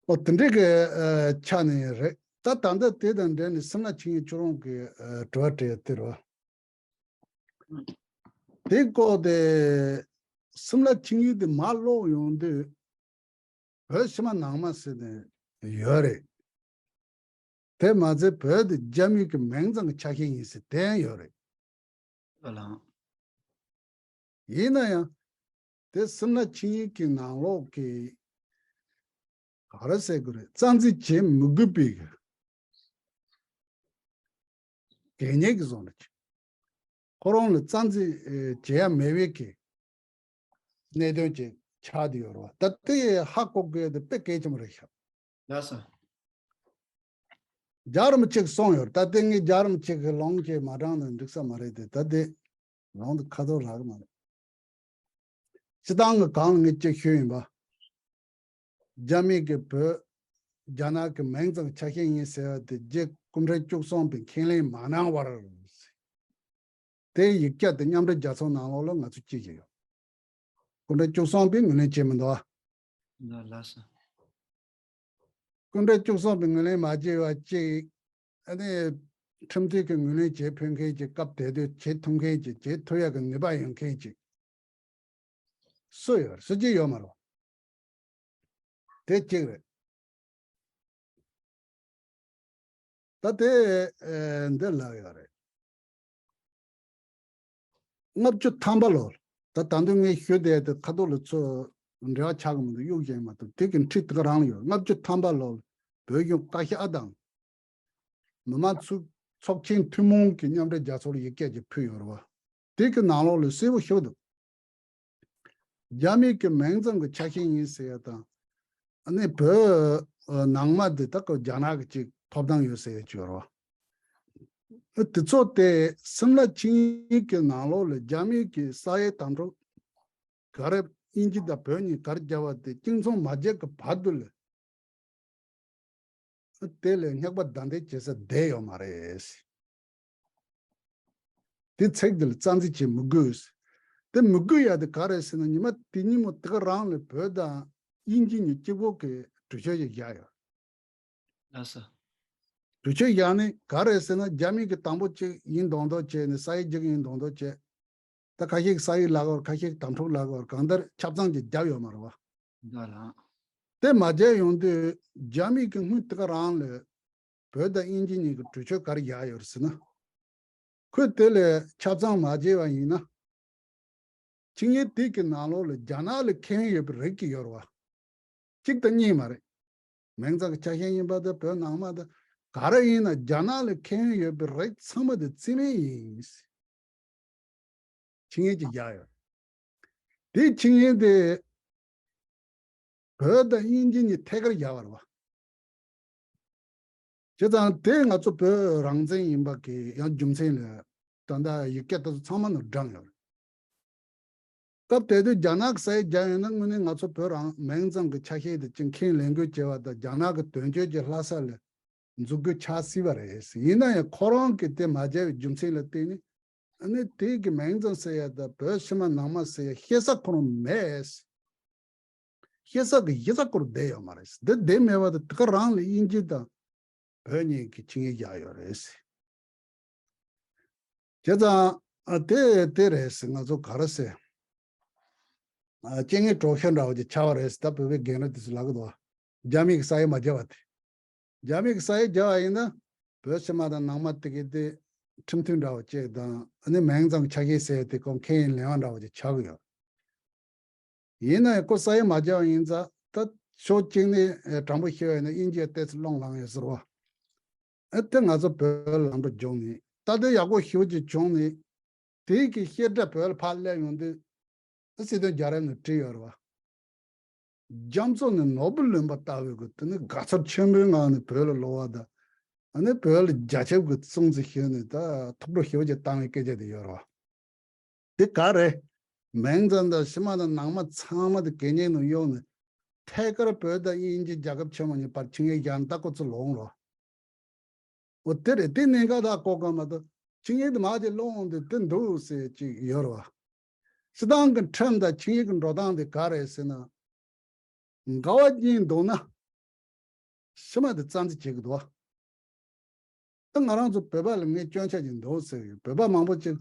ཨོ། དེ་འདྲའི་གི་ཨ་ཆ་ནས་རེད། ད་ད་ལྟ་དེ་དང་འབྲེལ་ནས་སེམས་ལ་ཆིངས་ཡིག་ཁྱོད་རང་གི་ཨ་དྲི་བ་དྲིས་ཡ་དེ་རེད་བ། དེ་སྐོར་དེ་ སིམ་ལ་ཆིངས་ཡིག་དེ་མར་ཀློག་ཡོང་དུས། བོད་ཕྱི་མ་ནང་མ་ཟེར་ནས་ཡོད་རེད། དེ་མ་ཚད་བོད་དེ་རྒྱ་མི་གི་མིང་ཙམ་གྱི་ཆ་ཤས་ཡིན་ཟེར་དེ་ཡང་ཡོད་རེད། ཨ་ལང་། ཡིན་ན་ཡང་། དེ་སིམ་ལ་ཆིངས་ཡིག་གི་ནང་ལོགས་ཀྱི། ག་རེ་ཟེར་དགོས་རེད། རྩ་འཛིན་བྱེད་མི་དགོས་པའི་གི། གད་སྙིགས་ཀྱི་བཟོ་འདྲ་ཅིག་ཁོ་རང་ལ་རྩ་འཛིན་ཨེ་བྱེད་ཡ་མེད་པའི་གི་གནད་དོན་ཅིག་ཆགས་བསྡད་ཡོད་རེད་བ། ད་དེ་ཧ་གོ་དགོས་དེ་དཔེ་གལ་ཆེན་པོ་རེད་ཤག་ལགས་སོ། རྒྱལ་བ་རིན་པོ་ཆེས་གསུངས་ཡོད་རེད། ད་དེ་ངས་རྒྱལ་བ་རིན་པོ་ཆེ་གི་ལུང་ཅིག་མ་དྲངས་ན་འགྲིག་ས་མ་རེད་དེ། ད་དེ་ལུང་དེ་ཁ་ཐོར་རག་གི་མ་རེད། སྤྱིར་བཏང་གི་གང་ལ་ངས་ཅིག་ཞུས་ཡིན་པ། རྒྱ་མི་གིས་བོད། རྒྱ་ནག་གི་མིང་ཙམ་ཆ་ཤས་ཡིན་ཟེར་བ་དེ་རྗེ་སྐུ་ཕྲེང་བཅུ་གསུམ་པས་ཁས་ལེན་མ་གནང་བར། དེའི་ཡིག་ཆ་དེ་མཉམ་འབྲེལ་རྒྱལ་ཚོགས་ནང་ལོགས་ལ་ང་ཚོས་བྲིས་ཀྱི་ཡོད། སྐུ་ཕྲེང་བཅུ་གསུམ་པས་ངོས་ལེན་བྱས་མི་འདུག་ཨ། ལགས་ལགས་སོ། སྐུ་ཕྲེང་བཅུ་གསུམ་པས་ངོས་ལེན་མ་བྱས་པ་གཅིག་ཨ་ནི། ཁྲིམས་མཐུན་གྱི་ངོས་ལེན་བྱེད་ཕོད་མཁན་གྱི་སྐབས་དེ་དུས་བྱེད་ཐུབ་མཁན་གྱི་བྱེད་ཐུབ་ཡག་གི་ནུས་པ་ཡོད་མཁན་གྱི། སུ་ཡོད་རེད། སུ་གཅིག་ཡོད་མ་རེད། དེ་གཅིག་རེད། ད་དེ་ཨེ་འདི་ལབ་ཡོད་རེད། ལྔ་བཅུ་ཐམ་པ་ལོ། ད་ད་དུང་ངས་ཞུ་བསྡད་དེ་ཁ་ཐོག་ལ་ཚུར་འབྲེལ་བ་ཆགས་ཀྱི་མི་འདུག་གཡུག་བཞིན་མ་གཏོགས་དེ་གི་འཁྲིས་དེ་ག་རང་ལ་ཡོད། ལྔ་བཅུ་ཐམ་པ་ལོ། བོད་གཞུང་བཀའ་ཤག་དང་། མི་དམངས་ཚོགས་ཚོགས་ཆེན་ཐུན་མོང་གི་མཉམ་འབྲེལ་རྒྱལ་ཚོགས་ལ་ཡིག་སྐད་ཅིག་ཕུལ་ཡོད་རེད་བ། དེ་གི་ནང་ལོགས་ལ་གསལ་པོ་ཞིག་འདུག་རྒྱ་མི་གི་མིང་ཙམ་གྱི་ཆ་ཤས་ཡིན་ཟེར་ཡ་དང་། ཨ་ནི་བོད་ནང་མ་དེ་དག་གི་རྒྱ་ནག་གི་ཅིག་ཐོབ་ཐང་ཡོད་ཟེར་ཡ་ཅིག་ཡོད་རེད་བ། དེ་ཚོ་དེ་སིམ་ལ་ཆིངས་ཡིག་གི་ནང་ལོགས་ལ་རྒྱ་མི་གི་ས་ཡའི་དམ་ཕྲུག་ག་རེ་དབྱིན་ཇི་དང་བོད་གཉིས་ག་རེ་བརྒྱབ་པ་དེ་གཅིག་མཚུངས་མ་བརྒྱབ་ཀྱི་བར་དུ་ལ། དེ་ལས་སྙོག་པ་བདའ་འདེད་བྱེད་ས་བསྡད་ཡོད་མ་རེད། དེ་ཚིག་འདི་ལ་རྩ་འཛིན་བྱེད་མི་དགོས། དེ་མི་དགོས་ཡ་དེ་ག་རེད་ཟེར་ན། ཉི་མ་དེ་ཉིན་མོ་དེ་ག་རང་ལ་བོད་དང་དབྱིན་ཇི་གཉིས་གཅིག་པོ་གི་གྲོས་ཆོད་ཅིག་བཞག་ཡོད། ལགས་སོ། གྲོས་ཆོད་བཞག་ནས་ག་རེད་ཟེར་ན། རྒྱ་མི་གི་དང་པོ་གཅིག་ཡིན་མདོག་མདོག་བྱས་ནས་ས་ཡ་གཅིག་ཡིན་མདོག་མདོག་བྱས། ད་ཁ་ཤས་ཀྱིས་ས་ཡིག་ལབ་ཀྱི་ཡོད་རེད། ཁ་ཤས་ཀྱིས་དམ་ཕྲུག་ལབ་ཀྱི་ཡོད་རེད། གང་ལྟར་ཆབ་གཙང་ཅིག་བརྒྱབ་ཡོད་མ་རེད་བ། ལགས་ལགས། དེ་མ་བརྒྱབ་ཡོང་དུས་རྒྱ་མི་གིས་སྔོན་དེ་ག་རང་ལ་བོད་དང་དབྱིན་ཇི་གཉིས་ཀྱི་གྲོས་ཆོད་ག་རེ་བཞག་ཡོད་རེད་ཟེར་ན། ཁོས་དེ་ལས་ཆབ་གཙང་མ་བྱས་པ་ཡིན་ན། ཆིངས་ཡིག་དེ་གི་ནང་ལོགས་ལ་རྒྱ་ནག་ལ་ཁེ་ཕན་ཡོད་པའི་རིགས་ཀྱི་ཡོད་རེད་བ། གཅིག་དང་གཉིས་མ་རེད། མིང་ཙམ་གྱི་ཆ་ཤས་ཡིན་པ་དང་བོད་ནང་མ་དང་ག་རེ་ཡིན་ན་རྒྱ་ནག་ལ་ཁེ་ཕན་ཡོད་པའི་རིགས་ཚང་མ་དེ་རྩིས་མེད་ཡིན། ཆིངས་ཡིག་ཅིག་བཞག་ཡོད། དེའི་ཆིངས་ཡིག་དེ་བོད་དང་དབྱིན་ཇི་གཉིས་ཐད་ཀར་བཞག་པ་རེད་བ། བྱས་ཙང་དེ་ང་ཚོ་བོད་རང་བཙན་ཡིན་པ་གི་ཡང་རྒྱུ་མཚན་ལ་ད་ལྟ་ཡིག་སྐད་དེ་ཚོ་ཚང་མ་ནང་བགྲངས་ཡོད་རེད། སྐབས་དེ་དུས་རྒྱ་ནག་གི་ས་ཡིག་བརྒྱབ་ཡོད་ན་དངོས་གནས་ང་ཚོ་བོད་རང་མིང་ཙམ་གྱི་ཆ་ཤས་དེ་ཅིག་ཁས་ལེན་དགོས་བྱས་པ་དང་། རྒྱ་ནག་གི་དོན་གཅོད་ཀྱི་ལྷ་ས་ལ་འཛུགས་དགོས་ཆགས་སྲིད་པ་རེད། ཡིན་ན་ཡང་ཁོ་རང་གིས་དེ་མ་བརྒྱབ་པའི་རྒྱུ་མཚན་ལ་བརྟེན་ནས། ཨ་ནི་དེ་གི་མིང་ཙམ་ཟེར་ཡ་དང་བོད་ཕྱི་མ་ནང་མ་ཟེར་ཡ་བཤད་ས་ཁོ་རང་མེད། བཤད་ས་གི་གཞི་རྩ་སྐོར་བསྡད་ཡོད་མ་རེད། འདི་བསྡད་མེད་པ་དེ་དེ་ག་རང་ལ་དབྱིན་ཇི་དང་བོད་གཉིས་ཀྱི་ཆིངས་ཡིག་བཞག་ཡོད་རེད། བྱས་ཙང་ཨ་དེ་དེ་རེད་ཟེར། ང་ཚོ་ག་རེ་ཟེར། ཨ་རྐྱེན་ངན་གྲོགས་ཤོར་འདྲ་བོ་ཅིག་ཆགས་པ་རེད་ཟེར། ད་བོད་པའི་རྒན་རབས་དེ་ཚོས་ལབ་ཀྱི་འདུག་རྒྱ་མི་གི་ས་ཡིག་མ་བརྒྱབ་པ་དེ། རྒྱ་མི་གི་ས་ཡིག་བརྒྱབ་པ་ཡིན་ན་བོད་ཕྱི་མ་དང་ནང་མ་དེ་གི་དེ་ཁྲིམས་མཐུན་འདྲ་བོ་ཅིག་དང་། ཨ་ནི་མིང་ཙམ་ཆ་ཤས་ཟེར་དེ་ཁོ་ཁས་ལེན་པ་འདྲ་བོ་ཅིག་ཆགས་ཀྱི་ཡོད། ཡིན་ན་ཡང་ཁོ་ས་ཡིག་མ་བརྒྱབ་པ་ཡིན་ཙང་། ད་ཕྱོགས་གཅིག་ནས་ཨེ་དྲང་པོ་བཤད་པ་ཡིན་ན་དབྱིན་ཇི་ཏོག་ཙམ་སློང་ལངས་ཡོད་ཟེར་བ། ཨ་དེ་ང་ཚོ་བོད་ལམ་འགྲོ་བྱུང་ནས། ད་དེ་ཡག་པོ་ཞེ་པོ་ཅིག་བྱུང་ནས། དེ་གི་བཤད་སྒྲ་བོད་ལ་ཕར་སླེབས་ཡོང་དུས། ཨ་སྲིད་དོན་རྒྱལ་རབས་ནས་བྲིས་ཡོད་རེད་བ། རྒྱ་མཚོ་ནས་ནོར་བུ་ལོན་པ་ལྟ་བུའི་གི་དེ་ནི་དགའ་ཚོར་ཆེན་པོའི་ངང་ནས་བོད་ལ་ལོག་པ་དང་། ཨ་ནི་བོད་ལ་རྒྱ་ཁྱབ་ཀྱི་སྲུང་བརྩི་ཞུས་ནས་ད་ཐུགས་སྤྲོ་ཞེ་པོ་ཅིག་བཏང་བའི་སྐད་ཆ་དེ་ཡོད་རེད་བ། དེ་ག་རེད། མིང་ཙམ་དང་ཕྱི་མ་དང་ནང་མ་ཚང་མ་དེ་གད་སྙིགས་ནང་གཡུགས་ནས། ཐད་ཀར་བོད་དང་དབྱིན་ཇི་རྒྱལ་ཁབ་ཆེན་མོ་གཉིས་བར་ཆིངས་ཡིག་བཞག་ནས་ད་ཁོ་ཚོ་ལོག་རོགས། འོ་དེ་རེད། དེ་གནད་འགག་ད་གོ་ག་མ་གཏོགས་ཆིངས་ཡིག་དེ་མར་ཅིག་སློང་འོང་དུས་དེ་འདུག་ཟེར་ཅིག་ཡོད་རེད་བ། སྤྱིར་བཏང་གི་ཁྲིམས་དང་ཆིངས་ཡིག་གི་འགྲོ་སྟངས་དེ་ག་རེད་ཟེར་ན། འགལ་བ་གཉིས་འདུག་ན། ཕྱི་མ་དེ་རྩ་འཛིན་བྱེད་ཀྱི་འདུག་བ། ད་ང་རང་ཚོ་བོད་པ་ལ་ངས་སྐྱོན་ཆ་ཅིག་འདུག་ཟེར་གི། བོད་པ་མང་པོ་ཅིག་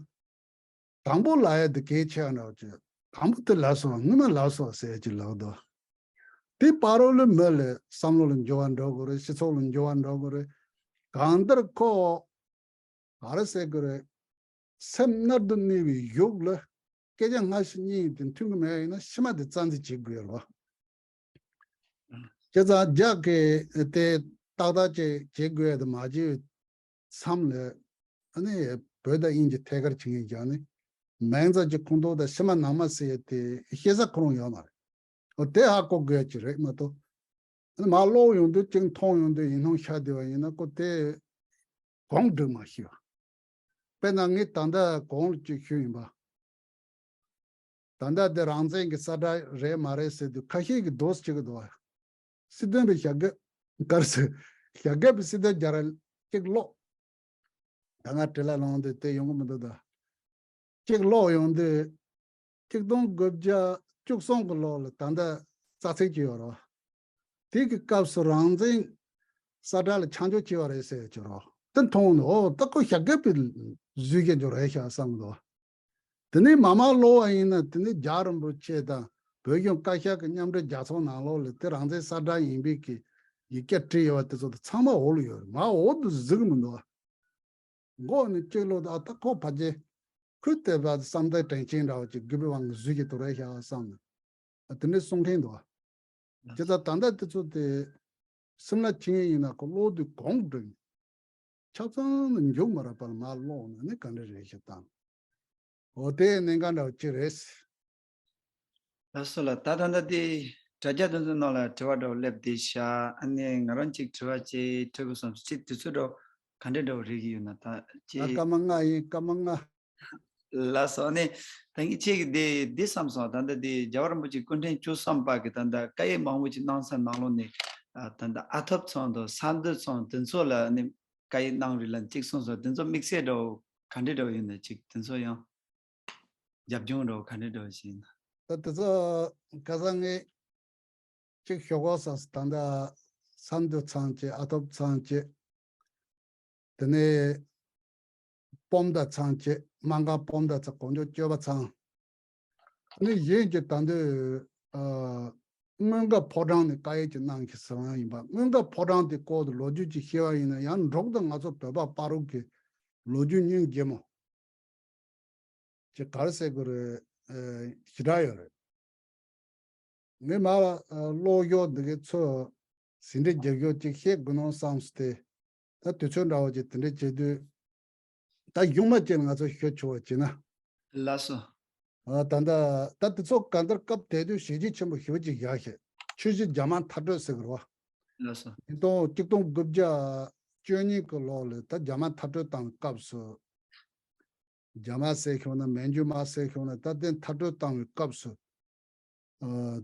དང་པོ་ལབ་ཡ་དེ་གལ་ཆེ་བ་འདྲ་བོ་ཅིག་དང་པོ་དེ་ལབ་སོང་། སྔོན་མ་ལབ་སོང་ཟེར་གྱི་ལབ་འདུག་དེ་བར་དུ་ལ་མི་ལ་བསམ་བློ་ལ་འགྱུར་བ་འགྲོ་དགོས་རེད། སྤྱི་ཚོགས་ལ་འགྱུར་བ་འགྲོ་དགོས་རེད། གང་ལྟར་ཁོ་ག་རེ་ཟེར་དགོས་རེད། སེམས་གནད་དུ་གནས་པའི་གཞུག་ལ་སྐད་ཆ་སྔ་ཕྱི་གཉིས་དེ་མཐུན་གྱི་མེད་ཡིན་ན་ཕྱི་མ་དེ་རྩ་འཛིན་བྱེད་དགོས་རེད་བ། བྱས་ཙང་རྒྱ་གི་དེ་ཏག་ཏག་ཅིག་བྱེད་དགོས་དེ་མ་བྱེད་མཚམས་ལ་ཨ་ནི་བོད་དང་དབྱིན་ཇི་ཐད་ཀར་བྱེད་མཁན་ཀྱང་ནི་མིང་ཙམ་གྱི་ཁོངས་གཏོགས་དང་ཕྱི་མ་ནང་མ་ཟེར་དེ་ཤེས་ས་ཁོ་རང་ཡོད་མ་རེད། འོ་དེ་ཧ་གོ་དགོས་ཀྱི་རེད་མ་གཏོགས། ཨ་ནི་མར་ཀློག་ཡོང་དུས་གཅིག་མཐོང་ཡོང་དུས་ཡིན་སྣང་ཤར་བསྡད་པ་ཡིན་ན་ཁོ་དེ་གོང་འགྲིག་མ་ཤེས་པ། དཔེར་ན་ངས་ད་ལྟ་གོང་ལ་གཅིག་ཞུས་ཡིན་པ། ད་ལྟ་འདི་རང་བཙན་གྱི་ས་བཀྲ་རེད་མ་རེད་ཟེར་དུས་ཁ་ཤས་ཀྱིས་འདུག་སེ་བྱེད་ཀྱི་འདུག་བ། སྲིད་དོན་པའི་ཞྭ་སྒབ་ག་རེ་ཟེར། ཞྭ་སྒབ་པའི་སྲིད་དོན་རྒྱག་ར་གཅིག་ཀློག་ད་ང་བྲེལ་བ་ལངས་དུས་དེ་ཡོང་གི་མི་འདུག་ད། གཅིག་ཀློག་ཡོང་དུས་གཅིག་སྟོང་དགུ་བརྒྱ་བཅུ་གསུམ་གྱི་ལོ་ལ་ད་ལྟ་རྩ་ཚིག་ཅིག་ཡོད་རེད་བ། དེ་གི་སྐབས་སུ་རང་བཙན་ས་བཀྲ་ལ་ཆ་འཇོག་བྱས་པ་རེད་ཟེར་གྱི་རོ། དེ་མཐོང་ནས་ཨོ་ད་ཁོ་ཞྭ་སྒབ་པའི་བཟོས་ཀྱི་འཇོག་རེད་ཤག་བསམ་གི་འདུག་དེ་ནས་མར་མར་ཀློག་པ་ཡིན་ན་དེ་ནས་རྒྱལ་བ་རིན་པོ་ཆེ་དང་བོད་གཞུང་བཀའ་ཤག་གི་མཉམ་འབྲེལ་རྒྱལ་ཚོགས་ནང་ལོགས་ལ་དེ་རང་བཙན་ས་བཀྲ་ཡིན་པའི་གི་ཡིག་ཆ་བྲིས་ཡོད་པ་དེ་ཚོ་དེ་ཚང་མ་འོག་ལ་ཡོད་རེད། མར་འོག་ཏུ་གཟིགས་མི་འདུག་འགོ་ནས་གཅིག་ལོ་ད་ད་ཁོ་ཕལ་ཆེར་ཁུལ་དེ་བ་བསམ་གཏན་དྲན་ཆེན་འདྲ་བ་ཅིག་དགོས་པའི་དབང་གིས་བཟོས་ཀྱི་འདུག་རེད་ཤག་བསམ་ནས་དེ་འདྲའི་གསུང་མཁན་འདུག་དེ་ལྟར་ད་ལྟ་དེ་ཚོ་དེ་སེམས་ལ་འཆི་ངེས་ཡིན་ན་ཁོ་ཀློག་དུས་གོང་འགྲིག་ཆ་ཚང་ནས་མཇུག་མ་རག་པར་མར་ཀློག་ན་ནི་ག་འདྲ་རེད་ཤག་དང་། འོ་དེ་གནད་འགག་འདྲ་བ་ཅིག་རེད། ལགས་སོ་ལགས། ད་ད་ལྟ་དེ་དྲ་རྒྱ་དེ་ཚོའི་ནང་ལ་དྲི་བ་འདྲ་བོ་སླེབས་བསྡད་ཤག་ཨ་ནི་ང་རང་གཅིག་དྲི་བ་ཅིག་དྲི་དགོས་བསམ་སོང་། ཅིག་དུས་ཚོད་འདྲ་བོ་ག་འདྲ་འདྲ་བོ་རེག་གི་ཡོད་ན་ད་ད་ཅིག་སྐར་མ་ལྔ་ཡིན་སྐར་མ་ལྔ། ལགས་སོ། ཨ་ནི་ད་ངས་ཅིག་འདི་འདི་བསམ་སོང་། ད་ལྟ་འདི་རྒྱལ་བ་རིན་པོ་ཆེ་སྐུ་ཕྲེང་བཅུ་གསུམ་པ་གི་ད་ལྟ་བཀའ་ཡིག་མང་པོ་ཅིག་གནང་ས་ནང་ལོགས་ནས་ཨ་ད་ལྟ་ཨ་ཐོབ་ཚང་དང་ས་འདུལ་ཚང་དེ་ཚོ་ལ་ཨ་ནི་བཀའ་ཡིག་གནང་རིགས་ལ་གཅིག་གསུངས་སོང་། དེ་ཚོ་དམིགས་བསལ་འདྲ་བོ་ག་འདྲ་འདྲ་བོ་ཡོད་ན་ཅིག་དེ་ཚོ་ཡང་རྒྱབ་ལྗོངས་འདྲ་བོ་ག་འདྲ་འདྲ་བོ་ཞིག་ཡིན་ན། ད་དེ་ཚོ་ཁ་སང་ངས་གཅིག་ཞུ་དགོས་བསམ་སོང་། ད་ལྟ་ས་འདུལ་ཚང་བཅས་ཨ་ཐོབ་ཚང་བཅས། དེ་ནས་སྤོམ་མདའ་ཚང་བཅས་སྨར་ཁམས་སྤོམ་མདའ་ཚང་གོ་འཇོ་སྤྱོད་པ་ཚང་། ཨ་ནི་གཞན་གྱི་ད་འདོད་ཨ་སྔོན་འགོག་ཕོ་བྲང་ནས་བཀའ་ཡིག་ཅིག་གནང་གི་ཟེར་བ་ཡིན་པ། སྔོན་འགོག་ཕོ་བྲང་དེ་སྐོར་དུ་ལོ་རྒྱུས་ཅིག་ཤེས་པ་ཡིན་ན་ཡང་འབྲོག་དང་ང་ཚོ་བོད་པ་བར་དུ་གི་ལོ་རྒྱུས་སྙིང་རྗེ་མོ། ཅེས་ག་རེ་ཟེར་དགོས་རེད། ཞེ་དྲག་ཡོད་རེད། ངས་མར་ཀློག་ཞོར་འདི་གའི་ཚོ་ཟིན་བྲིས་རྒྱབ་ཞོར་ཅིག་བཤད་དགོས་ནོ་བསམས་ཏེ། ད་དུས་ཚོད་འདྲ་བོ་ཅིག་དེ་འདྲ་བྱེད་དུས། ད་གཞུང་མ་ཅིག་ང་ཚོ་ཤོད་ཆོག་པ་བྱེད་ན། ལགས་སོ། ད་ད་ད་དེ་ཚོ་ག་འདིར་སྐབས་དེ་དུས་ཞེ་ཆེ་ཆེན་པོ་ཞེ་པོ་ཅིག་བཞག་ཤེས། ཆུ་བཞི་རྒྱ་དམར་མཐར་སྐྲོད་ཟེར་གི་རེད་བ། ལགས་སོ། ཉིས་སྟོང་གཅིག་སྟོང་དགུ་བརྒྱ་བཅུ་གཉིས་ཀྱི་ལོ་ལ་ད་རྒྱ་དམར་མཐར་སྐྲོད་བཏང་བའི་སྐབས་སུ། རྒྱ་དམར་ཟེར་ཤོག་ན་མན་ཇུ་དམར་ཟེར་ཤོག་ན་ད་དེ་མཐར་སྐྲོད་བཏང་བའི་སྐབས་སུ།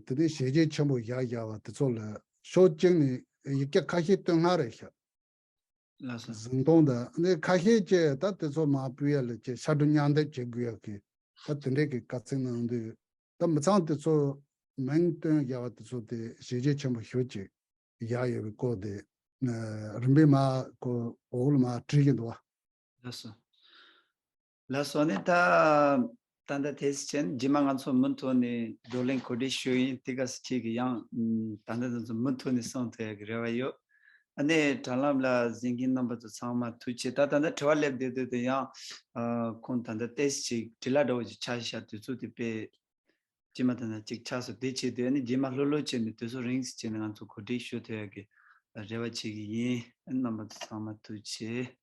དེ་ནས་ཞེ་ཆེ་ཆེན་པོ་བཞག་བཞག་པ་དེ་ཚོ་ལ་ཕྱོགས་གཅིག་ནས་ཡིག་ཆ་ཁ་ཤས་བཏོན་སྔ་རེད་ཤག་ལགས་སོ། གཟིམ་སྟོང་དང་ནས་ཁ་ཤས་ཀྱིས་ད་དེ་ཚོ་མར་ཕུད་ཡ་ལ་ཅེས་ཕྱར་གྲུ་མཉམ་འདེགས་བྱེད་དགོས་ཡ་གི་ད་དེ་འདྲས་ཀྱི་དཀའ་ཚེགས་གནང་དུས་ད་མི་ཚང་དེ་ཚོ་མིང་བཏོན་བཞག་པ་དེ་ཚོ་དེ་ཞེ་ཆེ་ཆེན་པོ་ཞེ་ཅིག་བཞག་ཡོད་པའི་སྐོར་དེ་རིམ་པས་མར་ཁོ་འོག་ལ་མར་བྲིས་ཀྱི་འདུག་བ། ལགས་སོ། ལགས་སོ། ནི་ད་ད་ལྟ་དེ་ཕྱིན་རྗེས་མ་ང་ཚོ་མུ་མཐུད་ནས་བགྲོ་གླེང་གོ་སྒྲིག་ཞུ་ཡིན། དེ་ག་ཚོད་ཅིག་གི་ཡང་ད་ལྟ་ང་ཚོ་མུ་མཐུད་ནས་གསུང་ཐུབ་ཡ་གི་རེ་བ་ཡོད། ཨ་ནི་དྲ་ལམ་ལ་གཟིགས་མཁན་རྣམ་པ་ཚོ་ཚང་མ་ཐུགས་རྗེ་ཆེ། ད་ད་ལྟ་དྲི་བ་སླེབས་བསྡད་དུས་དེ་ཡང་ཁོང་ད་ལྟ་ཏོག་ཙམ་ཅིག་བྲེལ་བ་འདྲ་བོ་ཅིག་ཆགས་ཤག་དུས་ཚོད་དེ་དཔེ་ཅི་མ་ད་ན་ཅིག་ཆགས་སོང་། དེ་བྱེད་དུས་ཨ་ནི་རྗེས་མ་ལྷོད་ལྷོད་བྱས་ནས་དུས་ཚོད་རིང་ཙམ་བྱས་ནས་ང་ཚོ་གོ་སྒྲིག་ཞུ་ཐུབ་ཡ་གི་རེ་བ་བྱེད་ཀྱི་ཡིན། ཨ་ནི་རྣམ་པ་ཚོ་ཚང་མ་ཐུགས་རྗེ་ཆེ།